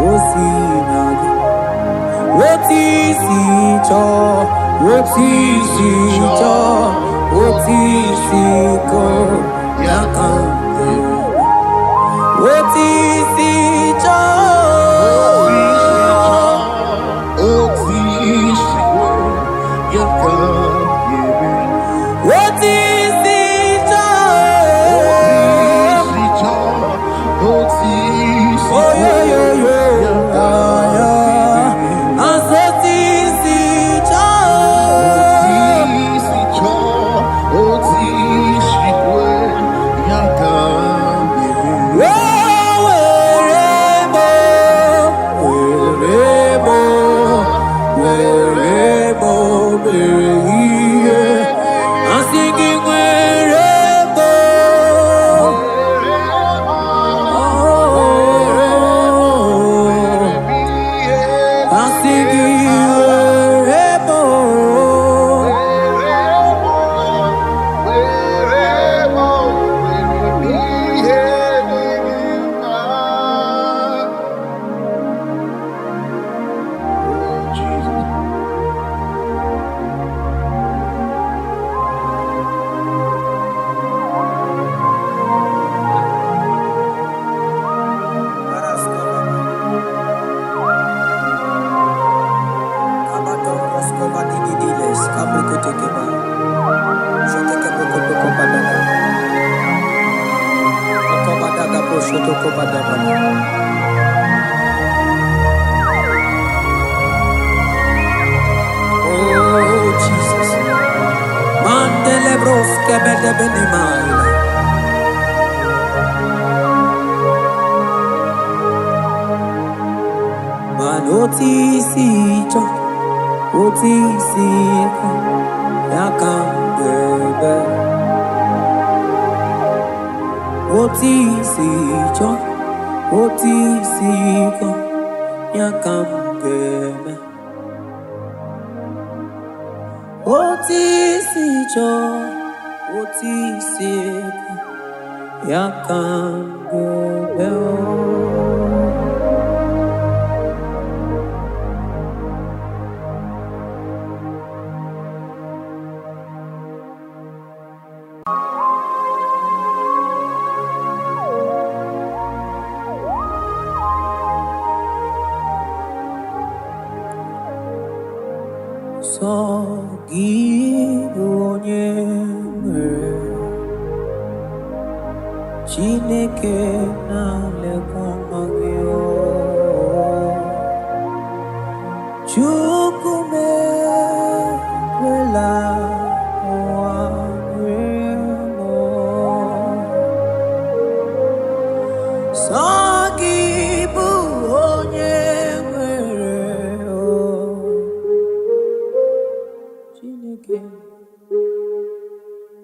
o si na gị. Otu isi chọọ, otu isi chọọ, otu isi kọọ, ya ka m ga-eme. Otu isi chọọ, otu isi chọọ, oyoyoyo, ya, asị otu isi chọọ. O were m, were m, were m mere ihe. Asị gị were m, oh, asị gị were m. Jesus. Oh, Jesus. Mandele broske bede bene maila. Man oti si cho, oti si ko, ya kam bebe. Oti si cho, oti si ko, ya kam bebe. Oti si cho, oti si ko, ya kam bebe. Sọ gị bụ onye nwere Chineke na-alekwa nwa gị o. Chukwu m ekwela ụwa rie m o. Sọ gị bụ onye nwere o. Chineke,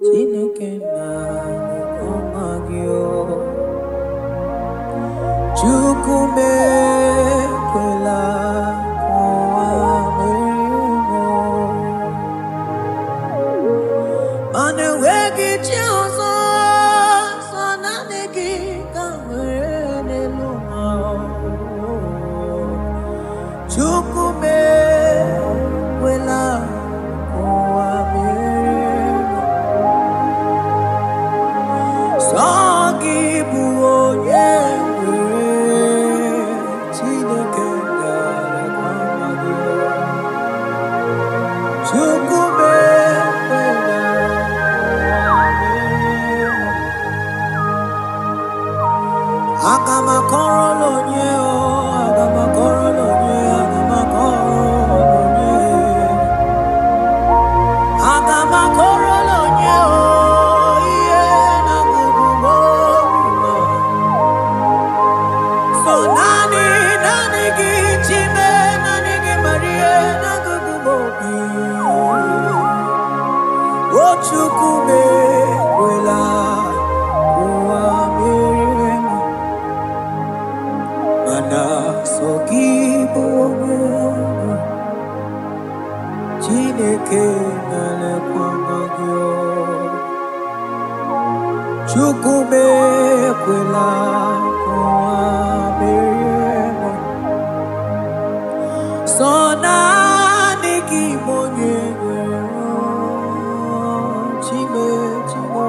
Chineke na-alekwa nwa gị o. Chukwu m ekwela ka ụwa merie m o. Mana enweghị chi ọzọ, sọ naanị gị ka m nwere n'elu ụwa. Chukwu m ekwela ka ụwa merie m. Sọ gị bụ onye O Chukwu m ekwela ụwa merie m, mana sọ gị bụ onye nwe. Chineke na-elekwa gị o. Chukwu m ekwela ka ụwa merie m. Sọ naanị gị bụ onye nwere Chime Chimo.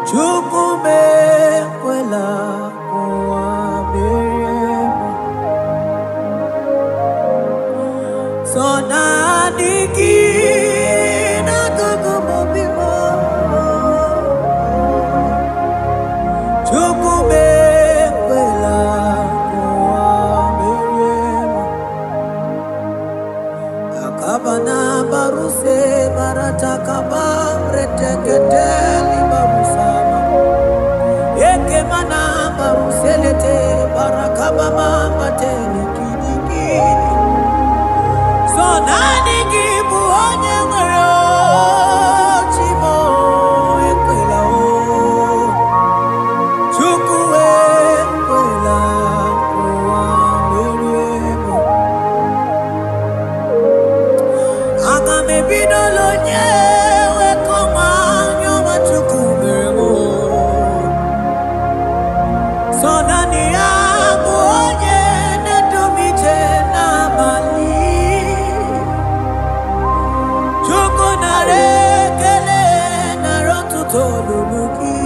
Chukwu m ekwela ka ụwa merie m. Sọ naanị gị n'akụkụ m obi m. Chukwu m ekwela ka ụwa merie m. Akabana baruse baratakaba reteketeli barusama. Ekemana baruselete barakabama batele kinikini. So naanị gị bụ onye nwere chi m ekwela o. Chukwu ekwela ka ụwa merie m. Aga m ebidola onye wekọma anya ọma Chukwu mere m o. Sọ naanị ya bụ onye na-edu m ije n'abalị. Chukwu nara ekele nara ọtụtụ olulu gị.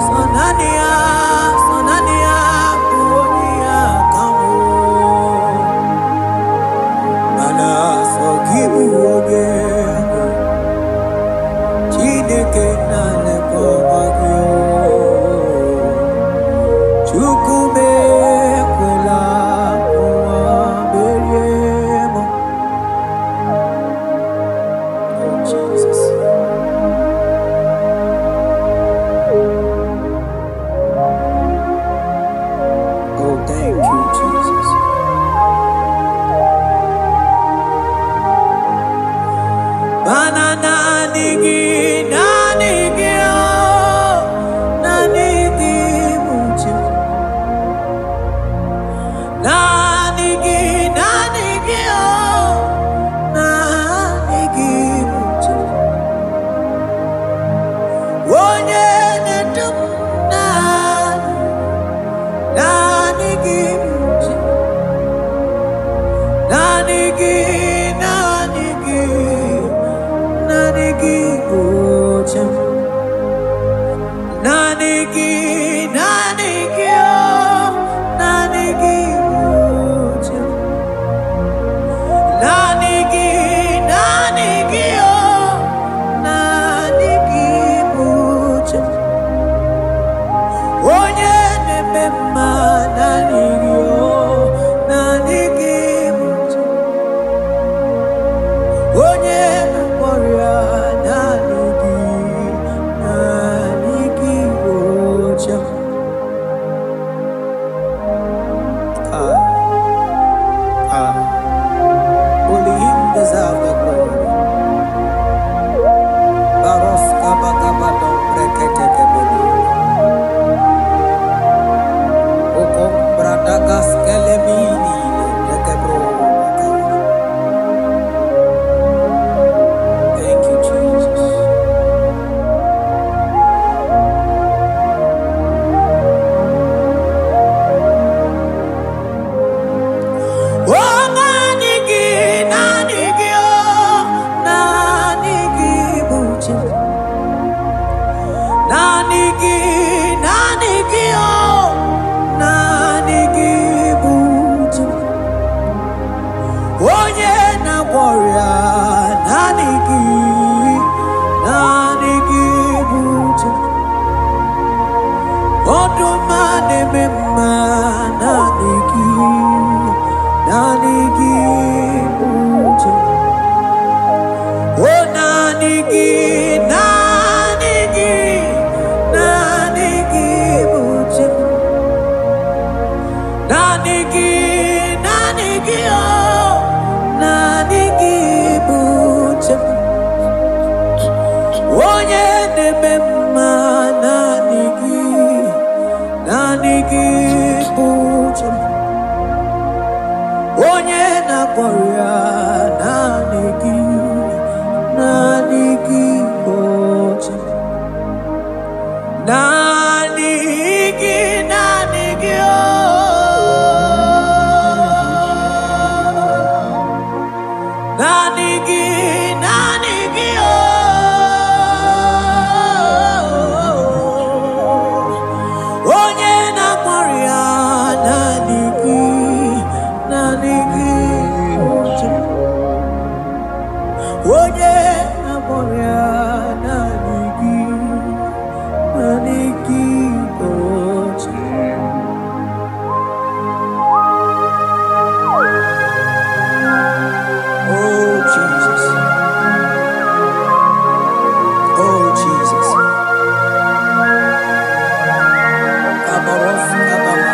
Sọ naanị ya, sọ naanị ya bụ onye ya ka m o. Mana sọ gị bụ onye nwe. Chineke na-elekọta gị o. Chukwu m ekwela ka ụwa merie m. Oh, Jesus. Oh, thank you, Jesus. Mana naanị gị, naanị gị, oh, naanị gị bụ chi. Naanị gị, naanị gị, oh, naanị gị bụ chi. Onye na-edu m naanị, naanị gị bụ chi. Naanị gị, naanị gị, naanị gị bụ chi. Naanị gị, naanị gị, oh, naanị gị bụ chi. Naanị gị, naanị gị, oh, naanị gị bụ chi. Onye na-eme mma, naanị gị, oh, naanị gị bụ chi. Onye na-akpọrọ ya, naanị gị, naanị gị bụ Na-eme mma, naanị gị, naanị gị bụ chi m. Onye na-akpọrọ ya, naanị gị, naanị gị bụ chi m. Naanị gị, naanị gị, oh. Naanị gị, naanị gị, oh. Onye na-akpọrọ ya, naanị gị, naanị gị bụ chi m. Onye na-akpọrọ ya, naanị gị, naanị gị bụ chi m. Oh Jesus, oh Jesus. Kabaros kabala.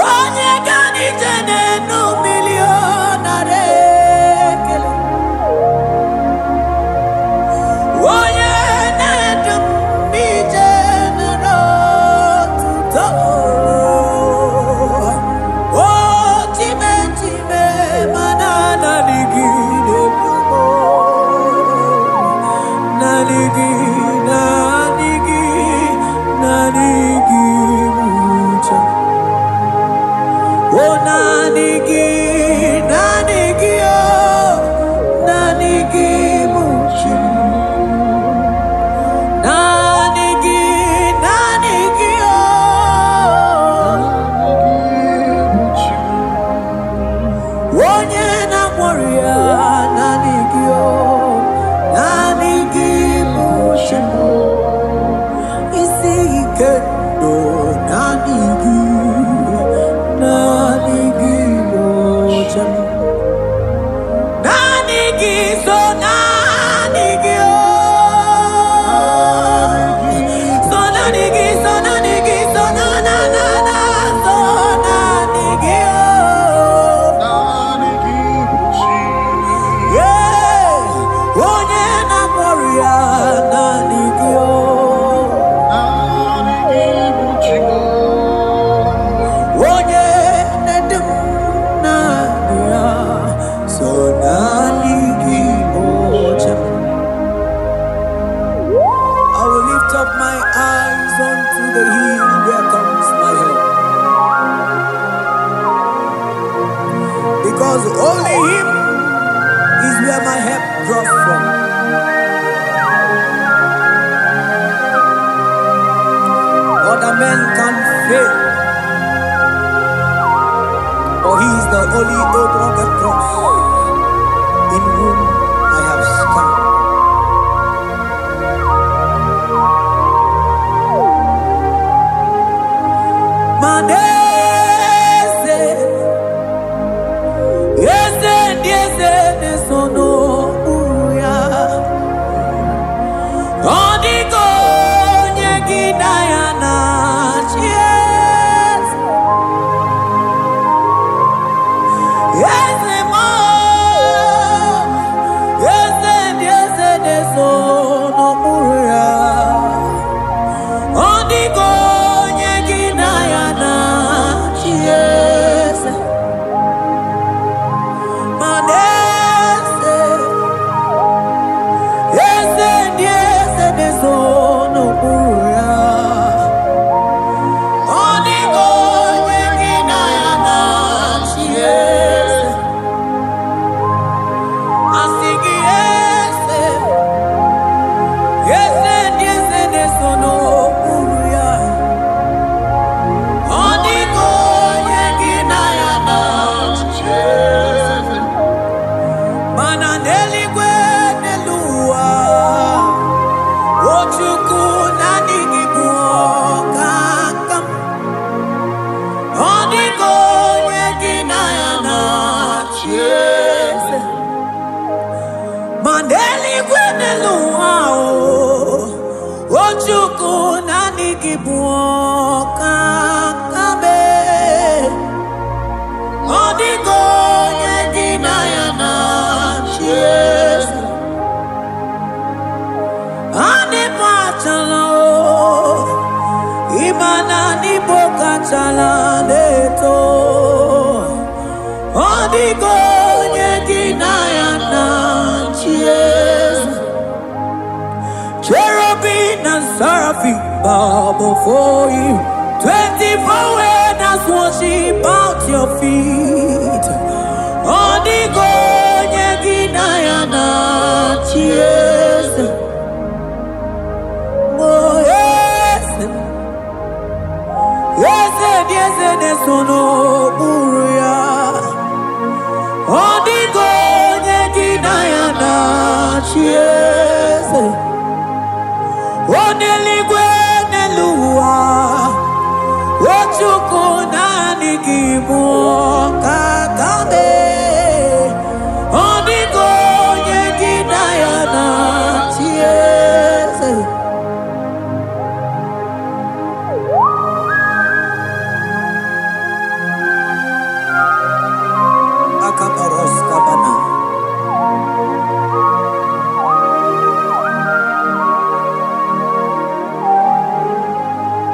Onye ga n'ije n'enu mmiri ọ nara ekele. Onye na-edu m ije nara otuto. O chime chime mana naanị gị na-edu m. Naanị gị, naanị gị, naanị gị bụ uche. O naanị gị, naanị gị, oh, naanị gị bụ chi m. Naanị gị, naanị gị, oh, onye na-agwọrọ ya, naanị gị, oh, naanị gị bụ chi m. Isi ike ndụ, naanị gị, naanị gị bụ chi m. Naanị gị so, naanị gị, oh, so naanị gị, so naanị gị, so na na na na so naanị gị, oh. Naanị gị bụ chi. Yeah, onye na-akpọrọ ya, naanị gị, oh. Naanị gị bụ chi. Onye na-edu m, naanị ya so, naanị gị bụ chi m. I will lift up my eyes unto the hill, where comes my help. Because only Him is where my help draws from. Other men can fail, but He is the only old rugged cross in whom I have stand. Maneze, eze ndị eze na-eso n'okpuru ya. Ọ dịka onye gị na ya na-achị eze. Eze m, eze ndị eze na-eso n'okpuru ya. Ọ dịka onye gị na ya na ọkaka mee. Ọ dịghị onye gị na ya na-achị eze. Anịbụ achala o, ịma na n'Igbo kachala na-eto. Ọ dịghị onye gị na ya na-achị eze. Cherubim and seraphim bow before you. 24 elders worship at your feet. Ọ dịghị onye gị na ya na-achị eze. Oh, eze, eze dị eze na-eso n'okpuru ya. Ọ dịghị onye gị na ya na-achị eze. O n'eluigwe n'elu ụwa, o Chukwu naanị gị bụ ọkaka mee. Ọ dịghị onye gị na ya na-achị eze. Akabaros kabana.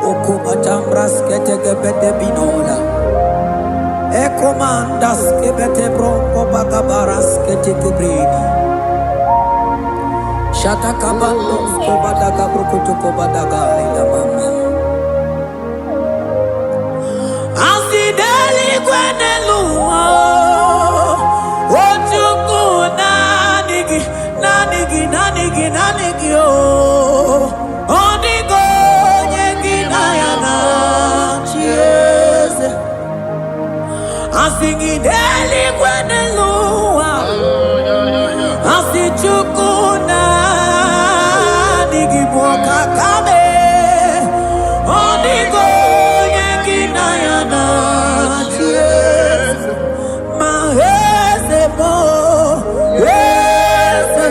Okubatambras ketekebete binola. Ekomandas kebete bronco bagabaras ketekebredi. Shatakabandos kobadaga brukutu kobadaga ila mama. Asị n'eluigwe n'elu ụwa, o Chukwu naanị gị, naanị gị, naanị gị, naanị gị o. Ọ dịghị onye gị na ya na-achị eze. Asị gị n'eluigwe n'elu ụwa, asị Chukwu naanị gị bụ ọkaka mee. Ọ dịghị onye gị na ya na-achị eze. Ma eze bụ eze,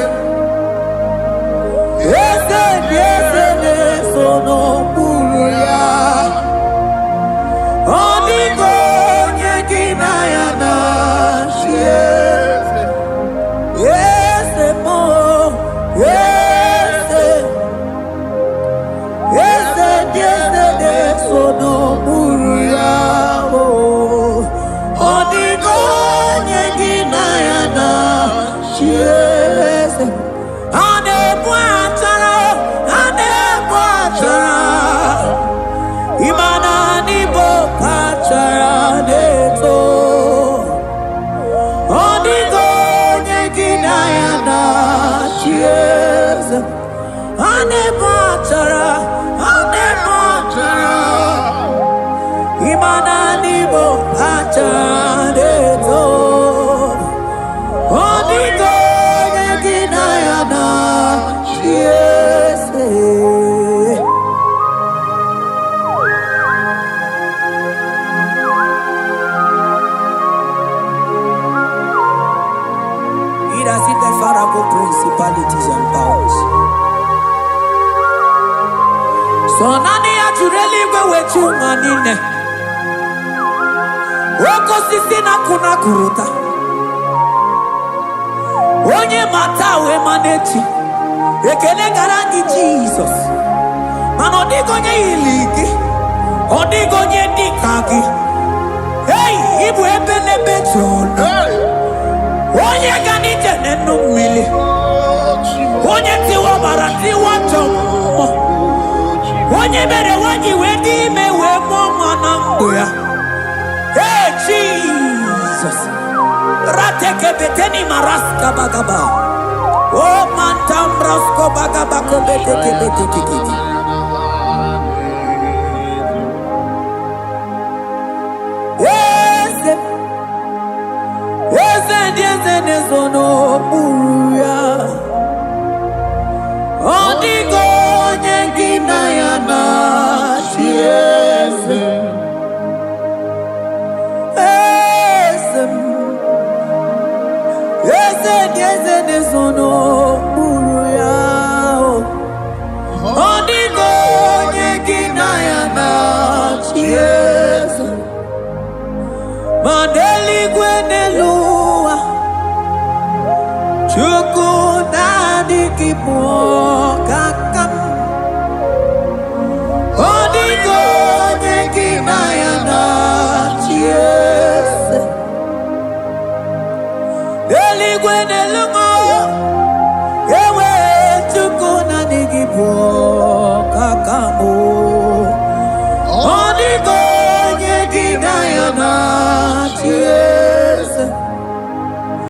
eze dị eze na-eso n'okpuru ya. Ọ dịghị onye gị na ya na-achị eze. Eze bụ eze, eze dị eze na-eso n'okpuru ya. O, ọ dịghị onye gị na ya na-achị eze. A na-ebu achara, a na-ebu achara. Ịma na n'Igbo kachara na-eto. Ọ dịghị onye gị na ya na-achị eze. A na-ebu achara, a na-ebu achara. Ịma na n'Igbo kachara na-eto. Ọ dịghị onye gị na ya na-achị eze. He that sitteth far above principalities and powers. So naanị ya jụrụ eluigwe wee chi ụwa niile. Oke osisi na-akụ na akụrụta. Onye ma taa wee ma n'echi. Ekele gara gị Jizọs. Mana ọ dịghị onye yiri gị. Ọ dịghị onye dị ka gị. Ei, ịbụ ebelebe jụrụ. Onye ga n'ije n'enu mmiri. Onye tiwa ọbara tiwa ajọ mmụọ. Onye mere nwanyị wee dị ime wee mụọ nwa na ndụ ya. Hey, Jesus. Ratekebeteni maraska bagaba. O mantambrasko bagaba kobetekebetekekete. Eze, eze ndị eze na-ezo n'okpuru ya. Ọ dịghị onye gị na ya na-achị eze. Eze m, eze ndị eze na-ezo n'okpuru ya. Ọ dịghị onye gị na ya na bụ ọkaka m. Ọ dịghị onye gị na ya na-achị eze. Eluigwe n'elu m, ewe Chukwu, naanị gị bụ